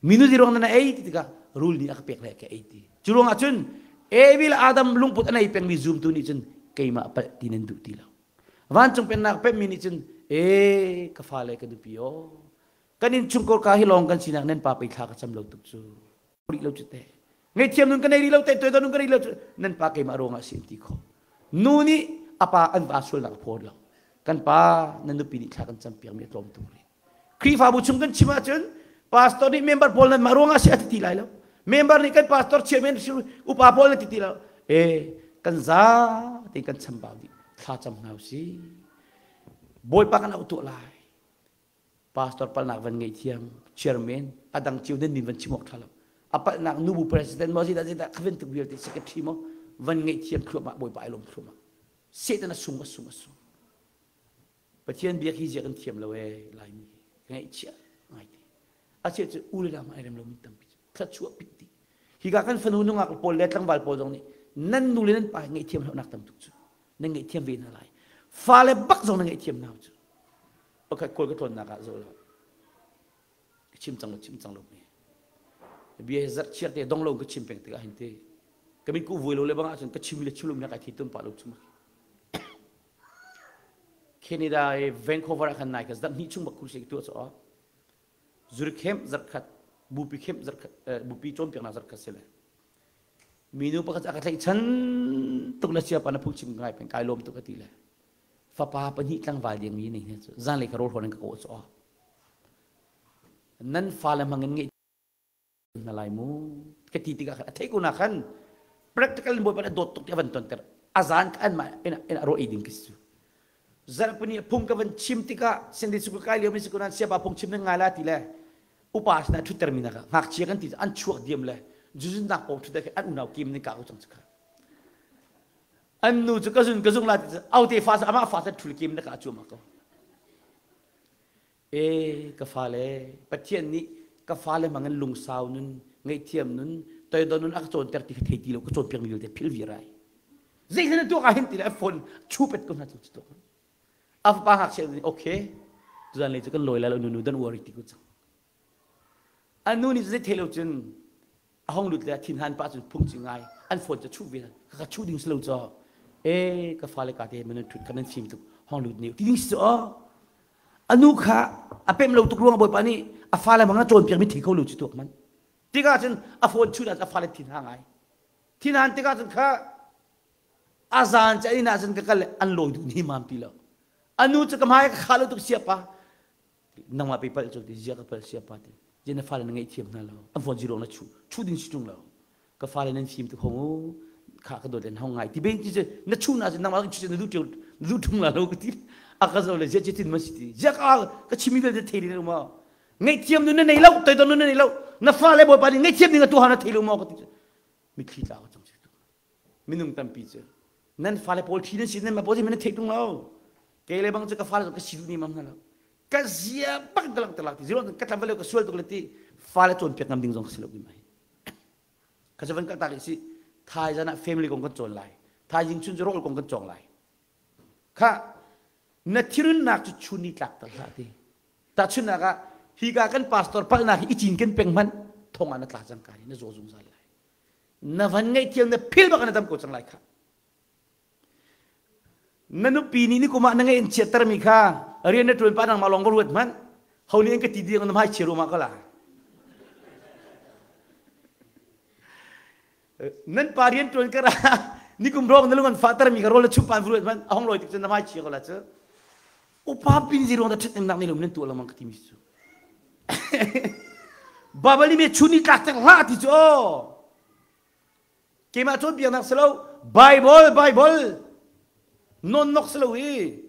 minu di ruang na ei ti tikah rul nih a ka pek lai ka ei ti cu ruang ah cun Evi le Adam lungput an ei pengmi zumtu nih cun keimah palh ti nan duh ti lo vancung pennak pemmi nih cun e ka fale ka nupi aw kan in chungkhar ka hi lawng kan sinak nan pa pei thla ka cam lo tuk cu rih lo cu te ngaihthiam nun ka nei rih lo te toidor nun ka nei lo cu nan pa keimah ruangah si an ti kho nu nih a pa an va sualnak a phawt lo kan pa nan nupi nih thla kan campiak mi a tlawm tuk rih Khrihfabu chung kan chim ahcun pastor nih member pawl nan mah ruangah si a ti ti lai lo member nih kan pastor chairman upa pawl nan ti ti lo e kan za te kan chambau dih thla cam hna usih bawipa kan auh tuah lai Pastor palnak van ngei thiam, chairman, a dang cio nan min van chim awk ṭha lo. A palhnak nubu president maw zeidah zeidah kha tuk vialte secretary maw van ngei thiam thluahmah bawipa ai lawm thluahmah. Satan a sung a sung a sung. Pathian biak hi zia kan thiam lo ee Laimi hi. Ngaihchia ngai te. A chia cu u le lam ai rem lo mi tampi thluachuah pit ti. Hika kan fanu nungak pawl le tlangval pawl zong nih nan nu le nan pa ngaihthiam hlauhnak tam tuk cu. Nan ngaihthiam ve hna lai. Fale bak zong nan ngaihthiam hna cu. Pakhat kawl ka tlawnnak ah zoh lo ka chim cang lo chim cang lo mi bia hi zarh chiar te dong lo ka chim peng tikah hin te ka min ku vui lo le bang ahcun ka chim le chim lo mi kai thi tum pa lo chuma Canada i Vancouver ah khan nai ka zarh hnih chung bak kursi tu cho Zurich khem zarh khat bupi khem zarh khat bupi cawnpiaknak zarh khat si le minu pakhat a ka tlaih chan tuk le sia pa na phung chim ngai peng kai lawm tuk a ti le Fapa pahnih tlangval dingmi nei hna cu zanlei kha rawl hrawn in ka kawh cu nan fale hmang in ngeih hna lai mu ka ti tikah khan a theih ko na khan practical in bawipa nih a dawt tuk ti a van tonter a zan ka anmah in in a rawh ei ding ka si cu zarhpini phung ka van chim tikah Sunday school kai lio mi si ko nan siapa phung chim nan ngai la ti le upa sinah ṭhutter mi nak ngakchia kan ti an chuak diam le zuzunnak pawng ṭhutter khi an unau kim ning ka ko cang cu kha An nu cu ka zun ka zung la ti aute fa cu amah fa cu thul kim na ka cu ma ko. E ka fale Pathian nih ka fale mangin lungsau nun ngaihthiam nun toidor nun a ka cawnter ti kha thei ti lo ka cawnpiak mi vialte phil vi rai. Zei na tuak ah hin ti le a phone chu pet ko hna cu tu. A fapa ngakchia nih okay tuzan lei cu kan lawi lai lo nu nu don't worry ti ko cang. A nu nih zei thei lo cun a hong lut le a thinhan pah cun phung ci ngai an phone cu chuh ve ka ka chuh ding si lo caw e ka fale ka te man thut ka nan fim tuk hong lut ne ti ding si aw a nu kha a pem lo tuk ruang bawipa nih a fale mang a cawnpiak mi thei kho lo cu tuak man tikah cun a phone chuh a fale thin ha ngai thinhan tikah cun kha a zan ca inn ah cun ka kal an lawi duh ni mam ti lo a nu cu ka hmai ka kha lo tuk siapa nangmah pe palh cu ti zia ka palh sia pa ti je na fale na ngaihthiam hna lo an phone zero na chu chu ding si tung lo ka fale nan fim tu khong u. Kha ka dawt len hong ngai ti ben ti cu na chun ah cun nangmah cu na duh ṭio na duh ṭung la lo ka ti. A ka zo le zia tin ma si ti. Zia ka ka chimi vialte thei lo ma. Ngaihthiam nu na nei lo, toidor nu na nei lo. Na fa le Bawipa nih ngaihthiam ding a tuah na thei lo maw ka ti. Mitthli tla ko cang si tu. Minung tampi cu nan fale pawl ṭhi nan si nan mah pawl si nan theih ṭung lo. Kei le bang cu ka fale ka si duh ni mam hna lo. Ka zia bak ka langhter lak ti. Zero ka tlam vale ka sual tuk le ti fale cawnpiak ngam ding zong si lo ki mai. Ka cu van kal tak si thai zan ah family kong kan cawn lai. Thaizing chun cu rawl kong kan cawng lai. Kha na thirunnak cu chun ni tlak ter hlah ti. Tahchunhnak ah hika kan pastor palhnak hi i cin kan peng hmanh thong ah na tla cang ka na zaw zungzal lai. Na van ngaihthiam na phil bak na dam ko cang lai kha. Na nupi nih nikum ah na ngeih in chiattermi kha rian na ṭuan pah nangmah lawng va ruat hmanh. Ho nih an ka ti ding na hmai chia ruangah ka la. Nan pa rian ṭuan ka ra nikum rawng na lung an fahtermi kha rawl na chumh pa an va ruat hmanh a hong lawi tik cun na hmai chia ko la cu. Upa pin zi ruang dah ṭhathnemnak nih lum nan tuah lengmang ka timi cu. Babal nih me chun i tlak tek hlah ti cu aw. Keimah cawnpiaknak si lo, Bible, Bible nawnnok si lo hi.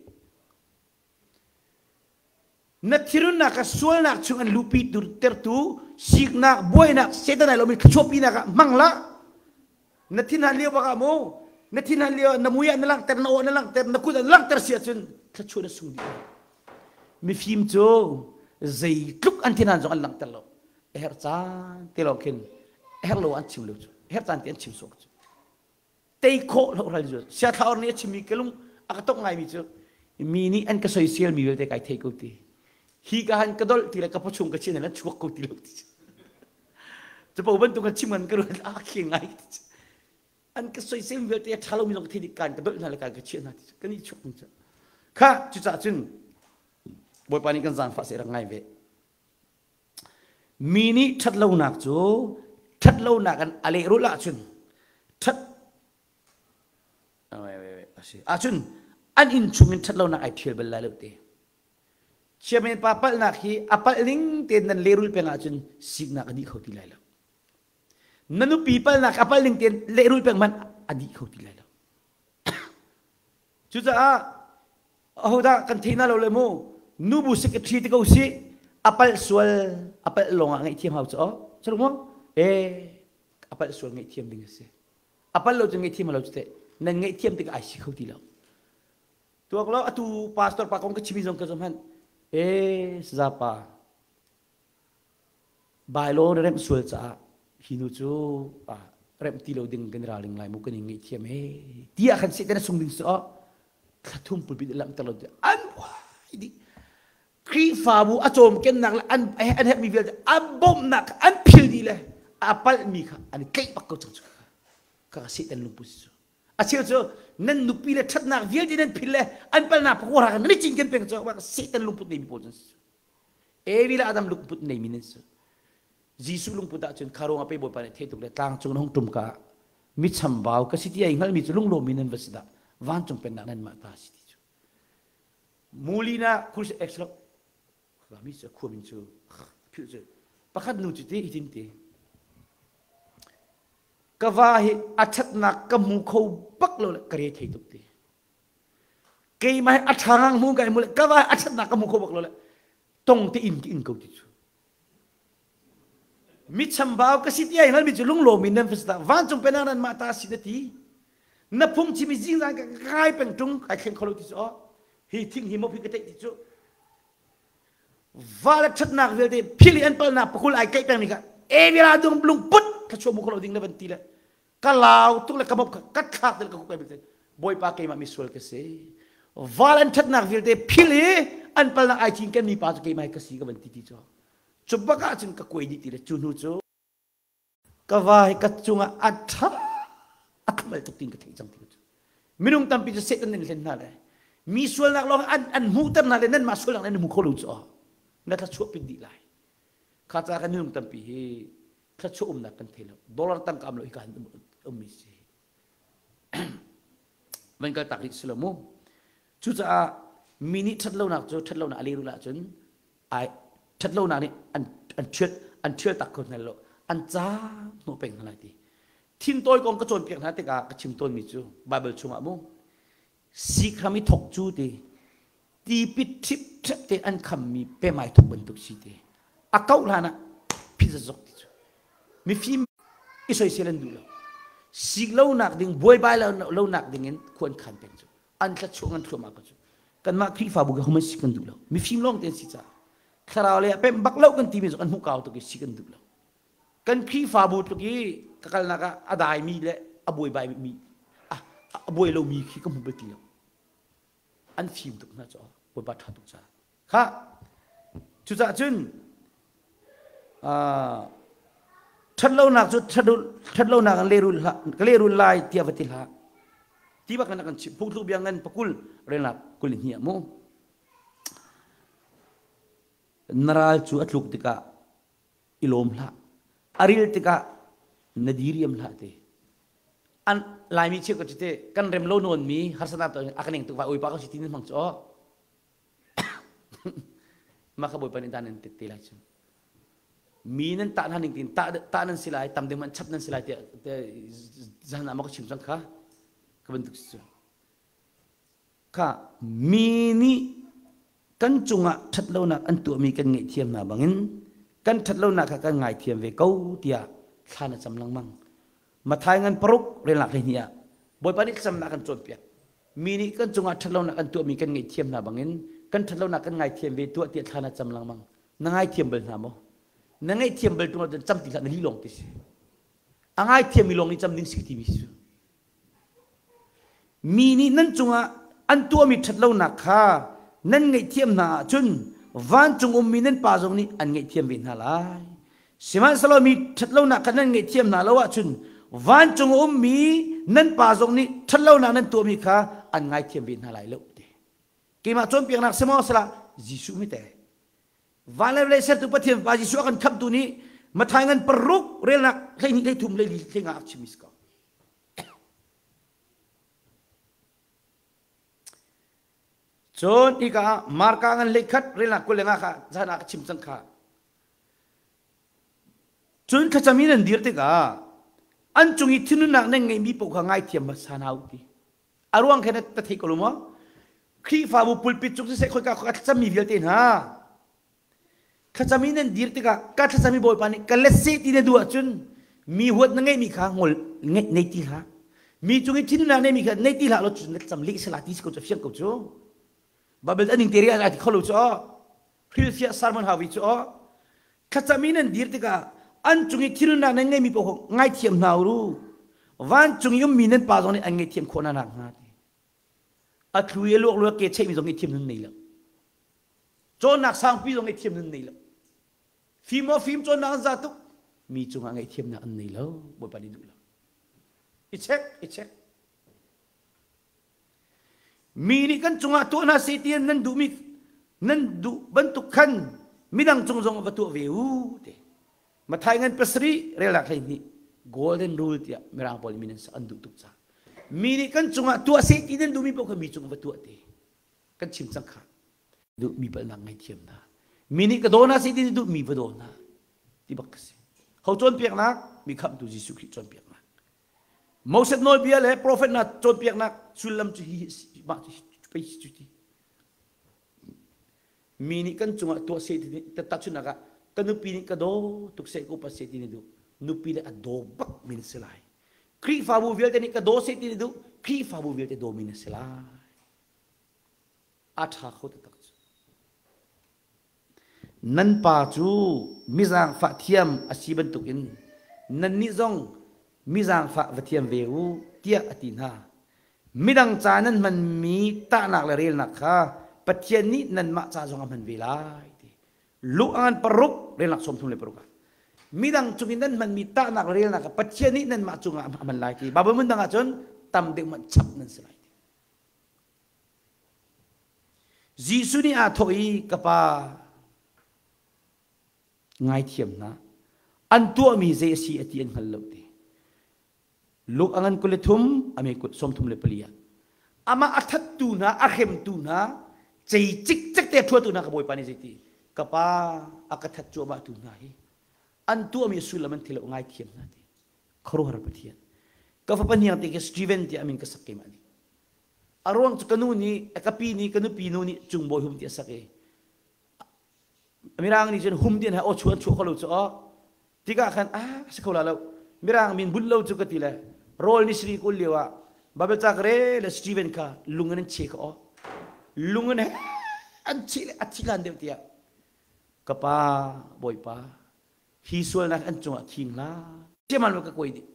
Na thirunnak kha sualnak chung an luhpi tertu siknak, buainak, Satan ai lomi thluachuahpinak ah hmang hlah. Na thinhan lio bak ah mu, na thinhan lio na mui ah na langhter, na aw na langhter, na kut ah na langhter si ahcun thluachuah na sung dih. Mifim cu zeitluk an thinhan zong an langhter lo. A herh caan te lawng khin a herh lo an chim lo cu herh caan te an chim sawk cu tei khawh lo ral cu siathlaur nih a chimmi ka lung a ka tok ngaimi cu mi nih an ka soisel mi vialte kai thei ko ti hi ka han ka dolh ti le ka pawchung ka chin an chuak ko ti lo ti cu po bantuk an chim an ka ruat a khing ngai ti an ka soisel mi vialte a ṭha lomi zong ka thei dik kan ka dolh hna le kan ka chiah hna ti kan i chuak ning cu kha cucaah cun Bawipa nih kan zaangfah seh rak ngai ve Mi nih ṭhatlonak cu ṭhatlonak in a lehrulh ahcun ṭhat a si ahcun an inn chungin ṭhatlonak ai ṭhial bal lai lo te. Chiamen pa palhnak hi a palh ning tein nan lehrulh peng ahcun siknak a dih kho ti lai lo. Na nupi palhnak a palh ning tein lehrulh peng hmanh a dih kho ti lai lo. Cucaah ahodah kan thei na lo le mu nubu secretary te ko si a palh sual a palh lawng ah ngaihthiam hau cu aw cu mu eh a palh sual ngaihthiam ding a si a palh lo cu ngaihthiam lo cu teh nan ngaihthiam tikah ai si kho ti lo tuak lo atu pastor pa kong ka chimi zong ka zum han eh saza pa Bailo na remh sual caah hi nu cu remh ti lo ding kan ralring lai mu kan in ngaihthiam he tiah khan seh na sung ding su thla thum pulpit langhter lo an buai dih Khrihfabu a cawmkennak le an an herhmi vialte an bawmhnak an phil dih le a palhmi kha an i tlaih bak ko cang cu ka Satan lungput cu a cheu cu nan nupi le ṭhatnak vialte nan phil le an palhnak pakua nan i cinken peng cu Satan lungput neimi pawl cu Evi le Adam lungput neimi nan si. Jesuh lungput ahcun kha ruangah pei Bawipa nih thei tuk le tlang cung na hung ṭum ka mi chambau ka si ti ai hngalmi cu lunglawmmi nan va si dah vancung pennak nan mah ta si ti cu mulina kursi ex lo mi cu khua min cu philh cu pakhat nu cu ti hitin ti ka va hi a ṭhatnak ka hmu kho bak lo le ka re thei tuk ti Keimah hi a ṭha ngang hmu kai mu le ka va a ṭhatnak ka hmu kho bak lo le tong te in ka in ko ti cu. Mi chambau ka si ti ai hngalmi cu lunglawm in nan va vancung penang nan mah ta si na ti. Na phungchim i zingzan ka kai peng ṭung kai thleng kho lo ti cu aw. Hi thing hi mop hi ka tlaih ti cu. Va le ṭhatnak vialte phil i an palnak pakul ai tlaih pengmi kha evira dung lungput thluachuah mu kho lo ding na van ti le ka lau tuk le ka mop ka thlak tel ka kuk ai bawipa keimah misual ka si val an ṭhatnak vialte phil i an palnak ai cin kan mipa cu keimah ka si ka van ti ti cu cu bak ah cun ka kuai dih ti le cu hnu cu ka va hi ka cungah a ṭha a thamal tuk tin ka theih cang ti cu minung tampi cu Satan nan hlen hna le mi sualnak lawng an an hmuhter hna le nanmah sualnak nan hmu kho lo cu na thla pit dih lai kha ca kan minung tampi hi thluachuah umnak kan thei lo dollar tangka am lo hi ka han ummi si van kal tak rih si lo mu cucaah mi nih ṭhatlonak cu ṭhatlonak a lehrulh ahcun ai ṭhatlonak nih an an ṭhial an ṭhial tak kho hna lo an caam hnawh peng hna lai ti. Thintawi kong ka cawnpiak hna tikah ka chim tawnmi cu Bible chungah mu sikram i thok cu ti tipit ṭhip ṭhep te an khammi pemai thok bantuk si te a kauh hlan ah phit zok ti cu mifim i soisel an duh lo sik lonak ding buaibai lonak ding in khu an khan peng cu an thlachuah ngan thluahmah ko cu kanmah Khrihfabu ka human si kan duh lo mifim lawng te an si caah thlarau le a pemh bak lo kan timi cu kan hmuh kau tuk i si kan duh lo kan Khrihfabu tluk i ka kalnak ah a daimi le a buaibai mi a buai lomi khi ka hmu bal ti lo an fim tuk hna cu bawipa ṭha tuk caah kha cucaah cun ṭhatlonak cu ṭhatlonak in lehrul hlah ka lehrul lai tiah va ti hlah ti bak in a kan chimh phungthluk bia ngan pakul relnak kul hnih ah mu na ral cu a tluk tikah i lawm hlah a ril tikah na diriam hlah te an laimi cheu ka te kan rem lo nawn mi harsana to a kan eng tuk vai oi pa ka si tin hmang chu ma kha bawipa nih dan nan tet te lai cu mi nan tah hna ning tin tah tah nan si lai tam ding man chap nan si lai tiah zan ah ma ka chim cang kha ka bantuk cu Kha mi nih kan cungah ṭhatlonak an tuahmi kan ngaihthiam hna bangin kan ṭhatlonak kha kan ngaithiam ve ko tiah thla na cam lengmang. Matthai ngan paruk relnak 12 ah Bawipa nih thlacamnak kan cawnpiak. Mi nih kan cungah ṭhatlonak an tuahmi kan ngaihthiam hna bangin kan ṭhatlonak kan ngaithiam ve tuah tiah thla na cam lengmang. Na ngaithiam bal hna maw? Na ngaihthiam bal ṭung ahcun cam ti hlah na li lawng ti si. A ngaithiammi lawng nih cam ding si timi si. Mi nih nan cungah an tuahmi ṭhatlonak kha nan ngaihthiam hna ahcun vancung ummi nan Pa zong nih an ngaihthiam ve hna lai. Sihmanhsehlaw mi ṭhatlonak kha nan ngaihthiam hna lo ahcun vancung a ummi nan Pa zong nih ṭhatlonak nan tuahmi kha an ngaithiam ve hna lai lo. Keimah cawnpiaknak si maw salah Jesuh mi te. Van le vawlei sertu Pathian Pa Jesuh a kan khamhtu nih Matthai ngan paruk relnak 12 13 14 hlenga a chim ko. Cun hika ah Marka ngan hleikhat relnak 22 kha zan ah ka chim cang kha. Cun thlacam in an dir tikah an cung i thinhunnak nan ngeihmi paoh kha ngaithiam hmasa hna u ti. A ruang khe na thei ko lo maw? Khrihfabu pulpit cung siseh khoika khoika thlacammi vialte hna Thlacam in nan dir tikah ka thlacam i Bawipa nih ka let seh ti na duh ahcun mi huat na ngeihmi kha ngol ngeih nei ti hlah. Mi cung i thinhunnak neimi kha nei ti hlah law cun na thlacam leh sala ti si ko cu fiang ko cu. Bible aning te ri ai ti kho lo cu aw. Hrilhfiah sermon hawi cu aw. Thlacam in nan dir tikah an cung i thinhunnak nan ngeihmi paoh ngaithiam hna u. Vancung i ummi nan pa zong nih an ngaihthiam khawh hna nakhnga ti. A thlu i a luak luak ke cheihmi zong ngaihthiam nan nei lo. Cawnnak sangpi zong ngaihthiam nan nei lo. Fim aw fim cawnnak an za tuk. Mi cungah ngaihthiamnak an nei lo. Bawipa nih duh lo. I check, i check. Mi nih kan cungah tuah hna seh ti nan duhmi nan duh bantuk khan midang cung zong va tuah ve u te. Mathai ngan pasarih relnak 12 golden rule tiah mirang pawl min an duh tuk ca. Mi nih kan cungah tuah seh ti nan duhmi paoh kha mi cung va tuah te. Kan chim cang kha. Duhmi palhnak ngaihthiam hna. Mi nih ka daw hna seh ti duhmi va daw hna. Ti bak ka si. Ho cawnpiaknak? Mi khamhtu Jesuh Khrih cawnpiaknak. Moses nawlbia le profet hna cawnpiaknak sullam cu hi mah cu pei cu ti. Mi nih kan cungah tuah seh ti tahchunhnak ah ka nupi nih ka daw tuk seh ka upat seh ti ni duh. Nupi le a daw bak mi na si lai. Khrihfabu vialte nih ka daw seh ti ni duh. Khrihfabu vialte daw mi na si lai. A ṭha kho taktak cu. Nan pa cu mizaangfah thiam a si bantukin nannih zong mizaangfah va thiam ve u, tiah a ti hna. Midang ca nan hmanmi tahnak le relnak kha Pathian nih nanmah ca zong a hman ve lai. Ti. Luke a ngan paruk, relnak 36 ah. Midang cung i nan hmanmi tahnak le relnak kha Pathian nih nanmah cungah a hman lai ti. Bible hmun dang ahcun tam deuh hmanh chap nan si lai. Jesuh nih aa thawh i ka pa ngaithiam hna an tuahmi zei a si a ti an hngal lo ti Luke a ngan 23 a me kut 34 ah amah a thattu hna a hremtu hna cei cikcek te a ṭhuatu hna ka bawipa nih zeiti ka pa a ka that cuahmah tu hna hi an tuahmi sullam an thilo ngaithiam hna ti khuaruahhar Pathian. Ka fapa hniang te khi Steven tiah min ka sak keimah nih. A ruang cu ka nu nih, ka pi nih, ka nupi nu nih Cung Bawi Hum ti a sak i Mirang nih cun hum ti an aw chuah an chuah kho lo cu aw. Tikah khan ah si kho la lo. Mirang min bunh lo cu ka ti le rawl ni sri kul lio ah Bible ca ka re le Steven kha lung in an che kha aw. Lung in an che le a thi lan deuh tiah ka pa Bawipa hi sualnak an cungah khing hlah. Siaman ka kuai dih.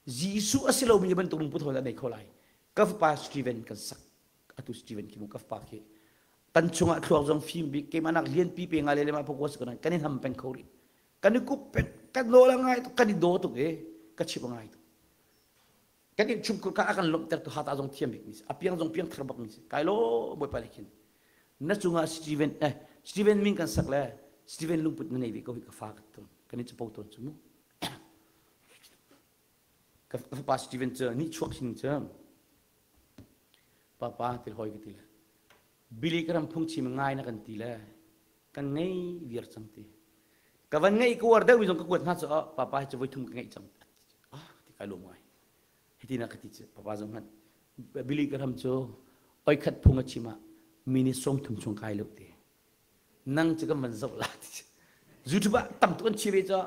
Jesuh a si lomi bantuk lungput hawi dah nei kho lai. Ka fapa Steven kan sak. Atu Steven khi mu ka fapa khi kan chungah thluak zong fim bik keimah nak lianpi pe ngai le lema pokwa si kan i nam peng kho rih kan i kup peng kan nawl a ngai tuk kan i daw tuk e ka chim a ngai tuk kan in chungkhur ka a kan lawmhter tu hata zong thiam bik mi si a piang zong piang thar bak mi si kai lo bawipa le khin na cungah Steven eh Steven min kan sak le Steven lungput na nei ve ko hi ka fa ka ton kan i chapo ton cu mu ka fapa Steven cu ni chuak sin cu Papa til hoi ka ti le Billy ka ram phungchim ngai na kan ti le kan ngei viar cang ti. Ka van ngeih ka uar deuh mi zong ka kuat hna cu oh, papa hi cu voi thum ka ngeih cang. Ah ti kai lawm ngai. Hiti na ka ti cu papa zong hmanh Billy ka ram cu oi khat phung a chim ah minute 30 chung kai lo ti. Nang cu kan van zoh la ti. YouTube ah tam tuk an chi ve cu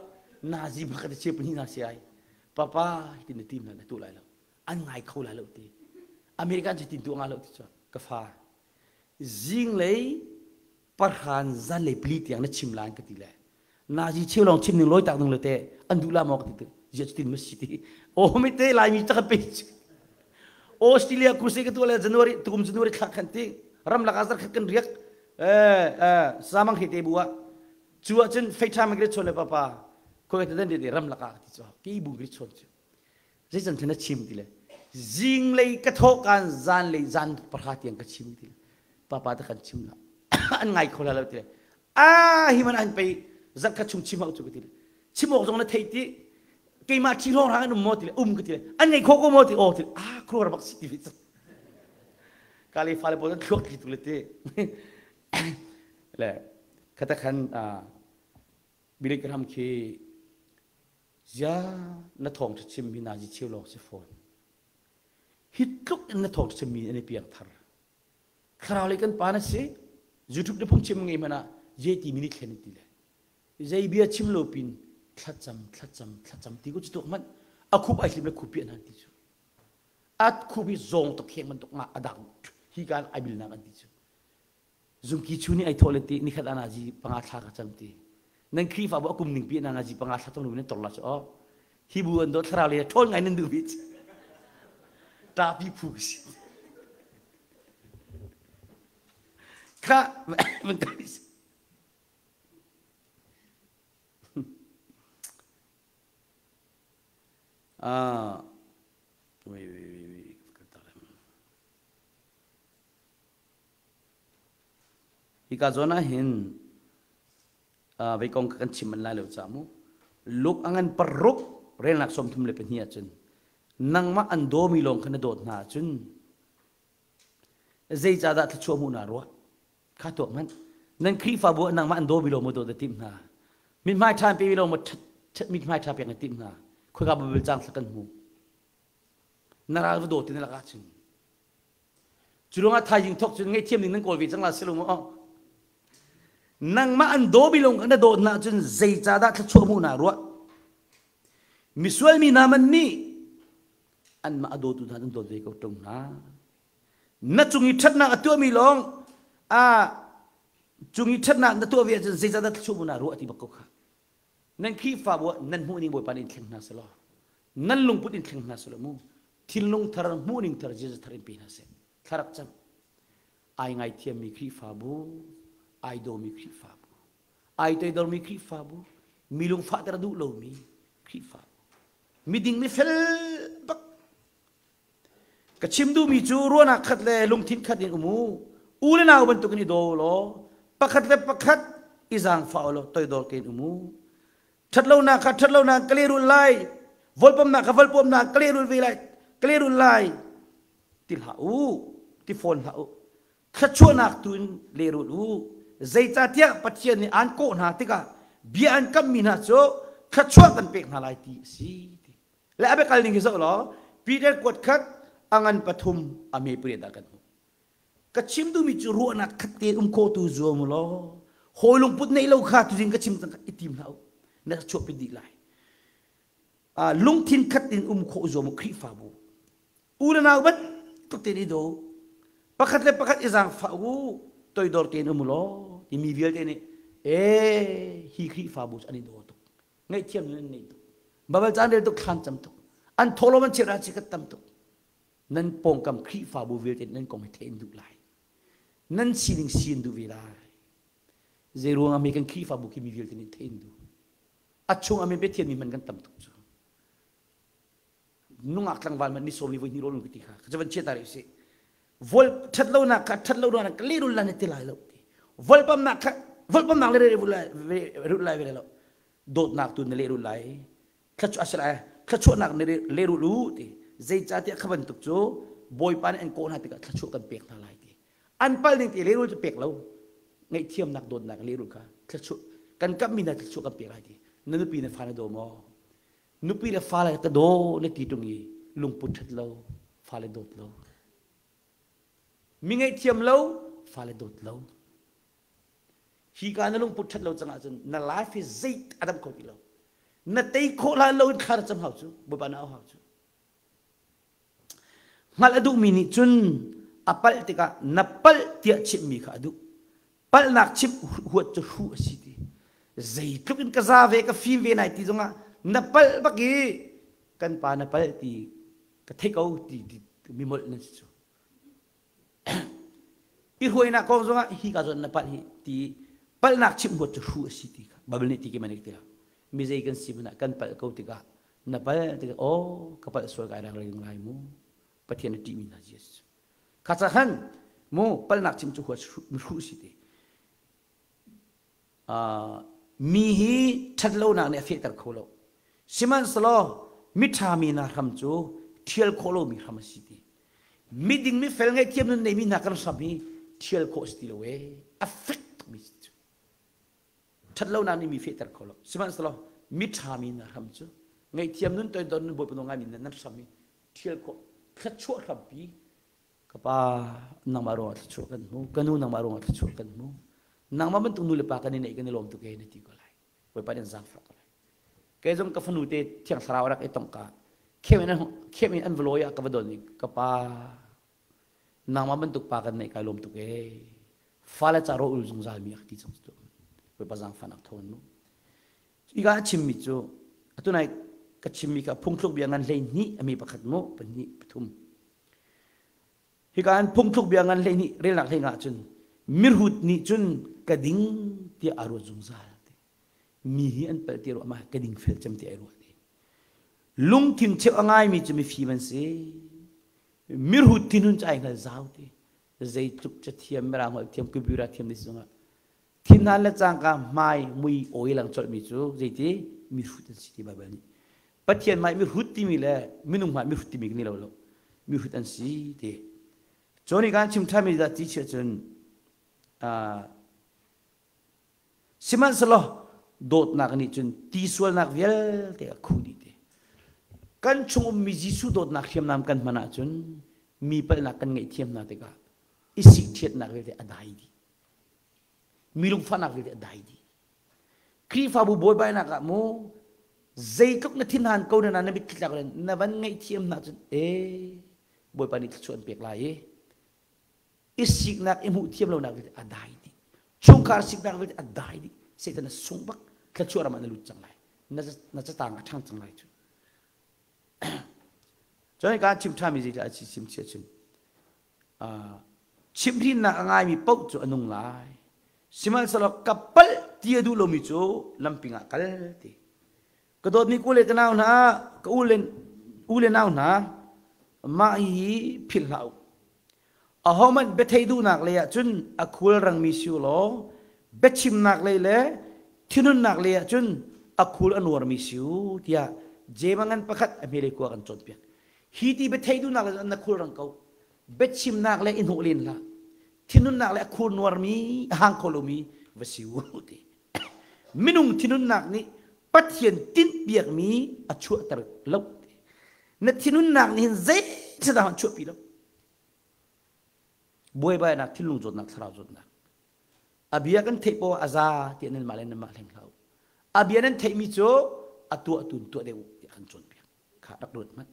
nazi bak ka chi pahnih na si ai. Papa hitin na tim na na tu lai lo. An ngai kho lai lo ti. American cu tin tu nga lo ti cu ka fa. Zinglei parhan zanlei pli tiang na chim lai ka ti le. Nazi cheu lawng chim ning loi tak ning le te an duh la maw ka ti tu. Zia cu tin ma si ti. O mi te Laimi ta ka pe. Australia crusade ka tu le January tukum January thla khan ti ramlak ah zarkhat kan riak eh eh samang he te bu ah cu ah cun fei tha ma gre chon le papa khoi te den de ramlak ah ti chu ki bu gre chon chu zei can thana chim ti le zinglei ka tho kan zan lei zan parha tiang ka chim ti le papa ta kan chim la an ngai kho la lo ti le a hi man an pei zarkhat chung chim hau chu ka ti le chim awk zong na thei ti keimah thi hlawng rang an um maw ti le um ka ti le an ngei kho ko maw ti aw ti le ah khuar bak si ti ve kale fale pawl an thluak thli tu le ti le khata khan Billy Graham khi zia na thawng ṭha chim mi nazi cheu lawng si fawn hi tluk in na thawng chim mi an i piang thar thlarau lei kan pa na si YouTube na phung chim ngei hmanh ah je ti mi ni thlen ti le Zei bia chim lo pin thlacam thlacam thlacam ti ku cu hmanh a khup ai hlim le khup piah nan ti cu at khup hi zawng tok kheng bantuk nga adang hi kan ai bil nak an ti cu zungki chu ni ai thawh le ti nikhat ana ji panga thla ka cam ti nan khrifa bu akum ning pi na ji panga thla tong lu nan tor la chu o hi bu an do thlarau le ṭhawn ngai nan duh bi ta pi phu si kha man ka Ah, wait, wait, wait, wait. Hika zawn ah hin vei kong kan chim man lai lo ca mu. Luk angan paruk relnak 32 ahcun nangmah an dawmi lawng kha na dawt hna ahcun zeicahdah thluachuah hmuh naa ruah? Kha tuak hmanh. Nan Khrihfabu ah nangmah an daw mi lo maw daw na timh hna? Mithmai ṭha an pe mi lo maw mithmai ṭha pek na timh hna? Khoika Bible caang thla kan hmu. Na ral va daw ti na lakah cun. Cu ruangah thaizing thawk cun ngaihthiam ding nan kawl ve cang la si lo maw? Nangmah an daw mi lawng kha na dawt hna ahcun zeicahdah thluachuah hmuh naa ruah? Misual mi hna man nih anmah a dawtu hna an dawt ve ko ṭung hna. Na cung i ṭhatnak a tuahmi lawng a cung i ṭhatnak na tuah ve ahcun zeicahdah thluachuah na ruah ti bak ko kha. Nan Khrihfabu ah nan hmuh ning Bawipa nih in thleng hna selaw nan lungput in thleng hna selaw mu thinlung thar hmuhning thar Jesus thar in pe hna seh. Thlarak cam. Ai ngaithiammi Khrihfabu, ai dawmi Khrihfabu, ai toidormi Khrihfabu, mi lungfahter a duh lomi Khrihfabu, miding mifel bak Ka chim duhmi cu ruahnak khat le lungthin khat in um u. U le nau bantukin i daw law pakhat le pakhat i zaangfah u law toidor tein um u. Ṭhatlonak kha ṭhatlonak ka lehrulh lai, volpomnak kha volpomnak ka lehrulh ve lai, ka lehrulh lai ti hlah u, ti fawn hlah u. Thluachuahnak tu in lehrulh u. Zeicahtiah Pathian nih aan kawh hna tikah bia an kammi hna cu thluachuah kan pek hna lai ti a si. Le a biakal ning hi zoh law. Peter kuat khat a ngan pathum a me pariat ah kan hmuh. Ka chim duhmi cu ruahnak khat tein um khawh tu zuam u law hawi lungput neih lo kha tuzing ka chim cang i tim hlah u. Na chuahpi dih lai. Lungthin khat in um khawh zuam u Khrihfabu. U le nau bantuk tein i daw. Pakhat le pakhat i zaangfah u, toidor tein um u law timi vialte nih ee hi Khrihfabu cu an i daw tuk. Ngaihthiam in an nei tuk. Baibal caan rel tuk thlan cam tuk. An thawhlawm an chiat ah chikat tam tuk. Nan pawngkam Khrihfabu vialte nan kong hi theih in duh lai. Nan sining si in duh ve lai. Zei ruang ah mi kan Khrihfabu khi mi vialte nih theih in duh. A chung ah mi biathiam mi hman kan tam tuk cu. Nungak tlangval man ni sawm ni voi hnih rawl ti kha ka van chia ta rih sih. Vol that lonak kha that lo nak ka lehrul lan ti lai lo ti. Volpamnak kha volpamnak le rul lai ve lo. Dawtnak tu na lehrul lai. Thluachuah a si lai. Thluachuahnak na lehrul u ti. Zeicahtiah kha bantuk cu Bawipa nih an kawh hna tikah thluachuah kan pek hna lai ti. An pal ning ti lehrul cu pek lo. Ngaihthiamnak dawtnak lehrul kha thluachuah kan kamhmi hna thluachuah kan pek lai ti. Na nupi na fa na daw maw? Nupi le fale ka daw na ti ṭung i lungput ṭhat lo, fale dawt lo. Mi ngaihthiam lo, fale dawt lo. Hi ka na lungput ṭhat lo cang ahcun na life hi zei a dam kho ti lo. Na tei khawh hlan lo in thla na cam hau cu, Bawipa na au hau cu. Hngalh a duhmi nih cun a palh tikah na palh tiah chimhmi kha a duh. Palhnak chimh huat cu hruh a si ti. Zeitluk in ka za ve ka fim ve nai ti zongah na palh bak i kan pa na palh ti ka thei ko ti, ti mi molh nan si cu. I hruainak kong zongah hi ka zawn na palh hi ti palhnak chimh huat cu hruh a si ti kha Bible nih ti ki man ti mi zei kan si hmanh ah kan palh ko tikah na palh tikah aw ka palh sual kai rang lai mu Pathian a ṭihmi hna Jesus kha ca khan mu palhnak chim cu huat hruh si ti mi hi ṭhatlonak nih a fehter kho lo sihmanhsehlaw miṭha mi hna hram cu ṭhial khawh lomi hram a si ti miding mifel ngaihthiam nun neimi hna kan hram hi ṭhial khawh si ti lo ee a fek tukmi si cu ṭhatlonak nih mi fehter kho lo sihmanhsehlaw miṭha mi hna hram cu ngaihthiam nun toidor nun bawipa nawl ngaimi nan hram hi ṭhial khawh thluachuah hrampi ka pa nangmah ruangah thluachuah kan hmu ka nu nangmah ruangah thluachuah kan hmu nangmah bantuk nu le pa kan i neih kan i lawm tuk e na ti ko lai bawipa nih an zaangfah ko lai kei zong ka fanu te thiang thlarau rak i tong ka khem in khem in an valawi ah ka va don i ka pa nangmah bantuk pa kan neih kai lawm tuk e fale ca ro ul zungzal mi a ti cang cu bawipa zaangfahnak thawn mu Hika a chimmi cu atu nai ka chimmi kha phungthluk bia ngan 12 a mi pakhat mu pahnih pathum. Hika an phungthluk bia ngan 12 relnak hlei ngah cun mirhut nih cun ka ding tiah a ruat zungzal. Mi hi an palh ti ruah ma ka ding fel cem ti ai ruat. Lungthin cheu a ngaimi cu mifim an si. Mirhut thinhun cu ai hngal zau ti. Zeitluk cathiam mirang holh thiam computer thiam ni zongah Thinhan le cangka hmai mui awi lang colhmi cu zeiti mihrut an si ti Baibal nih. Pathian hmai mihrut timi le minung hmai mihrut timi kan i lo lo. Mihrut an si ti. Cu nih kan chim ṭhanmi dah ti chiah cun sihmanhsehlaw dawtnak nih cun ti sualnak vialte a khuh dih ti. Kan chung ummi Jesuh dawtnak hriamnam kan hman ahcun mi palhnak kan ngaihthiam hna tikah i sikṭhiatnak vialte a dai dih. Mi lungfahnak vialte a dai dih. Khrihfabu buaibainak ah mu zeitluk na thinhan ko na na mitthli tlak na van ngaihthiam hna cun ee Bawipa nih thluachuah an pek lai i i siknak i hmuh thiam lonak vialte a dai dih. Chungkhar siknak vialte a dai dih. Satan a sung bak thluachuah ram ah na lut cang lai. Na na catang a ṭhang cang lai cu. Cun ka chim ṭhami zeidah a chim chia cun Chimhhrinnak a ngaimi paoh cu a nung lai. Sihmanhsehlaw ka palh ti a duh lomi cu lamping ah kal ti. Ka dawtmi ku le ka nau hna, ka u le, u le nau hna, mah hi philh hlah u. Ahohmanh biatheih duhnak lei ah cun a khul rangmi si u law, biachimnak lei le thinhunnak lei ah cun a khul a nuarmi si u, tiah Jeim a ngan pakhat a hmelei kua kan cawnpiak. Hi ti biatheih duhnak le na khul rang ko. Biachimnak le i hnawh len hlah. Thinhunnak le a khur nuarmi, a hang kho lomi va si u ti. Minung thinhunnak nih Pathian tinhpiakmi a chuahter lo. Na thinhunnak nih hin zei dah an chuahpi lo. Buaibainak, thinlung zawtnak, thlarau zawtnak. A bia kan theih poah a za tiah nan mah le nan mah hleng hlah u. A bia nan theihmi cu a tuah tun tuah deuh u tiah kan cawnpiak. Kha rak ruat hmanh.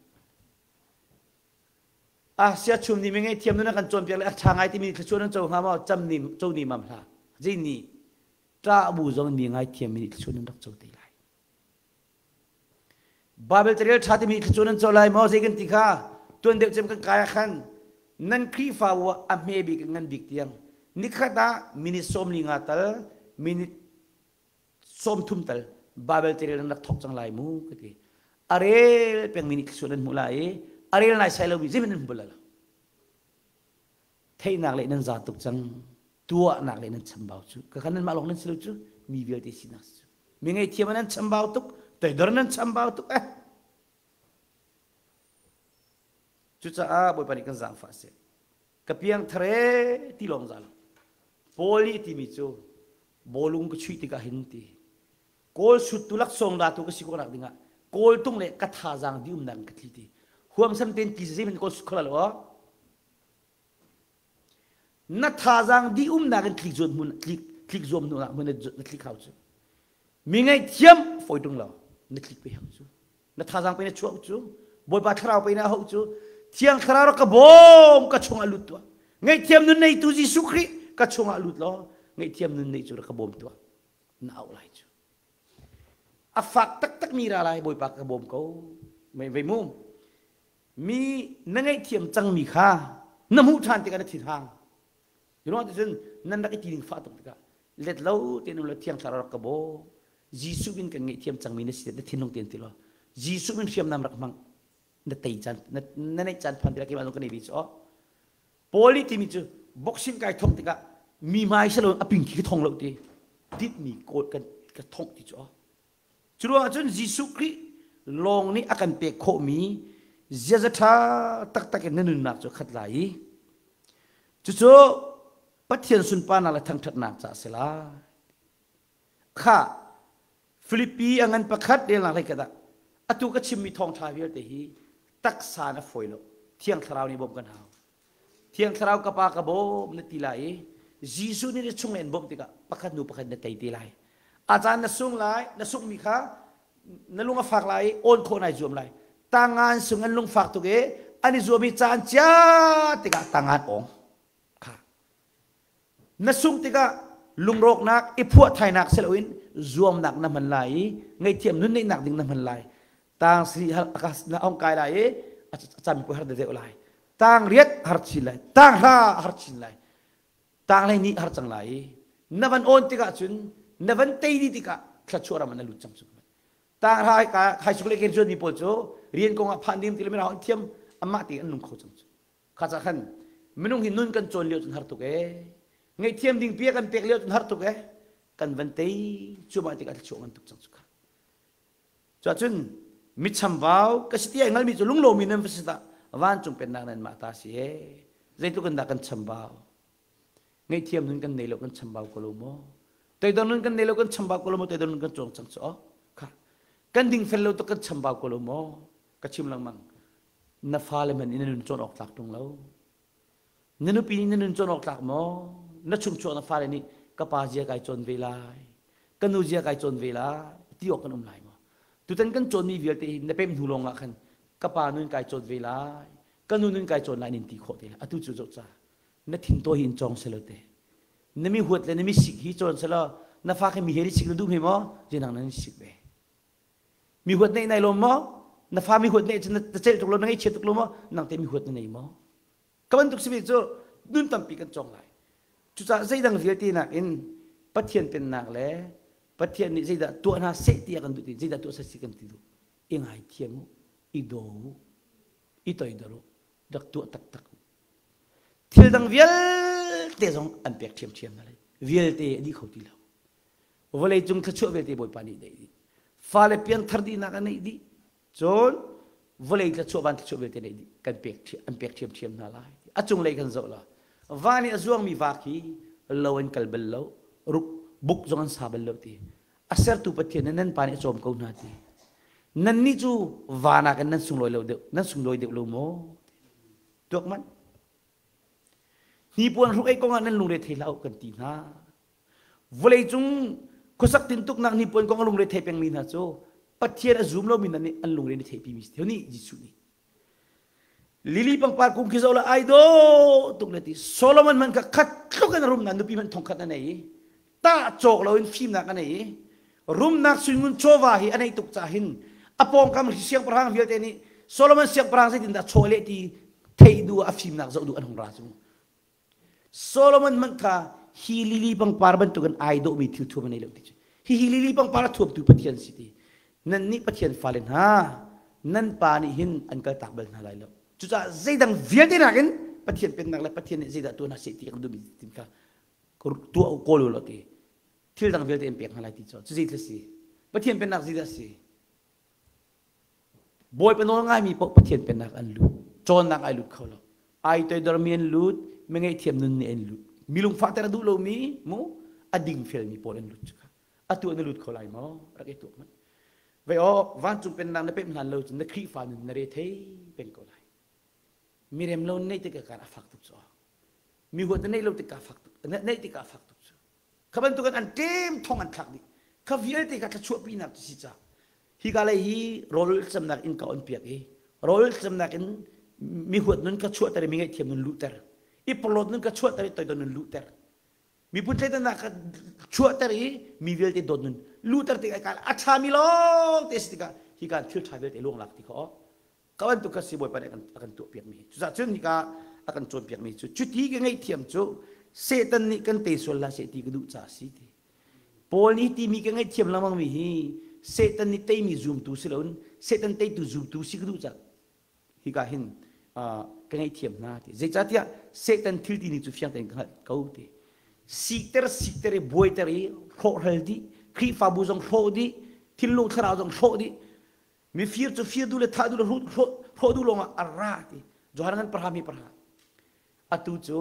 Ah sia chum ni mi ngei thiam nun kan cawnpiak le a ṭha ngai timi thluachuah nan co hnga maw cam ni co ni mam hla. Zei ni ṭah bu zong mi ngai thiam mi nih thluachuah nan rak co te lai. Bible carel ṭha timi thluachuah nan co lai maw zei kan ti kha tuan deuh cem kan kai ah khan nan Khrihfabu ah a hme bik ngan bik tiang nikhat ah minute 15 tal minute 30 tal Bible carel nan rak thawk cang lai mu ka ti. A rel pengmi nih thluachuah nan hmuh lai i a rel nai sai lomi zeihmanh nan hmu bal lo. Theihnak le nan za tuk cang. Tuahnak le nan chambau cu. Ka khan nanmah lawng nan si lo cu mi vialte sinak si cu. Mi ngaihthiam nan chambau tuk, toidor nan chambau tuk eh. Cucaah Bawipa nih kan zaangfah seh. Ka piang thare ti lawng za lo. Paul nih timi cu bawlung ka chuih tikah hin ti kawl suttu laksawng datu ka si khawhnak dingah kawl tung le ka thazaang di umnak in ka tli ti huamsam tein tli zeihmanh kawl sut kho lo Na thazaang dih umnak in tlik zuam hmun tlik tlik zuam hnu ah hmun na tlik hau cu. Mi ngaihthiam fawi tung lo na tlik pe hau cu. Na thazaang pe na chuah cu. Bawipa thlarau pe na hau cu. Thiang thlarau rak ka bawm ka chungah lut tuah. Ngaihthiam nun neitu Jesuh Khrih ka chungah lut law ngaihthiam nun nei cu rak ka bawm tuah. Na auh lai cu. A fak taktak mi ra lai Bawipa ka bawm ko. Mei vei mu. Mi na ngaihthiam cangmi kha na hmuh ṭhan tikah na thinhang. Ruang cun nan rak i ti ding fah tuk tikah let lo tein um lo thiang thlarau rak ka bawm. Jesuh min kan ngaihthiam cangmi na si na thinlung tein ti law Jesuh min hriamnam rak hmang na tei caan na, na neih caan phan tikah keimah zong ka nei ve cu aw. Paul nih timi cu boxing kai thong tikah mi hmai si lo a ping khi ka thong lo ti ditmi kawl kan ka thong ti cu aw. Curuangah cun Jesuh Khrih lawng nih a kan pek khawhmi ziaza ṭha taktak in na nunnak cu a khat lai i cucu Pathian sunparnak le thangṭhatnak caah a si lai. Khah, Filipi a ngan pakhat relnak hlei khat ah atu ka chimmi thawngṭha vialte hi taksa in a fawi lo. Thiang Thlarau nih bawmh kan hau. Thiang Thlarau ka Pa ka bawm na ti lai i Jesuh nih na chung in bawmh tikah pakhat hnu pakhat na tei te lai. A caan na sung lai, na sunghmi kha na lung a fak lai i awn khawh nai zuam lai. Tangan sung an lung fak tuk i an i zuam i caan cia tikah tangan awng. Kha. Na sungh tikah lungrawknak i phuah thainak si loin zuamnak na hman lai i ngaihthiam nun neihnak ding na hman lai. Tang sri na ong kai lai i a cam har deuh lai. Tang riat har chin lai. Tang hra har chin lai. Tang lei ni har cang lai i na van on tikah cun na van tei di tikah thluachuah ram ah na lut cang cu. Tang hra ka high school ke zuan mi pawl cu rian kong ah phan ding ti le mirang thiam amah ti an nung kho cang cu. Kha ca khan minung hi nun kan cawn lio cun har tuk ee. Ngaihthiam ding pia kan pek lio cun har tuk ee. Kan van tei cuahmah tikah thluachuah ngan tuk cang cu kha. Cuahcun mitchamvau ka si ti ai ngalmi cu lunglomi nan va si dah vancung pennak nan mah ta si ee. Zeitluk in dah kan chambau. Ngaihthiam nun kan nei lo kan chambau ko lo maw? Toidor nun kan nei lo kan chambau ko lo maw? Toidor nun kan cawng cang cu oh. Kha. Kan dingfel lo tuk kan chambau ko lo maw? Ka chim lengmang. Na fale hmanh in na nun cawn awk tlak ṭung lo. Na nupi nih na nun cawn awk tlak maw? Na chungchuak na fale nih ka pa zia kai cawn ve lai, ka nu zia kai cawn ve lai ti awk kan um lai maw? Tutan kan cawnmi vialte hi na pem hnu lawng ah khan ka pa nun kai cawn ve lai, ka nu nun kai cawn lai nin ti khawh te lai. Atu cu zoh ca na thintawi hi in cawng selaw te. Na mi huat le na mi sik hi cawn selaw na fa khe mi he sik na duh hme maw? Zinang nan sik ve. Mi huat neih nai lawm maw? Na fa mi huat neih cu na celh tuk lo, na ngaihchiat tuk lo maw? Nang te mi huat na nei maw? Ka bantuk simi cu nun tampi kan cawng lai. Cucaah zeidang vialte nakin Pathian pennak le Pathian nih zeidah tuah hna seh ti a kan duh ti zeidah tuah seh si kan ti duh. I ngaithiam u, i daw u, i toidor u, rak tuah taktak u. Thil dang vialte zong an pek ṭhiamṭhiam hna lai. Vialte a dih kho ti lo. Vawleicung thluachuah vialte Bawipa nih neih dih. Fale pianthar dihnak a neih dih. Cun vawlei thluachuah van thluachuah vialte neih dih. Kan pek an pek ṭhiamṭhiam hna lai. A cunglei kan zoh la. Van i a zuangmi va khi lo an kal bal lo, ruk buk zong an sa bal lo ti. A sertu Pathian nih nan pa nih a cawm ko hna ti. Nannih cu van ah khan nan sunglawi lo deuh, nan sunglawi deuh lo maw? Tuak manh. Hnipuan hruk ei kong ah nan lungre thei hlah u kan ti hna. Vawleicung khuasak tintuknak hnipuan kong a lungre thei pengmi hna cu Pathian a zum lomi hna nih an lungre an i theihpimi si theo nih Jesuh nih. Lily pangpar kung khi zoh la ai dawh tuk le ti Solomon man kha khat tluk in a rum na nupi man thong khat a nei i tah cawk loin fimnak a nei i rumnak suingun chawva hi a neih tuk ca hin a pawngkam siangpahrang vialte nih Solomon siangpahrang zeitindah chaw leh ti theih duh a fimnak zoh duh an hung ra cu Solomon hmanh kha hi lily pangpar bantukin ai dawhmi thil thuam a nei lo ti cu. Hihi lily pangpar a thuamtu Pathian si ti. Nan nih Pathian fale hna, nan pa nih hin an kaltak bal hna lai lo. Cucaah zeidang vialte nakin Pathian pennak le Pathian nih zeidah tuah hna seh ti kan duhmi tin kha tuah u kawl u law ti. Thil dang vialte an pek hna lai ti cu. Cu zei thil si? Pathian pennak zeidah si? Bawipa nawl ngaimi paoh Pathian pennak an lut. Cawnnak ai lut kho lo. Ai toidormi an lut, mi ngaihthiam nun nih an lut. Mi lungfahter a duh lomi mu a dingfelmi pawl an lut cu kha. Atu ah na lut kho lai maw? Rak i tuak hmanh. Vei aw, vancung pennak na pemh hlan lo cun na Khrihfa nun na re thei peng ko lai. Mi rem lo neih tikah kan a fak tuk cu. Mi huat na neih lo tikah fak tuk, na neih tikah a fak tuk cu. Kha bantukin an ṭem thong an thlak dih. Kha vialte kha thluachuahpinak cu si ca. Hika lei hi rawl camnak inn ka on piak i rawl camnak in mi huat nun ka chuahter i mi ngaihthiam nun luhter. I porhlawt nun ka chuahter i toidor nun luhter. Miphun thleidannak ka chuahter i mi vialte dawt nun luhter tikah ka a ṭhami lawng te si tikah hika thil ṭha vialte luang lak ti kha aw. Ka bantuk kha sibawipa nih a kan tuahpiakmi hi. Cucaah cun hika a kan cawnpiakmi cu cuti ka ngaihthiam cu Satan nih kan tei sual hlah seh ti ka duh caah a si ti. Paul nih timi ka ngaihthiam lengmangmi hi Satan nih teimi zumtu si loin Satan teitu zumtu si ka duh caah hika hin ka ngaihthiam hna ti. Zeicahtiah Satan thil ti ning cu fiang tein ka hngalh ko ti. Sikter sikter i buaiter i hrawhral dih, Khrihfabu zong hrawh dih, thinlung thlarau zong hrawh dih, Mifir cu fir duh le thah duh le hrawh duh lawngah a ra ti. Johan ngan parha mi parha. Atu cu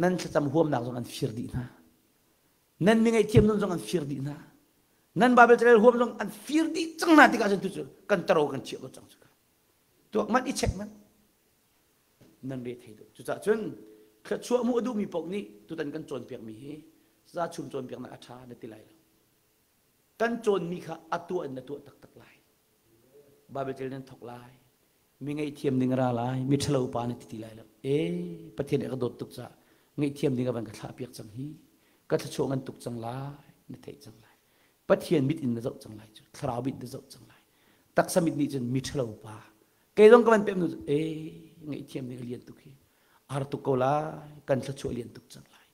nan thlacam huamnak zong an fir dih hna. Nan mi ngaihthiam nun zong an fir dih hna. Nan Bible carel huam zong an fir dih cang hna tikah cun tu cu kan taro kan chiah ko cang cu. Tuak man i check man. Nan re thei deuh. Cucaah cun thluachuah hmuh a duhmi paoh nih tutan kan cawnpiakmi hi za chum cawnpiaknak a ṭha na ti lai lo. Kan cawnmi kha a tuah in na tuah taktak lai. Bible tel nan thok lai. Mi ngaihthiam ding ra lai. Mi ṭhalo pa na ti ti lai lo. E Pathian nih a ka dawt tuk caah ngaihthiam ding a van ka thlah piak cang hi. Ka thluachuah ngan tuk cang lai. Na theih cang lai. Pathian mit in na zoh cang lai cu. Thlarau mit na zoh cang lai. Taksa mit nih cun mi ṭhalo pa. Kei zong ka van pem nu e ngaihthiam ding a lian tuk hi. Har tuk ko lai. Kan thluachuah lian tuk cang lai.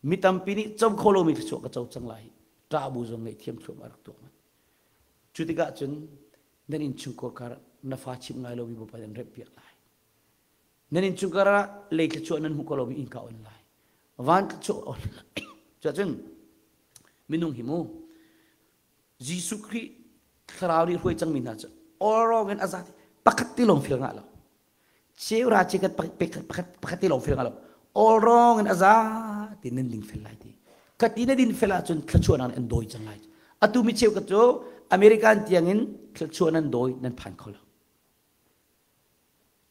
Mi tampi nih co kho lomi thluachuah ka co cang lai. Ṭah bu zong ngaihthiam thluahmah rak tuak manh. Cu tikah cun nan innchungkhar kar na fa chimh ngai lomi Bawipa nan remhpiak lai. Nan innchungkhar ah lei thluachuah nan hmuh ko lomi innka on lai. Van thluachuah on lai. Cuahcun minung hi mu Jesuh Khrih thlarau nih hruai cangmi hna cu awrong in a zat pakhat ti lawng fil ngah lo. Cheura chikat pakhat pakhat ti lawng fel nga lo. All wrong in aza ti nan ding fel lai ti. Ka ti na din fel ahcun thluachuah nan dawi cang lai. Atu mi cheu ka cu American tiang in thluachuah nan dawi nan phan kho lo.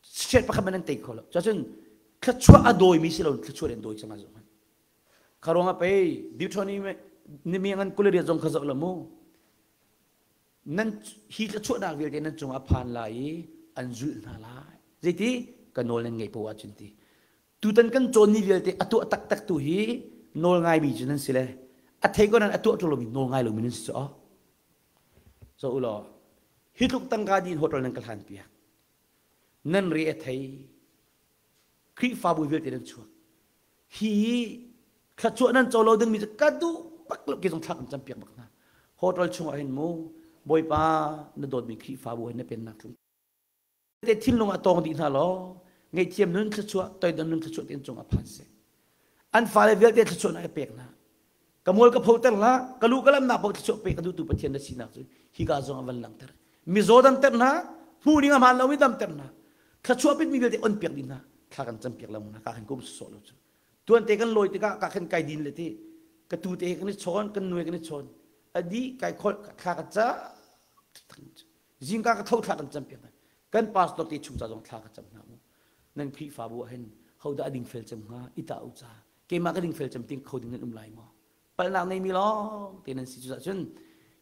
State pakhat man nan tei kho lo. Cun thluachuah a dawi mi si lo thluachuah nan dawi cang lai. Kha ruang ah pei Deuteronomy ni mi ngan kuliria zong kha zoh la mu. Nan hi thluachuahnak vialte nan cungah phan lai i an zulh hna lai. Zeiti? Ka nawl nan ngaih poah ahcun ti. Tutan kan cawnmi vialte a tuah taktak tu hi nawl ngaimi cu nan si le a thei ko nan a tuah ṭu lomi nawl ngai lomi nan si cu. So ulaw hi tluk tangka din hotel nan ka hlan piak. Nan re a thei. Khrihfabu vialte nan chuak. Hi thluachuah nan co lo dingmi cu ka duh bak lo ke zong thla kan campiak bak hna. Hotel chungah hin mu Bawipa na dawtmi Khrihfabu hin na pennak tlung te thinlung ah tawng dih hna law ngaihthiam nun thluachuah toidon nun thluachuah te cung ah phan seh. An fale vialte thluachuah na pek hna. Ka mual ka photer hlah, ka lu ka lamnak paoh thluachuah pek a duhtu Pathian na sinak cu hika zong a van langhter. Mizaw damter hna, hmuh ding a hmaan lomi damter hna. Thluachuah pitmi vialte on piak dih hna. Thla kan cam piak lo hna, ka khan kum sawh lo cu. Tuan te kan lawi tikah ka khan kai din le ti ka tu te kan i chawn, kan nue kan i chawn. A di kai khol thla ka ca. Zingka ka tho thla kan cam piak hna. Kan pastor te chung ca zong thla ka cam hna mu. Nan Khrihfabu ah hin hodah a dingfel cem hnga ita u ca. Keimah ka dingfel cem ting kho ding nan um lai maw? Palhnak nei mi lawng te nan si cu cun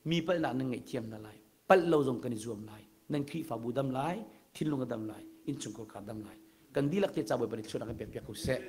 mi palhnak nan ngaihthiam hna lai. Palh lo zong kan i zuam lai. Nan Khrihfabu dam lai, thinlung a dam lai, innchungkhar ka dam lai. Kan dihlak te ca Bawipa nih thluachuahnak kan pek piak ko seh.